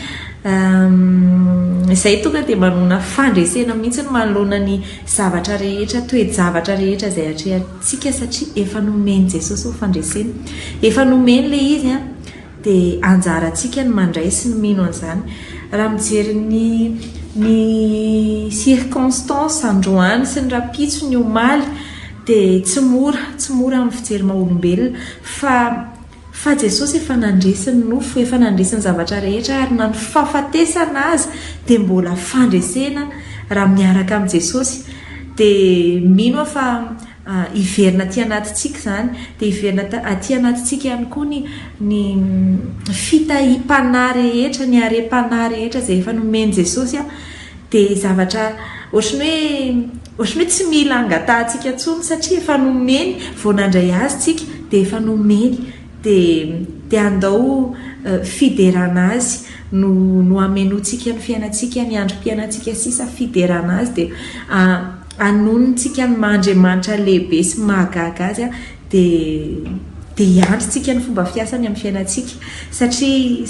Izay tonga dia manona fandresena mihitsy manoloana ny zavatra rehetra, toe-javatra rehetra izay atrehantsika satria efa nomen'i Jesosy ny fandresena. Efa nomeny ilay izy an. Dia anjarantsika ny mandray sy ny mino an'izany. Raha mijery ny ny circonstances androany sy ny rahampitso, ny omaly, dia tsy mora, tsy mora amin'ny fijery maha olombelona. Fa fa Jesosy efa nandresy ny nofo, efa nandresy ny zavatra rehetra ary na ny fahafatesana aza dia mbola fandresena raha miaraka amin'i Jesosy. Dia mino aho fa Hiverina aty anatintsika izany, dia hiverina aty anatintsika ihany koa ny ny fitahiam-panahy rehetra, ny harem-panahy rehetra izay efa nomen'i Jesosy an, dia zavatra ohatran'ny hoe ohatran'ny hoe tsy mila angatahantsika intsony satria efa nomeny, vao nandray azy tsika dia efa nomeny, dia dia andao fiderana azy no no hamenoantsika ny fiainantsika, ny androm-piainantsika sisa fiderana azy dia Hanonintsika ny maha Andriamanitra lehibe sy mahagaga Azy dia dia hiandry tsika ny fomba fiasany amin'ny fiainantsika satria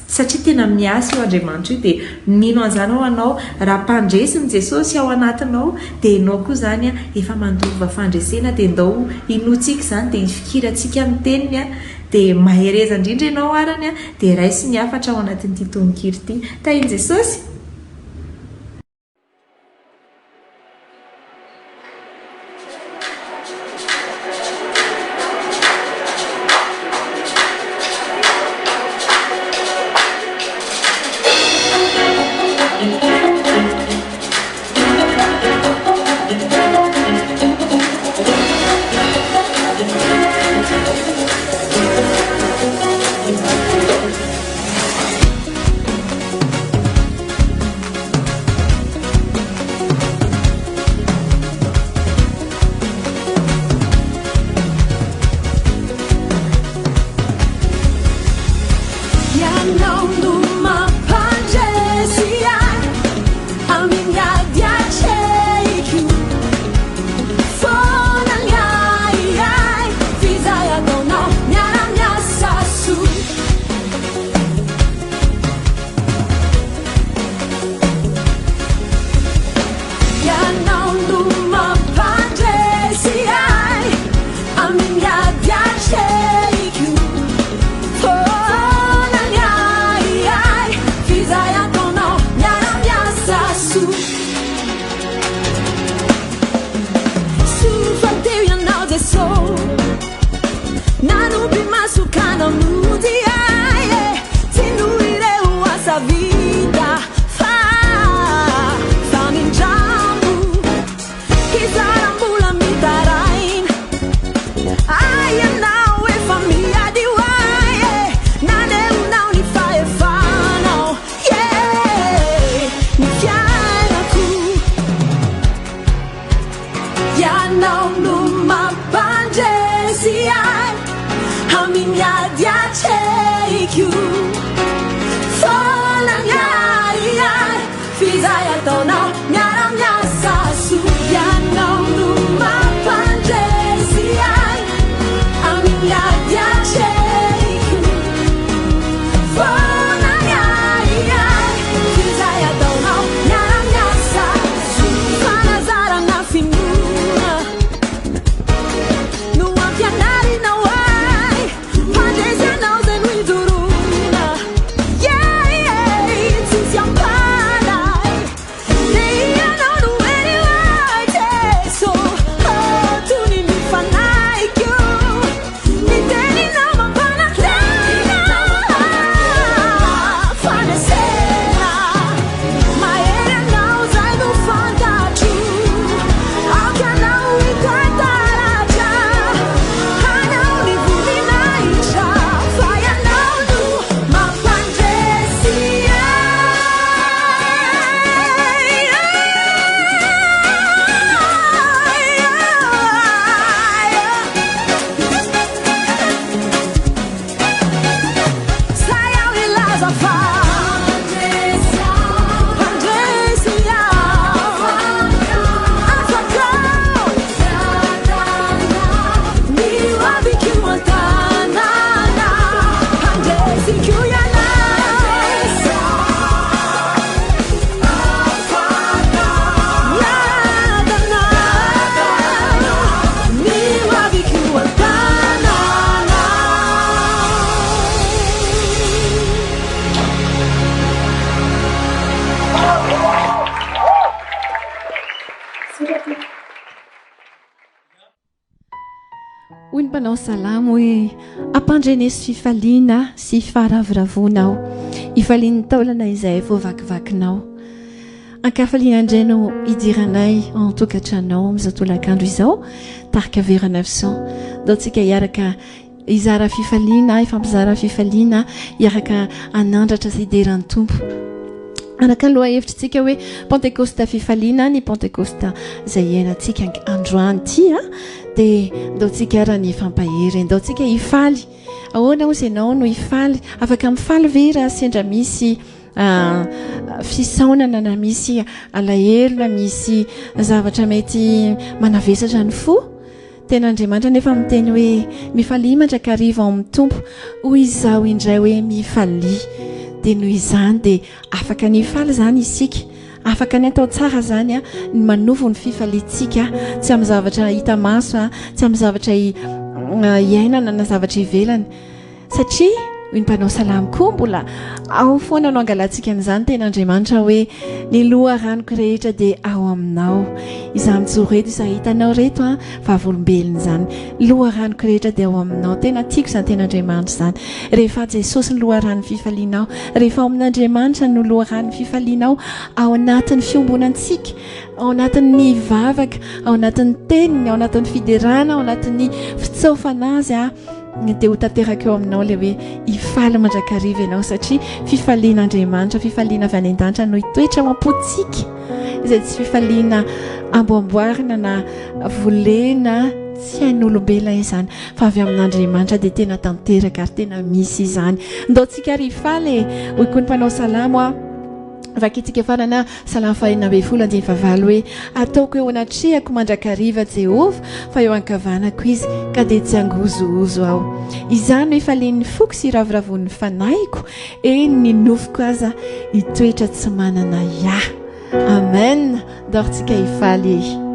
satria tena miasa io Andriamanitra io dia mino an'izany aho anao raha mpandresy ny Jesosy ao anatinao dia ianao koa izany efa mandova fandresena dia ndao hinoantsika izany dia hifikirantsika ny teniny dia mahereza indrindra ianao arany dia raiso ny hafatra ao anatin'ity tononkira ity. Tahin'i Jesosy! Ianao no mampandresy ahy amin'ny ady atrehiko. Foana ny ahiahy f'izay ataonao miara-miasa soa. Ianao no mampandresy ahy amin'ny ady atrehiko. Foana ny ahiahy. Jeso ka namonjy ahy e Tsy noho ireo asa vita fa famindrampo Izaho raha mbola mitaraina Ay ianao efa miady ho ahy e Nanehonao ny fahefanao Yeah Ny fiainako Ianao no mampandresy ahy Amin'ny ady atrehiko Foana ny ahiahy F'izay ataonao miara-miasa soa Ianao no mampandresy ahy Amin'ny ady atrehiko Foana ny ahiahy F'izay ataonao miara-miasa soa Fanazarana finoana No ampianarinao ahy Mpandresy anao zay no ijoroana Yeah yeah tsisy ampanahy Dia ianao no hery ho ahy Jeso Oh tony ny fanahiko Ny teninao mampanantena Fandresena Mahery anao zay no fantatro Aoka anao hita taratra Hanao ny voninahitra Fa ianao no mampandresy ahy Sahy aho hilaza fa Mpandresy aho Afaka Ny ho aviko an-tanàna Mpandresiko ianao Miadana Ny ho aviko an-tanàna. Hoy ny mpanao salamo hoe, Ampandreneso fifaliana sy faharavoravoana aho, ifalian'ny taolana izay voavakivakinao. Ankafaliana indray no hidiranay ao an-tokantranonao amin'izao tolakandro izao, tarika Vero 900. Ndao tsika hiaraka Hizara fifaliana, hifampizara fifaliana, hiaraka hanandratra sy hidera ny Tompo. Araka ny lohahevitritsika hoe Pantekosta fifaliana, ny Pantekosta izay iainantsika androany ity, dia ndaontsika ara ny hifampahery, ndaontsika hifaly. Ahoana hozy ianao no hifaly? Afaka mifaly ve raha sendra misy fisaonana na misy alahelo na misy zavatra mety manavesatra ny fo? Tena Andriamanitra anefa miteny hoe, Mifalia mandrakariva ao amin'ny Tompo. Hoy izaho indray hoe, Mifalia. Dia noho izany dia afaka ny hifaly izany isika. Afaka ny atao tsara izany ny manovo ny fifaliantsika, tsy amin'ny zavatra hita maso, tsy amin'ny zavatra iainana na zavatra ivelany. Satria, hoy ny mpanao salamo koa, mbola ao foana no angalantsika an'izany tena Andriamanitra hoe, ny loharanoko rehetra dia ao aminao. Izaho mijoro eto, izaho hitanao ireto an, vavolombelon'izany. Loharanoko rehetra dia ao aminao. Tena tiako izany tena Andriamanitra izany. Rehefa Jesosy ny loharanon'ny fifalianao, rehefa ao amin'Andriamanitra no loharanon'ny fifalianao, ao anatin'ny fiombonantsika, ao anatin'ny vavaka, ao anatin'ny teniny, ao anatin'ny fiderana, ao anatin'ny fitsaofana azy, dia ho tanteraka eo aminao ilay hoe hifaly mandrakariva ianao satria fifalian'Andriamanitra, fifaliana avy any an-danitra no hitoetra ao am-pontsika, izay tsy fifaliana amboamboarina na volena, tsy hain'olombelona izany fa avy amin'Andriamanitra dia tena tanteraka ary tena misy izany. Ndao tsika ary hifaly e! Hoy koa ny mpanao salamo a. Vakintsika farany Salamo fahenina ambin'ny folo andininy fahavalo hoe, Ataoko eo anatrehako mandrakariva Jehovah, fa eo ankavanako Izy, ka dia tsy hangozohozo aho. Izany no ifalian'ny foko sy iravoravoan'ny fanahiko, eny, ny nofoko aza hitoetra tsy manana ahiahy. Amen! Ndao ry tsika hifaly e!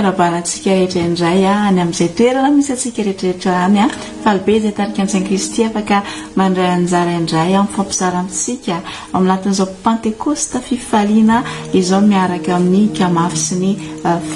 Fiarahabana antsika rehetra indray any amin'izay toerana misy antsika rehetrarehetra any. Faly be izay tarika Antsain Kristy afaka mandray anjara indray mifampizara amintsika ao anatin'izao Pantekosta fifaliana izao miaraka amin'ny Ikamafy sy ny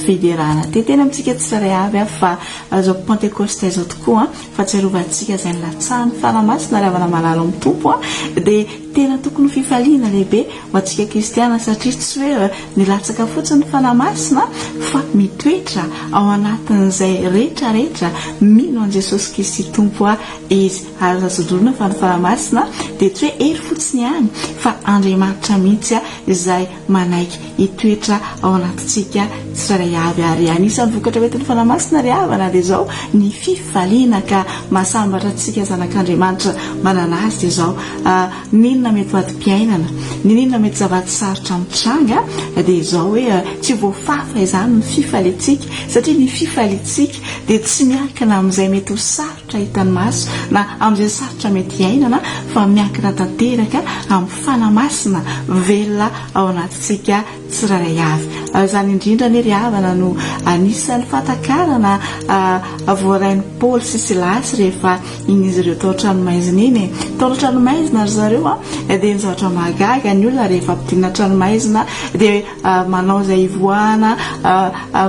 Fiderana. Te hiteny amintsika tsirairay avy aho fa izao Pantekosta izao tokoa fahatsiarovantsika izay nilatsahan'ny Fanahy Masina ary havana malala ao amin'ny Tompo dia tena tokony ho fifaliana lehibe ho antsika kristiana satria tsy hoe nilatsaka fotsiny ny Fanahy Masina fa mitoetra ao anatin'izay rehetra rehetra mino an'i Jesosy Kristy Tompo Izy. Ary azo todorina fa ny Fanahy Masina dia tsy hoe hery fotsiny ihany fa Andriamanitra mihitsy izay manaiky hitoetra ao anatintsika tsirairay avy. Ary anisan'ny vokatra hoentin'ny Fanahy Masina ry havana dia izao ny fifaliana ka mahasambatra antsika zanak'Andriamanitra manana azy dia izao N'inona mety ho adim-piainana, n'inona mety zava-tsarotra mitranga, dia izao hoe tsy voafafa izany ny fifaliantsika, satria ny fifaliantsika dia tsy miankina amin'izay mety ho sarotra hitan'ny maso na amin'izay sarotra mety hiainana, fa miankina tanteraka amin'ny Fanahy Masina velona ao anatintsika tsirairay avy. Izany indrindra anie ry havana no anisan'ny fahatakarana voarain'i Paoly sy Silasy rehefa iny izy ireo tao an-tranomaizina iny e. Tao an-tranomaizina ry zareo a, dia ny zavatra mahagaga ny olona rehefa ampidirina an-tranomaizina dia manao izay hivoahana,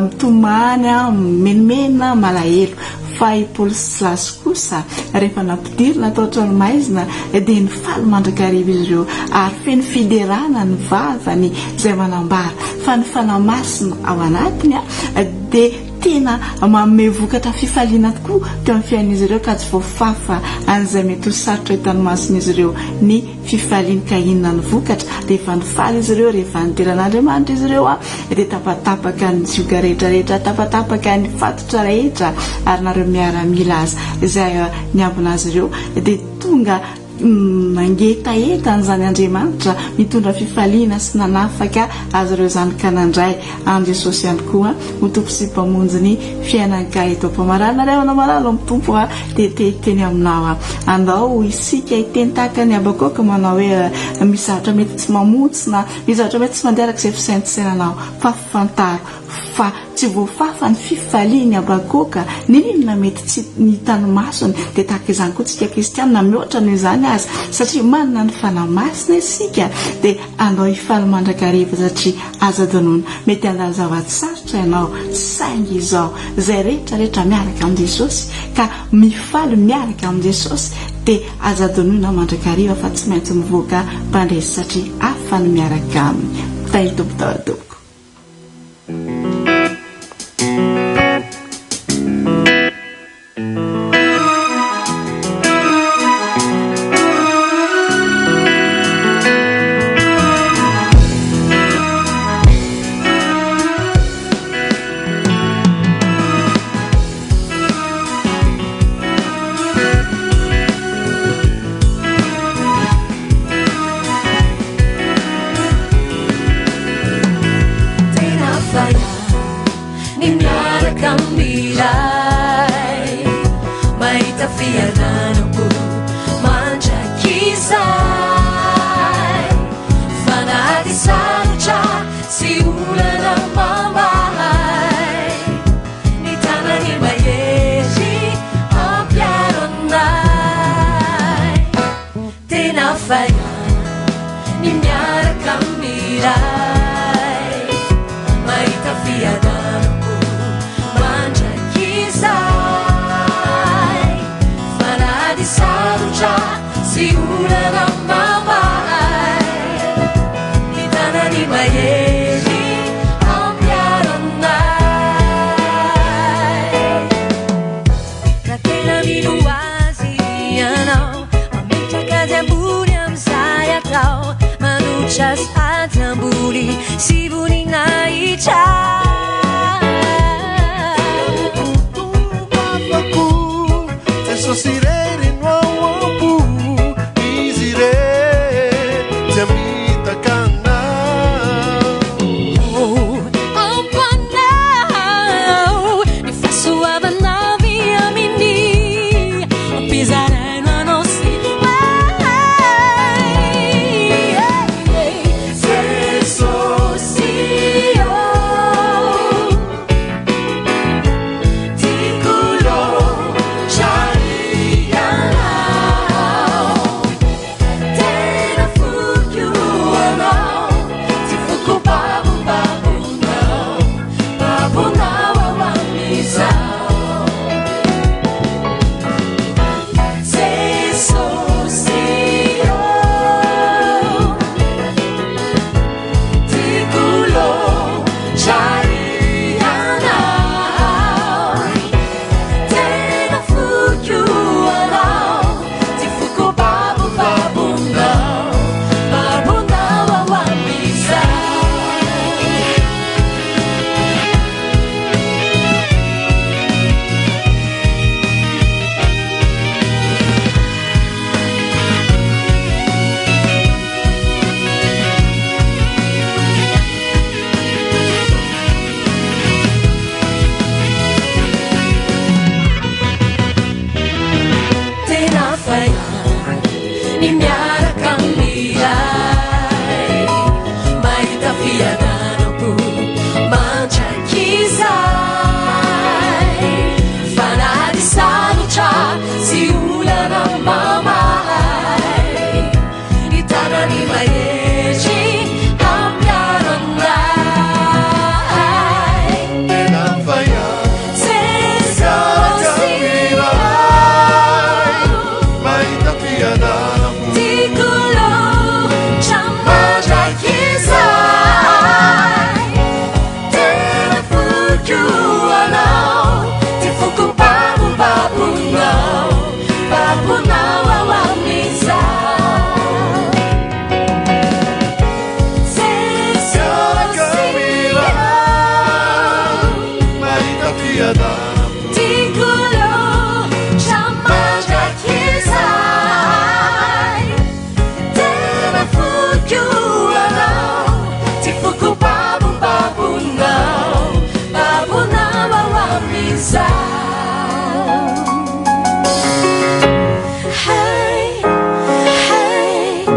mitomany, mimenomenona, malahelo. Fa i Paoly sy Silasy kosa rehefa nampidirina tao an-tranomaizina dia nifaly mandrakariva izy ireo ary feno fiderana ny vavany izay manambara fa ny Fanahy Masina ao anatiny dia Tena manome vokatra fifaliana tokoa teo amin'ny fiainan'izy ireo ka tsy voafafa an'izay mety ho sarotra hitan'ny mason'izy ireo ny fifaliany ka inona ny vokatra? Rehefa nifaly izy ireo, rehefa nidera an'Andriamanitra izy ireo dia tapatapaka ny zioga rehetra rehetra, tapatapaka ny fatotra rehetra ary nareo miaramila aza izay niambina azy ireo dia tonga Nangetaheta an'izany Andriamanitra mitondra fifaliana sy nanafaka azy ireo izany ka nandray an'i Jesosy ihany koa ho Tompo sy Mpamonjy ny fiainany ka eto am-pamaranana ry havana malala ao amin'ny Tompo aho dia te hiteny aminao aho andao isika hiteny tahaka an'i Habakoka manao hoe misy zavatra mety tsy mamontsina misy zavatra mety tsy mandeha araka izay fisaintsainanao fa fantaro fa tsy voafafa ny fifalian'i Habakoka, n'inon'inona mety tsy hitan'ny masony, dia tahaka izany koa tsika kristiana, na mihoatra noho izany aza, satria manana ny Fanahy Masina isika, dia andao hifaly mandrakariva satria aza adinoina, mety handalo zava-tsarotra ianao, saingy izao, izay rehetra rehetra miaraka amin'i Jesosy, ka mifaly miaraka amin'i Jesosy, dia aza adinoina mandrakariva fa tsy maintsy mivoaka mpandresy satria hafa ny miaraka aminy. Tahin'ny Tompo daholo tompoko. Tena faya ny miaraka amin'ilay mahita fiadanam-po mandrakizay fa na ady sarotra sy olana mamahay ny tanany mahery hampiaro anay. Tena faya ny miaraka amin'ny Ray Mahita fiadanam-po mandrakizay Fa na ady sarotra sy olana mamahay Ny tanany mahery hampiaro anay Raha tena mino Azy ianao, mametraka Azy ambony amin'izay atao, manotra Azy ady ambony sy voninahitra. Jesosy irery no ao am-po, Izy irery tsy hamitaka anao. Ampanao ny fahasoavana avy aminy, ampizaraino anao sy ahy. Jesosy. Ny miaraka amin'ny Ray Mahita fiadanam-po mandrakizay Fa na ady sarotra sy olana mamay Ny tanany mahery hampiaro anay Tena Jesosy Mahita fiadanam-po Tiako loatra mandrakizay Tena foko anao Ty foko babobabonao Babonao ao amin'izao Jesosy Mahita fiadanam-po Tiako loatra mandrakizay Tena foko anao Ty foko babobabonao Babonao ao amin'izao Hey, hey, hey,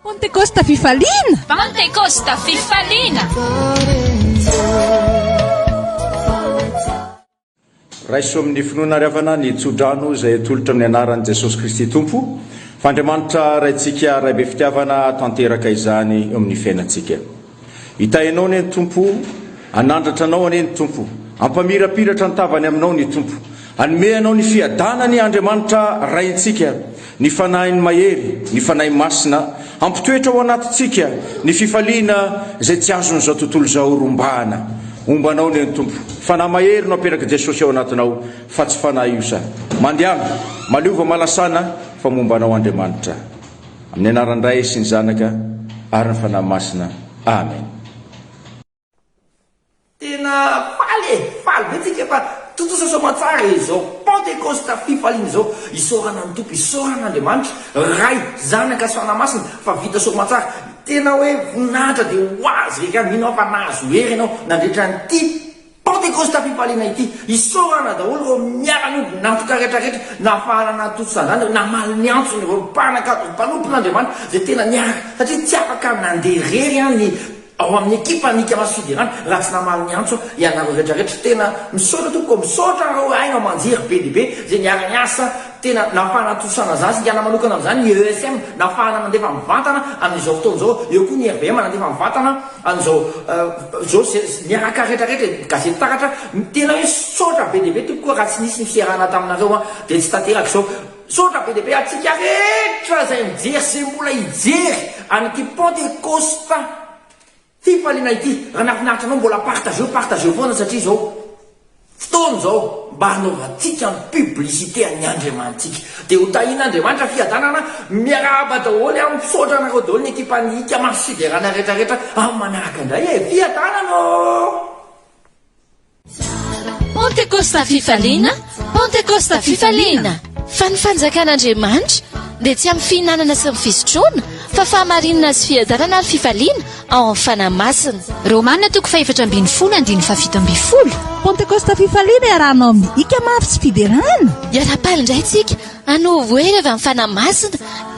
Pentekosta fifaliana. Pentekosta fifaliana. Raiso amin'ny finoana ary havana ny tsodrano izay atolotra amin'ny anaran'i Jesosy Kristy Tompo, fa Andriamanitra Raintsika Ray be fitiavana tanteraka izany eo amin'ny fiainantsika. Hitahy anao anie ny Tompo, hanandratra anao anie ny Tompo, hampamirapiratra ny tavany aminao ny Tompo, hanome anao ny fiadanany Andriamanitra Raintsika, ny Fanahiny mahery, ny Fanahy Masina, hampitoetra ao anatintsika ny fifaliana izay tsy azon'izao tontolo izao rombahana. Homba anao anie ny Tompo. Fanahy mahery no apetrak'i Jesosy ao anatinao fa tsy fanahy osa. Mandehana, maliova malasana fa momba anao Andriamanitra. Amin'ny anaran'ny Ray sy ny Zanaka ary ny Fanahy Masina. Amen. Tena faly e! Faly be tsika fa tontosa soamantsara e izao Pentekosta fifaliana izao. Isaorana ny Tompo, isaorana Andriamanitra, Ray, Zanaka sy Fanahy Masina fa vita soamantsara. Tena hoe voninahitra dia ho Azy irery ihany. Mino aho fa nahazo hery ianao nandritra an'ity Pentekosta fifaliana ity. Isaorana daholo ireo miara-miombon'antoka rehetra rehetra nahafahana nahatontosa an'izany, namaly ny antsony ireo mpanankato, mpanompon'Andriamanitra izay tena niaraka satria tsy afaka nandeha irery ny Ao amin'ny ekipan'ny Ika Maso Fiderana raha tsy namaly ny antso ianareo rehetra rehetra. Tena misaotra tompoko, misaotra anareo haino aman-jery be dia be izay niara-niasa tena nahafahana natontosana an'izany singana manokana amin'izany ny ESM nahafahana nandefa mivantana amin'izao fotoana izao, eo koa ny RBM nandefa mivantana an'izao izao niaraka rehetra rehetra e, gazety taratra, tena hoe misaotra be dia be tompoko raha tsy nisy ny fiarahana taminareo dia tsy tanteraka izao. Misaotra be dia be antsika rehetra izay mijery sy mbola hijery an'ity Pentekosta fifaliana ity. Raha nahafinaritra anao mbola partageo, partageo foana satria izao fotoana izao mba hanaovantsika ny publicité an'ny Andriamanitsika. Dia ho tahian'Andriamanitra fiadanana, miarahaba daholo aho, misaotra anareo daholo ny ekipan'ny Ika Maso Fiderana rehetra rehetra amin'ny manaraka indray e! Fiadanana ô! Pantekosta fifaliana, Pantekosta fifaliana. Fa ny fanjakan'Andriamanitra dia tsy amin'ny fihinanana sy ny fisotroana, fa fahamarinana sy fiadanana ary fifaliana ao amin'ny Fanahy Masina. Romana toko fahefatra ambin'ny folo andininy fahafito ambin'ny folo. Pantekosta fifaliana iarahanao amin'ny Ika Mafy sy Fiderana. Hiara-paly indray tsika Hanovo hery avy amin'ny Fanahy Masina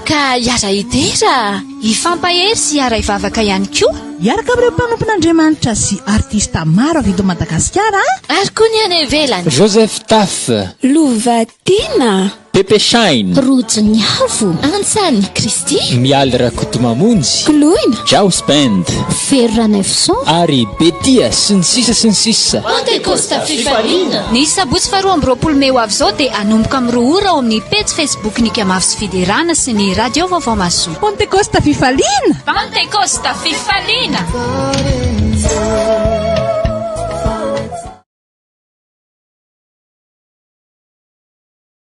ka hiara-hidera. Hifampahery sy hiara-hivavaka ihany koa. Hiaraka amin'ireo mpanompon'Andriamanitra sy artista maro avy eto Madagasikara. Ary koa ny any ivelany. Joseph Taf. Lova tiana. Pepe Shine. Rojo ny avo. Antsan'i Kristy. Mialy Rakotomamonjy. Koloina. Jaos Band. Fery Ranaivoson. Ary Betia sy ny sisa sy ny sisa. Pantekosta fifaliana. Ny sabotsy faharoa amby roapolo mey ho avy izao dia hanomboka amin'ny 2 ora ao amin'ny pejy Facebook-n'ny Ikamavo sy Fiderana sy ny Radio Vaovao Mahasoa. Pantekosta fifaliana. Pantekosta fifaliana.